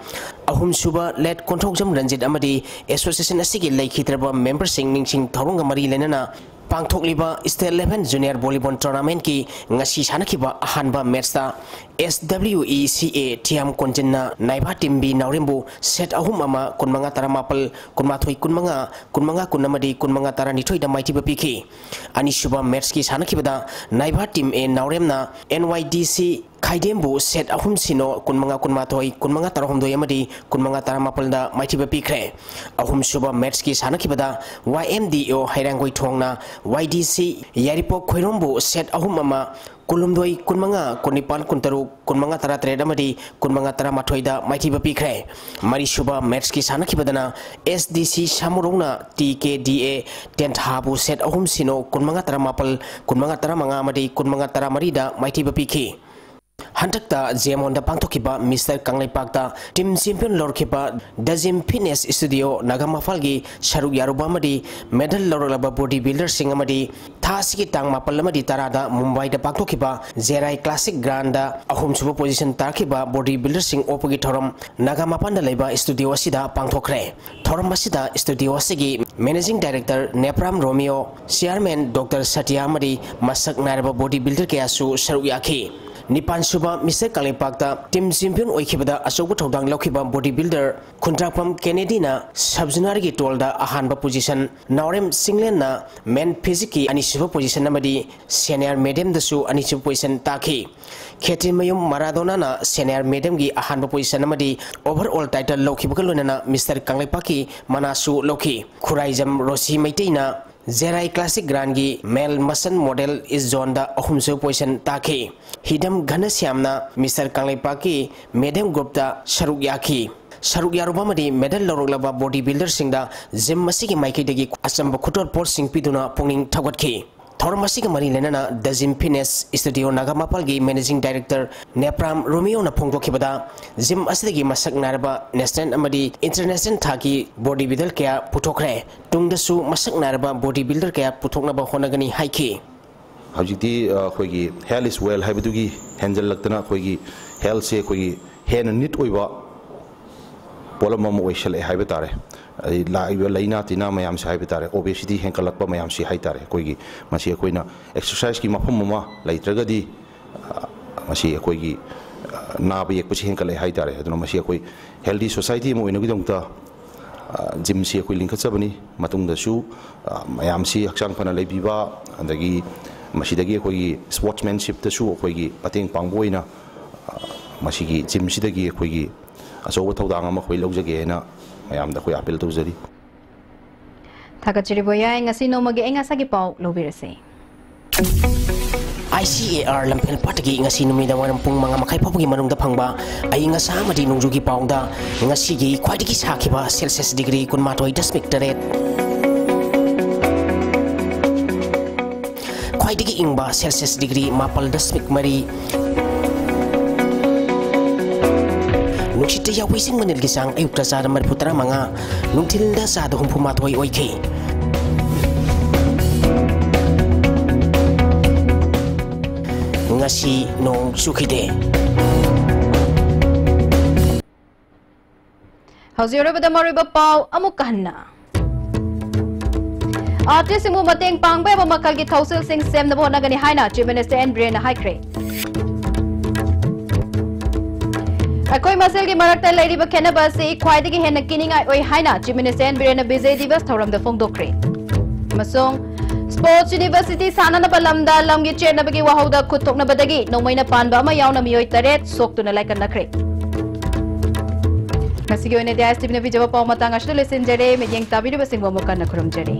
ꯑꯍꯨꯝꯁꯨꯕ ꯂꯦꯠ ꯀꯣꯟꯊꯧꯖꯝ ꯔꯟꯖꯤꯠ ꯑꯃꯗꯤ association ꯑꯁꯤꯒꯤ ꯂꯩꯈꯤꯗ꯭ꯔꯕ memberꯁꯤꯡ ꯅꯤꯡꯁꯤꯡ ꯊꯧꯔꯝꯒ ꯃꯔꯤ ꯂꯩꯅꯅ ꯄꯥꯡꯊꯣꯛꯂꯤꯕ State Level Junior Volleyball Tournamentꯀꯤ ꯉꯁꯤ ꯁꯥꯟꯅꯈꯤꯕ ꯑꯍꯥꯟꯕ matchꯇ S W E C A Thiyam ꯀꯣꯟꯖꯤꯟꯅ ꯅꯥꯏꯚꯥ team B ꯅꯥꯎꯔꯦꯝꯕꯨ set ꯑꯍꯨꯝ ꯑꯃ, ꯀꯨꯟꯃꯉꯥ ꯇꯔꯥꯃꯥꯄꯜ, ꯀꯨꯟꯃꯥꯊꯣꯏ ꯀꯨꯟꯃꯉꯥ, ꯀꯨꯟꯃꯉꯥ ꯀꯨꯟ ꯑꯃꯗꯤ ꯀꯨꯟꯃꯉꯥ ꯇꯔꯥꯅꯤꯊꯣꯏꯗ ꯃꯥꯏꯊꯤꯕ ꯄꯤꯈꯤ꯫ ꯑꯅꯤꯁꯨꯕ matchꯀꯤ ꯁꯥꯟꯅꯈꯤꯕꯗ ꯅꯥꯏꯚꯥ team A ꯅꯥꯎꯔꯦꯝꯅ N Y D C ꯈꯥꯏꯗꯦꯝꯕꯨ set ꯑꯍꯨꯝ ꯁꯤꯅꯣ, ꯀꯨꯟꯃꯉꯥ ꯀꯨꯟꯃꯥꯊꯣꯏ, ꯀꯨꯟꯃꯉꯥ ꯇꯔꯥꯍꯨꯝꯗꯣꯏ ꯑꯃꯗꯤ ꯀꯨꯟꯃꯉꯥ ꯇꯔꯥꯃꯥꯄꯜꯗ ꯃꯥꯏꯊꯤꯕ ꯄꯤꯈ꯭ꯔꯦ꯫ ꯑꯍꯨꯝꯁꯨꯕ matchꯀꯤ ꯁꯥꯟꯅꯈꯤꯕꯗ Y M D O ꯍꯩꯔꯥꯡꯒꯣꯏ ꯊꯣꯡꯅ Y D C ꯌꯥꯏꯔꯤꯄꯣꯛ ꯈꯣꯏꯔꯣꯝꯕꯨ set ꯑꯍꯨꯝ ꯑꯃ, ꯀꯨꯟꯍꯨꯝꯗꯣꯏ ꯀꯨꯟꯃꯉꯥ, ꯀꯨꯟꯅꯤꯄꯥꯜ ꯀꯨꯟꯇꯔꯨꯛ, ꯀꯨꯟꯃꯉꯥ ꯇꯔꯥꯇꯔꯦꯠ ꯑꯃꯗꯤ ꯀꯨꯟꯃꯉꯥ ꯇꯔꯥꯃꯥꯊꯣꯏꯗ ꯃꯥꯏꯊꯤꯕ ꯄꯤꯈ꯭ꯔꯦ꯫ ꯃꯔꯤꯁꯨꯕ matchꯀꯤ ꯁꯥꯟꯅꯈꯤꯕꯗꯅ S D C ꯁꯥꯃꯨꯔꯧꯅ T K D A ꯇꯦꯟꯊꯥꯕꯨ set ꯑꯍꯨꯝ ꯁꯤꯅꯣ, ꯀꯨꯟꯃꯉꯥ ꯇꯔꯥꯃꯥꯄꯜ, ꯀꯨꯟꯃꯉꯥ ꯇꯔꯥꯃꯉꯥ ꯑꯃꯗꯤ ꯀꯨꯟꯃꯉꯥ ꯇꯔꯥꯃꯔꯤꯗ ꯃꯥꯏꯊꯤꯕ ꯄꯤꯈꯤ꯫ ꯍꯟꯗꯛꯇ ꯖꯦꯃꯣꯟꯗ ꯄꯥꯡꯊꯣꯛꯈꯤꯕ ꯃꯤꯁꯇꯔ ꯀꯪꯂꯩꯄꯥꯛꯇ ꯇꯤꯝ ꯆꯦꯝꯄꯤꯌꯟ ꯂꯧꯔꯛꯈꯤꯕ ꯗ ꯖꯤꯝ ꯐꯤꯠꯅꯦꯁ ꯁ꯭ꯇꯨꯗꯤꯑꯣ ꯅꯥꯒꯥꯃꯄꯥꯜꯒꯤ ꯁꯔꯨꯛ ꯌꯥꯔꯨꯕ ꯑꯃꯗꯤ ꯃꯦꯗꯜ ꯂꯧꯔꯛꯂꯕ ꯕꯣꯗꯤ ꯕꯤꯜꯗꯔꯁꯤꯡ ꯑꯃꯗꯤ ꯊꯥ ꯑꯁꯤꯒꯤ ꯇꯥꯡ ꯃꯥꯄꯜ ꯑꯃꯗꯤ ꯇꯔꯥꯗ ꯃꯨꯝꯕꯥꯏꯗ ꯄꯥꯡꯊꯣꯛꯈꯤꯕ ꯖꯦꯔꯥꯏ ꯀ꯭ꯂꯥꯁꯤꯛ ꯒ꯭ꯔꯥꯟꯗ ꯑꯍꯨꯝꯁꯨꯕ ꯄꯣꯖꯤꯁꯟ ꯇꯥꯔꯛꯈꯤꯕ ꯕꯣꯗꯤ ꯕꯤꯜꯗꯔꯁꯤꯡ ꯑꯣꯛꯄꯒꯤ ꯊꯧꯔꯝ ꯅꯥꯒꯥꯃꯄꯥꯟꯗ ꯂꯩꯕ ꯁ꯭ꯇꯨꯗꯤꯑꯣ ꯑꯁꯤꯗ ꯄꯥꯡꯊꯣꯛꯈ꯭ꯔꯦ꯫ ꯊꯧꯔꯝ ꯑꯁꯤꯗ ꯁ꯭ꯇꯨꯗꯤꯑꯣ ꯑꯁꯤꯒꯤ managing director Nepram Romeo, chairman doctor Satya ꯑꯃꯗꯤ ꯃꯁꯛ ꯅꯥꯏꯔꯕ ꯕꯣꯗꯤ ꯕꯤꯜꯗꯔ ꯀꯌꯥꯁꯨ ꯁꯔꯨꯛ ꯌꯥꯈꯤ꯫ ꯅꯤꯄꯥꯟ ꯁꯨꯕ ꯃꯤꯁꯇꯔ ꯀꯪꯂꯩꯄꯥꯛꯇ ꯇꯤꯝ ꯆꯦꯝꯄꯤꯌꯟ ꯑꯣꯏꯈꯤꯕꯗ ꯑꯆꯧꯕ ꯊꯧꯗꯥꯡ ꯂꯧꯈꯤꯕ ꯕꯣꯗꯤ ꯕꯤꯜꯗꯔ ꯈꯨꯟꯗ꯭ꯔꯥꯛꯄꯝ ꯀꯦꯅꯦꯗꯤꯅ ꯁꯕ ꯖꯨꯅꯤꯌꯔꯒꯤ ꯇꯣꯜꯗ ꯑꯍꯥꯟꯕ ꯄꯣꯖꯤꯁꯟ, ꯅꯥꯎꯔꯦꯝ ꯆꯤꯡꯂꯦꯟꯅ ꯃꯦꯟ ꯐꯤꯖꯤꯛꯀꯤ ꯑꯅꯤꯁꯨꯕ ꯄꯣꯖꯤꯁꯟ ꯑꯃꯗꯤ ꯁꯦꯅꯤꯌꯔ ꯃꯦꯗꯝꯗꯁꯨ ꯑꯅꯤꯁꯨꯕ ꯄꯣꯖꯤꯁꯟ ꯇꯥꯈꯤ꯫ ꯈꯦꯇ꯭ꯔꯤꯃꯌꯨꯝ ꯃꯔꯥꯗꯣꯅꯥꯅ ꯁꯦꯅꯤꯌꯔ ꯃꯦꯗꯝꯒꯤ ꯑꯍꯥꯟꯕ ꯄꯣꯖꯤꯁꯟ ꯑꯃꯗꯤ ꯑꯣꯚꯔꯑꯣꯜ ꯇꯥꯏꯇꯜ ꯂꯧꯈꯤꯕꯒ ꯂꯣꯏꯅꯅ ꯃꯤꯁꯇꯔ ꯀꯪꯂꯩꯄꯥꯛꯀꯤ ꯃꯅꯥꯁꯨ ꯂꯧꯈꯤ꯫ ꯈꯨꯔꯥꯏꯖꯝ ꯔꯣꯁꯤ ꯃꯩꯇꯩꯅ ꯖꯦꯔꯥꯏ ꯀ꯭ꯂꯥꯁꯤꯛ ꯒ꯭ꯔꯥꯟꯒꯤ ꯃꯦꯜ ꯃꯁꯜ ꯃꯣꯗꯦꯜ ꯏꯁ ꯖꯣꯟꯗ ꯑꯍꯨꯝꯁꯨꯕ ꯄꯣꯖꯤꯁꯟ ꯇꯥꯈꯤ꯫ ꯍꯤꯗꯝ ꯘꯅꯁ꯭ꯌꯥꯝꯅ ꯃꯤꯁꯇꯔ ꯀꯪꯂꯩꯄꯥꯛꯀꯤ ꯃꯦꯗꯝ ꯒ꯭ꯔꯨꯞꯇ ꯁꯔꯨꯛ ꯌꯥꯈꯤ꯫ ꯁꯔꯨꯛ ꯌꯥꯔꯨꯕ ꯑꯃꯗꯤ ꯃꯦꯗꯜ ꯂꯧꯔꯛꯂꯕ ꯕꯣꯗꯤ ꯕꯤꯜꯗꯔꯁꯤꯡꯗ ꯖꯤꯝ ꯑꯁꯤꯒꯤ ꯃꯥꯏꯀꯩꯗꯒꯤ ꯑꯆꯝꯕ ꯈꯨꯗꯣꯜꯄꯣꯠꯁꯤꯡ ꯄꯤꯗꯨꯅ ꯄꯨꯛꯅꯤꯡ ꯊꯧꯒꯠꯈꯤ꯫ ꯊꯧꯔꯝ ꯑꯁꯤꯒ ꯃꯔꯤ ꯂꯩꯅꯅ ꯗ ꯖꯤꯝ ꯐꯤꯠꯅꯦꯁ ꯁ꯭ꯇꯨꯗꯤꯑꯣ ꯅꯥꯒꯥꯃꯄꯥꯜꯒꯤ ꯃꯦꯅꯦꯖꯤꯡ ꯗꯥꯏꯔꯦꯛꯇꯔ ꯅꯦꯄ꯭ꯔꯥꯝ ꯔꯣꯃꯤꯑꯣꯅ ꯐꯣꯡꯗꯣꯛꯈꯤꯕꯗ, ꯖꯤꯝ ꯑꯁꯤꯗꯒꯤ ꯃꯁꯛ ꯅꯥꯏꯔꯕ ꯅꯦꯁꯅꯦꯜ ꯑꯃꯗꯤ ꯏꯟꯇꯔꯅꯦꯁꯅꯦꯜ ꯊꯥꯛꯀꯤ ꯕꯣꯗꯤ ꯕꯤꯜꯗꯔ ꯀꯌꯥ ꯄꯨꯊꯣꯛꯈ꯭ꯔꯦ꯫ ꯇꯨꯡꯗꯁꯨ ꯃꯁꯛ ꯅꯥꯏꯔꯕ ꯕꯣꯗꯤ ꯕꯤꯜꯗꯔ ꯀꯌꯥ ꯄꯨꯊꯣꯛꯅꯕ ꯍꯣꯠꯅꯒꯅꯤ ꯍꯥꯏꯈꯤ꯫ ꯍꯧꯖꯤꯛꯇꯤ, ꯑ, ꯑꯩꯈꯣꯏꯒꯤ "Health is wealth" ꯍꯥꯏꯕꯗꯨꯒꯤ ꯍꯦꯟꯖꯜꯂꯛꯇꯅ ꯑꯩꯈꯣꯏꯒꯤ ꯍꯦꯜꯊꯁꯦ ꯑꯩꯈꯣꯏꯒꯤ ꯍꯦꯟꯅ ꯅꯤꯠ ꯑꯣꯏꯕ ꯄꯣꯠꯂꯝ ꯑꯃ ꯑꯣꯏꯁꯜꯂꯛꯑꯦ ꯍꯥꯏꯕ ꯇꯥꯔꯦ꯫ ꯑꯗꯩ ꯂꯥꯛꯏꯕ ꯂꯥꯏꯅꯥ ꯇꯤꯟꯅꯥ ꯃꯌꯥꯝꯁꯦ ꯍꯥꯏꯕ ꯇꯥꯔꯦ, ꯑꯣꯕꯦꯁꯤꯇꯤ ꯍꯦꯟꯒꯠꯂꯛꯄ ꯃꯌꯥꯝꯁꯤ ꯍꯥꯏ ꯇꯥꯔꯦ꯫ ꯑꯩꯈꯣꯏꯒꯤ ꯃꯁꯤ ꯑꯩꯈꯣꯏꯅ ꯑꯦꯛꯁꯔꯁꯥꯏꯁꯀꯤ ꯃꯐꯝ ꯑꯃ ꯂꯩꯇ꯭ꯔꯒꯗꯤ, ꯑ, ꯃꯁꯤ ꯑꯩꯈꯣꯏꯒꯤ, ꯑ, ꯅꯥꯕ ꯌꯦꯛꯄꯁꯤ ꯍꯦꯟꯒꯠꯂꯛꯑꯦ ꯍꯥꯏ ꯇꯥꯔꯦ꯫ ꯑꯗꯨꯅ ꯃꯁꯤ ꯑꯩꯈꯣꯏ ꯍꯦꯜꯗꯤ ꯁꯣꯁꯥꯏꯇꯤ ꯑꯃ ꯑꯣꯏꯅꯕꯒꯤꯗꯃꯛꯇ, ꯑ, ꯖꯤꯝꯁꯤ ꯑꯩꯈꯣꯏ ꯂꯤꯡꯈꯠꯆꯕꯅꯤ꯫ ꯃꯇꯨꯡꯗꯁꯨ, ꯑ, ꯃꯌꯥꯝꯁꯤ ꯍꯛꯆꯥꯡ ꯐꯅ ꯂꯩꯕꯤꯕ, ꯑꯗꯒꯤ ꯃꯁꯤꯗꯒꯤ ꯑꯩꯈꯣꯏꯒꯤ ꯁ꯭ꯄꯣꯔꯠꯁꯃꯦꯟꯁꯤꯞꯇꯁꯨ ꯑꯩꯈꯣꯏꯒꯤ ꯃꯇꯦꯡ ꯄꯥꯡꯕ ꯑꯣꯏꯅ, ꯑ, ꯃꯁꯤꯒꯤ ꯖꯤꯝꯁꯤꯗꯒꯤ ꯑꯩꯈꯣꯏꯒꯤ ꯑꯆꯧꯕ ꯊꯧꯗꯥꯡ ꯑꯃ ꯑꯩꯈꯣꯏ ꯂꯧꯖꯒꯦ ꯍꯥꯏꯅ ꯃꯌꯥꯝꯗ ꯑꯩꯈꯣꯏ ꯑꯥꯄꯤꯜ ꯇꯧꯖꯔꯤ꯫ ꯊꯥꯒꯠꯆꯔꯤ ꯕꯣꯌꯥꯏ꯫ ꯉꯁꯤ ꯅꯣꯡꯃꯒꯤ ꯑꯏꯪ ꯑꯁꯥꯒꯤ ꯄꯥꯎ ꯂꯧꯕꯤꯔꯁꯤ꯫ ꯑꯥꯏ ꯁꯤ ꯑꯦ ꯑꯥꯔ ꯂꯝꯐꯦꯜ ꯄꯥꯠꯇꯒꯤ ꯉꯁꯤ ꯅꯨꯃꯤꯗꯥꯡ ꯋꯥꯏꯔꯝ ꯄꯨꯡ ꯃꯉꯥ ꯃꯈꯥꯏ ꯐꯥꯎꯕꯒꯤ ꯃꯅꯨꯡꯗ ꯐꯪꯕ ꯑꯏꯪ ꯑꯁꯥ ꯑꯃꯗꯤ ꯅꯣꯡꯖꯨꯒꯤ ꯄꯥꯎꯗ, ꯉꯁꯤꯒꯤ ꯈ꯭ꯋꯥꯏꯗꯒꯤ ꯁꯥꯈꯤꯕ ꯁꯦꯜꯁꯤꯌꯁ ꯗꯤꯒ꯭ꯔꯤ ꯀꯨꯟꯃꯥꯊꯣꯏ ꯗꯁꯃꯤꯛ ꯇꯔꯦꯠ, ꯈ꯭ꯋꯥꯏꯗꯒꯤ ꯏꯪꯕ ꯁꯦꯜꯁꯤꯌꯁ ꯗꯤꯒ꯭ꯔꯤ ꯃꯥꯄꯜ ꯗꯁꯃꯤꯛ ꯃꯔꯤ, ꯁꯤꯠꯇ ꯌꯥꯎꯕꯤ ꯏꯁꯤꯡ ꯃꯅꯤꯜꯒꯤ ꯆꯥꯡ ꯑꯌꯨꯛꯇ ꯆꯥꯗ ꯃꯔꯤꯐꯨ ꯇꯔꯥ ꯃꯉꯥ, ꯅꯨꯡꯊꯤꯜꯗ ꯆꯥꯗ ꯍꯨꯝꯐꯨ ꯃꯥꯊꯣꯏ ꯑꯣꯏꯈꯤ꯫ ꯉꯁꯤ ꯅꯣꯡ ꯆꯨꯈꯤꯗꯦ꯫ ꯍꯧꯖꯤꯛ ꯑꯔꯣꯏꯕꯗ ꯃꯔꯨꯑꯣꯏꯕ ꯄꯥꯎ ꯑꯃꯨꯛꯀ ꯍꯟꯅ꯫ ꯑꯥꯔꯇꯤꯁꯁꯤꯡꯕꯨ ꯃꯇꯦꯡ ꯄꯥꯡꯕ ꯌꯥꯕ ꯃꯈꯜꯒꯤ ꯊꯧꯁꯤꯜꯁꯤꯡ ꯁꯦꯝꯅꯕ ꯍꯣꯠꯅꯒꯅꯤ ꯍꯥꯏꯅ Chief Minister ꯑꯦꯟ ꯕꯤꯔꯦꯟꯅ ꯍꯥꯏꯈ꯭ꯔꯦ꯫ ꯑꯩꯈꯣꯏ ꯃꯁꯦꯜꯒꯤ ꯃꯔꯛꯇ ꯂꯩꯔꯤꯕ ꯈꯦꯠꯅꯕ ꯑꯁꯤ ꯈ꯭ꯋꯥꯏꯗꯒꯤ ꯍꯦꯟꯅ ꯀꯤꯅꯤꯡꯉꯥꯏ ꯑꯣꯏ ꯍꯥꯏꯅ Chief Minister ꯑꯦꯟ ꯕꯤꯔꯦꯟꯅ ꯕꯤꯖꯦ ꯗꯤꯕꯁ ꯊꯧꯔꯝꯗ ꯐꯣꯡꯗꯣꯛꯈ꯭ꯔꯦ꯫ ꯑꯃꯁꯨꯡ Sports University ꯁꯥꯟꯅꯅꯕ ꯂꯝꯗ ꯂꯝꯒꯤ ꯆꯦꯠꯅꯕꯒꯤ ꯋꯥꯍꯧꯗ ꯈꯨꯠ ꯊꯣꯛꯅꯕꯗꯒꯤ ꯅꯣꯡꯃꯩꯅ ꯄꯥꯟꯕ ꯑꯃ ꯌꯥꯎꯅ ꯃꯤꯑꯣꯏ ꯇꯔꯦꯠ ꯁꯣꯛꯇꯨꯅ ꯂꯥꯏꯀꯠꯅꯈ꯭ꯔꯦ꯫ ꯉꯁꯤꯒꯤ ꯑꯣꯏꯅꯗꯤ ꯑꯥꯏ ꯑꯦꯁ ꯇꯤ ꯚꯤꯅ ꯄꯤꯖꯕ ꯄꯥꯎ ꯃꯇꯥꯡ ꯑꯁꯤꯗ ꯂꯣꯏꯁꯤꯟꯖꯔꯦ꯫ ꯃꯤꯠꯌꯦꯡ ꯇꯥꯕꯤꯔꯤꯕꯁꯤꯡꯕꯨ ꯑꯃꯨꯛ ꯍꯟꯅ ꯈꯨꯔꯨꯝꯖꯔꯤ꯫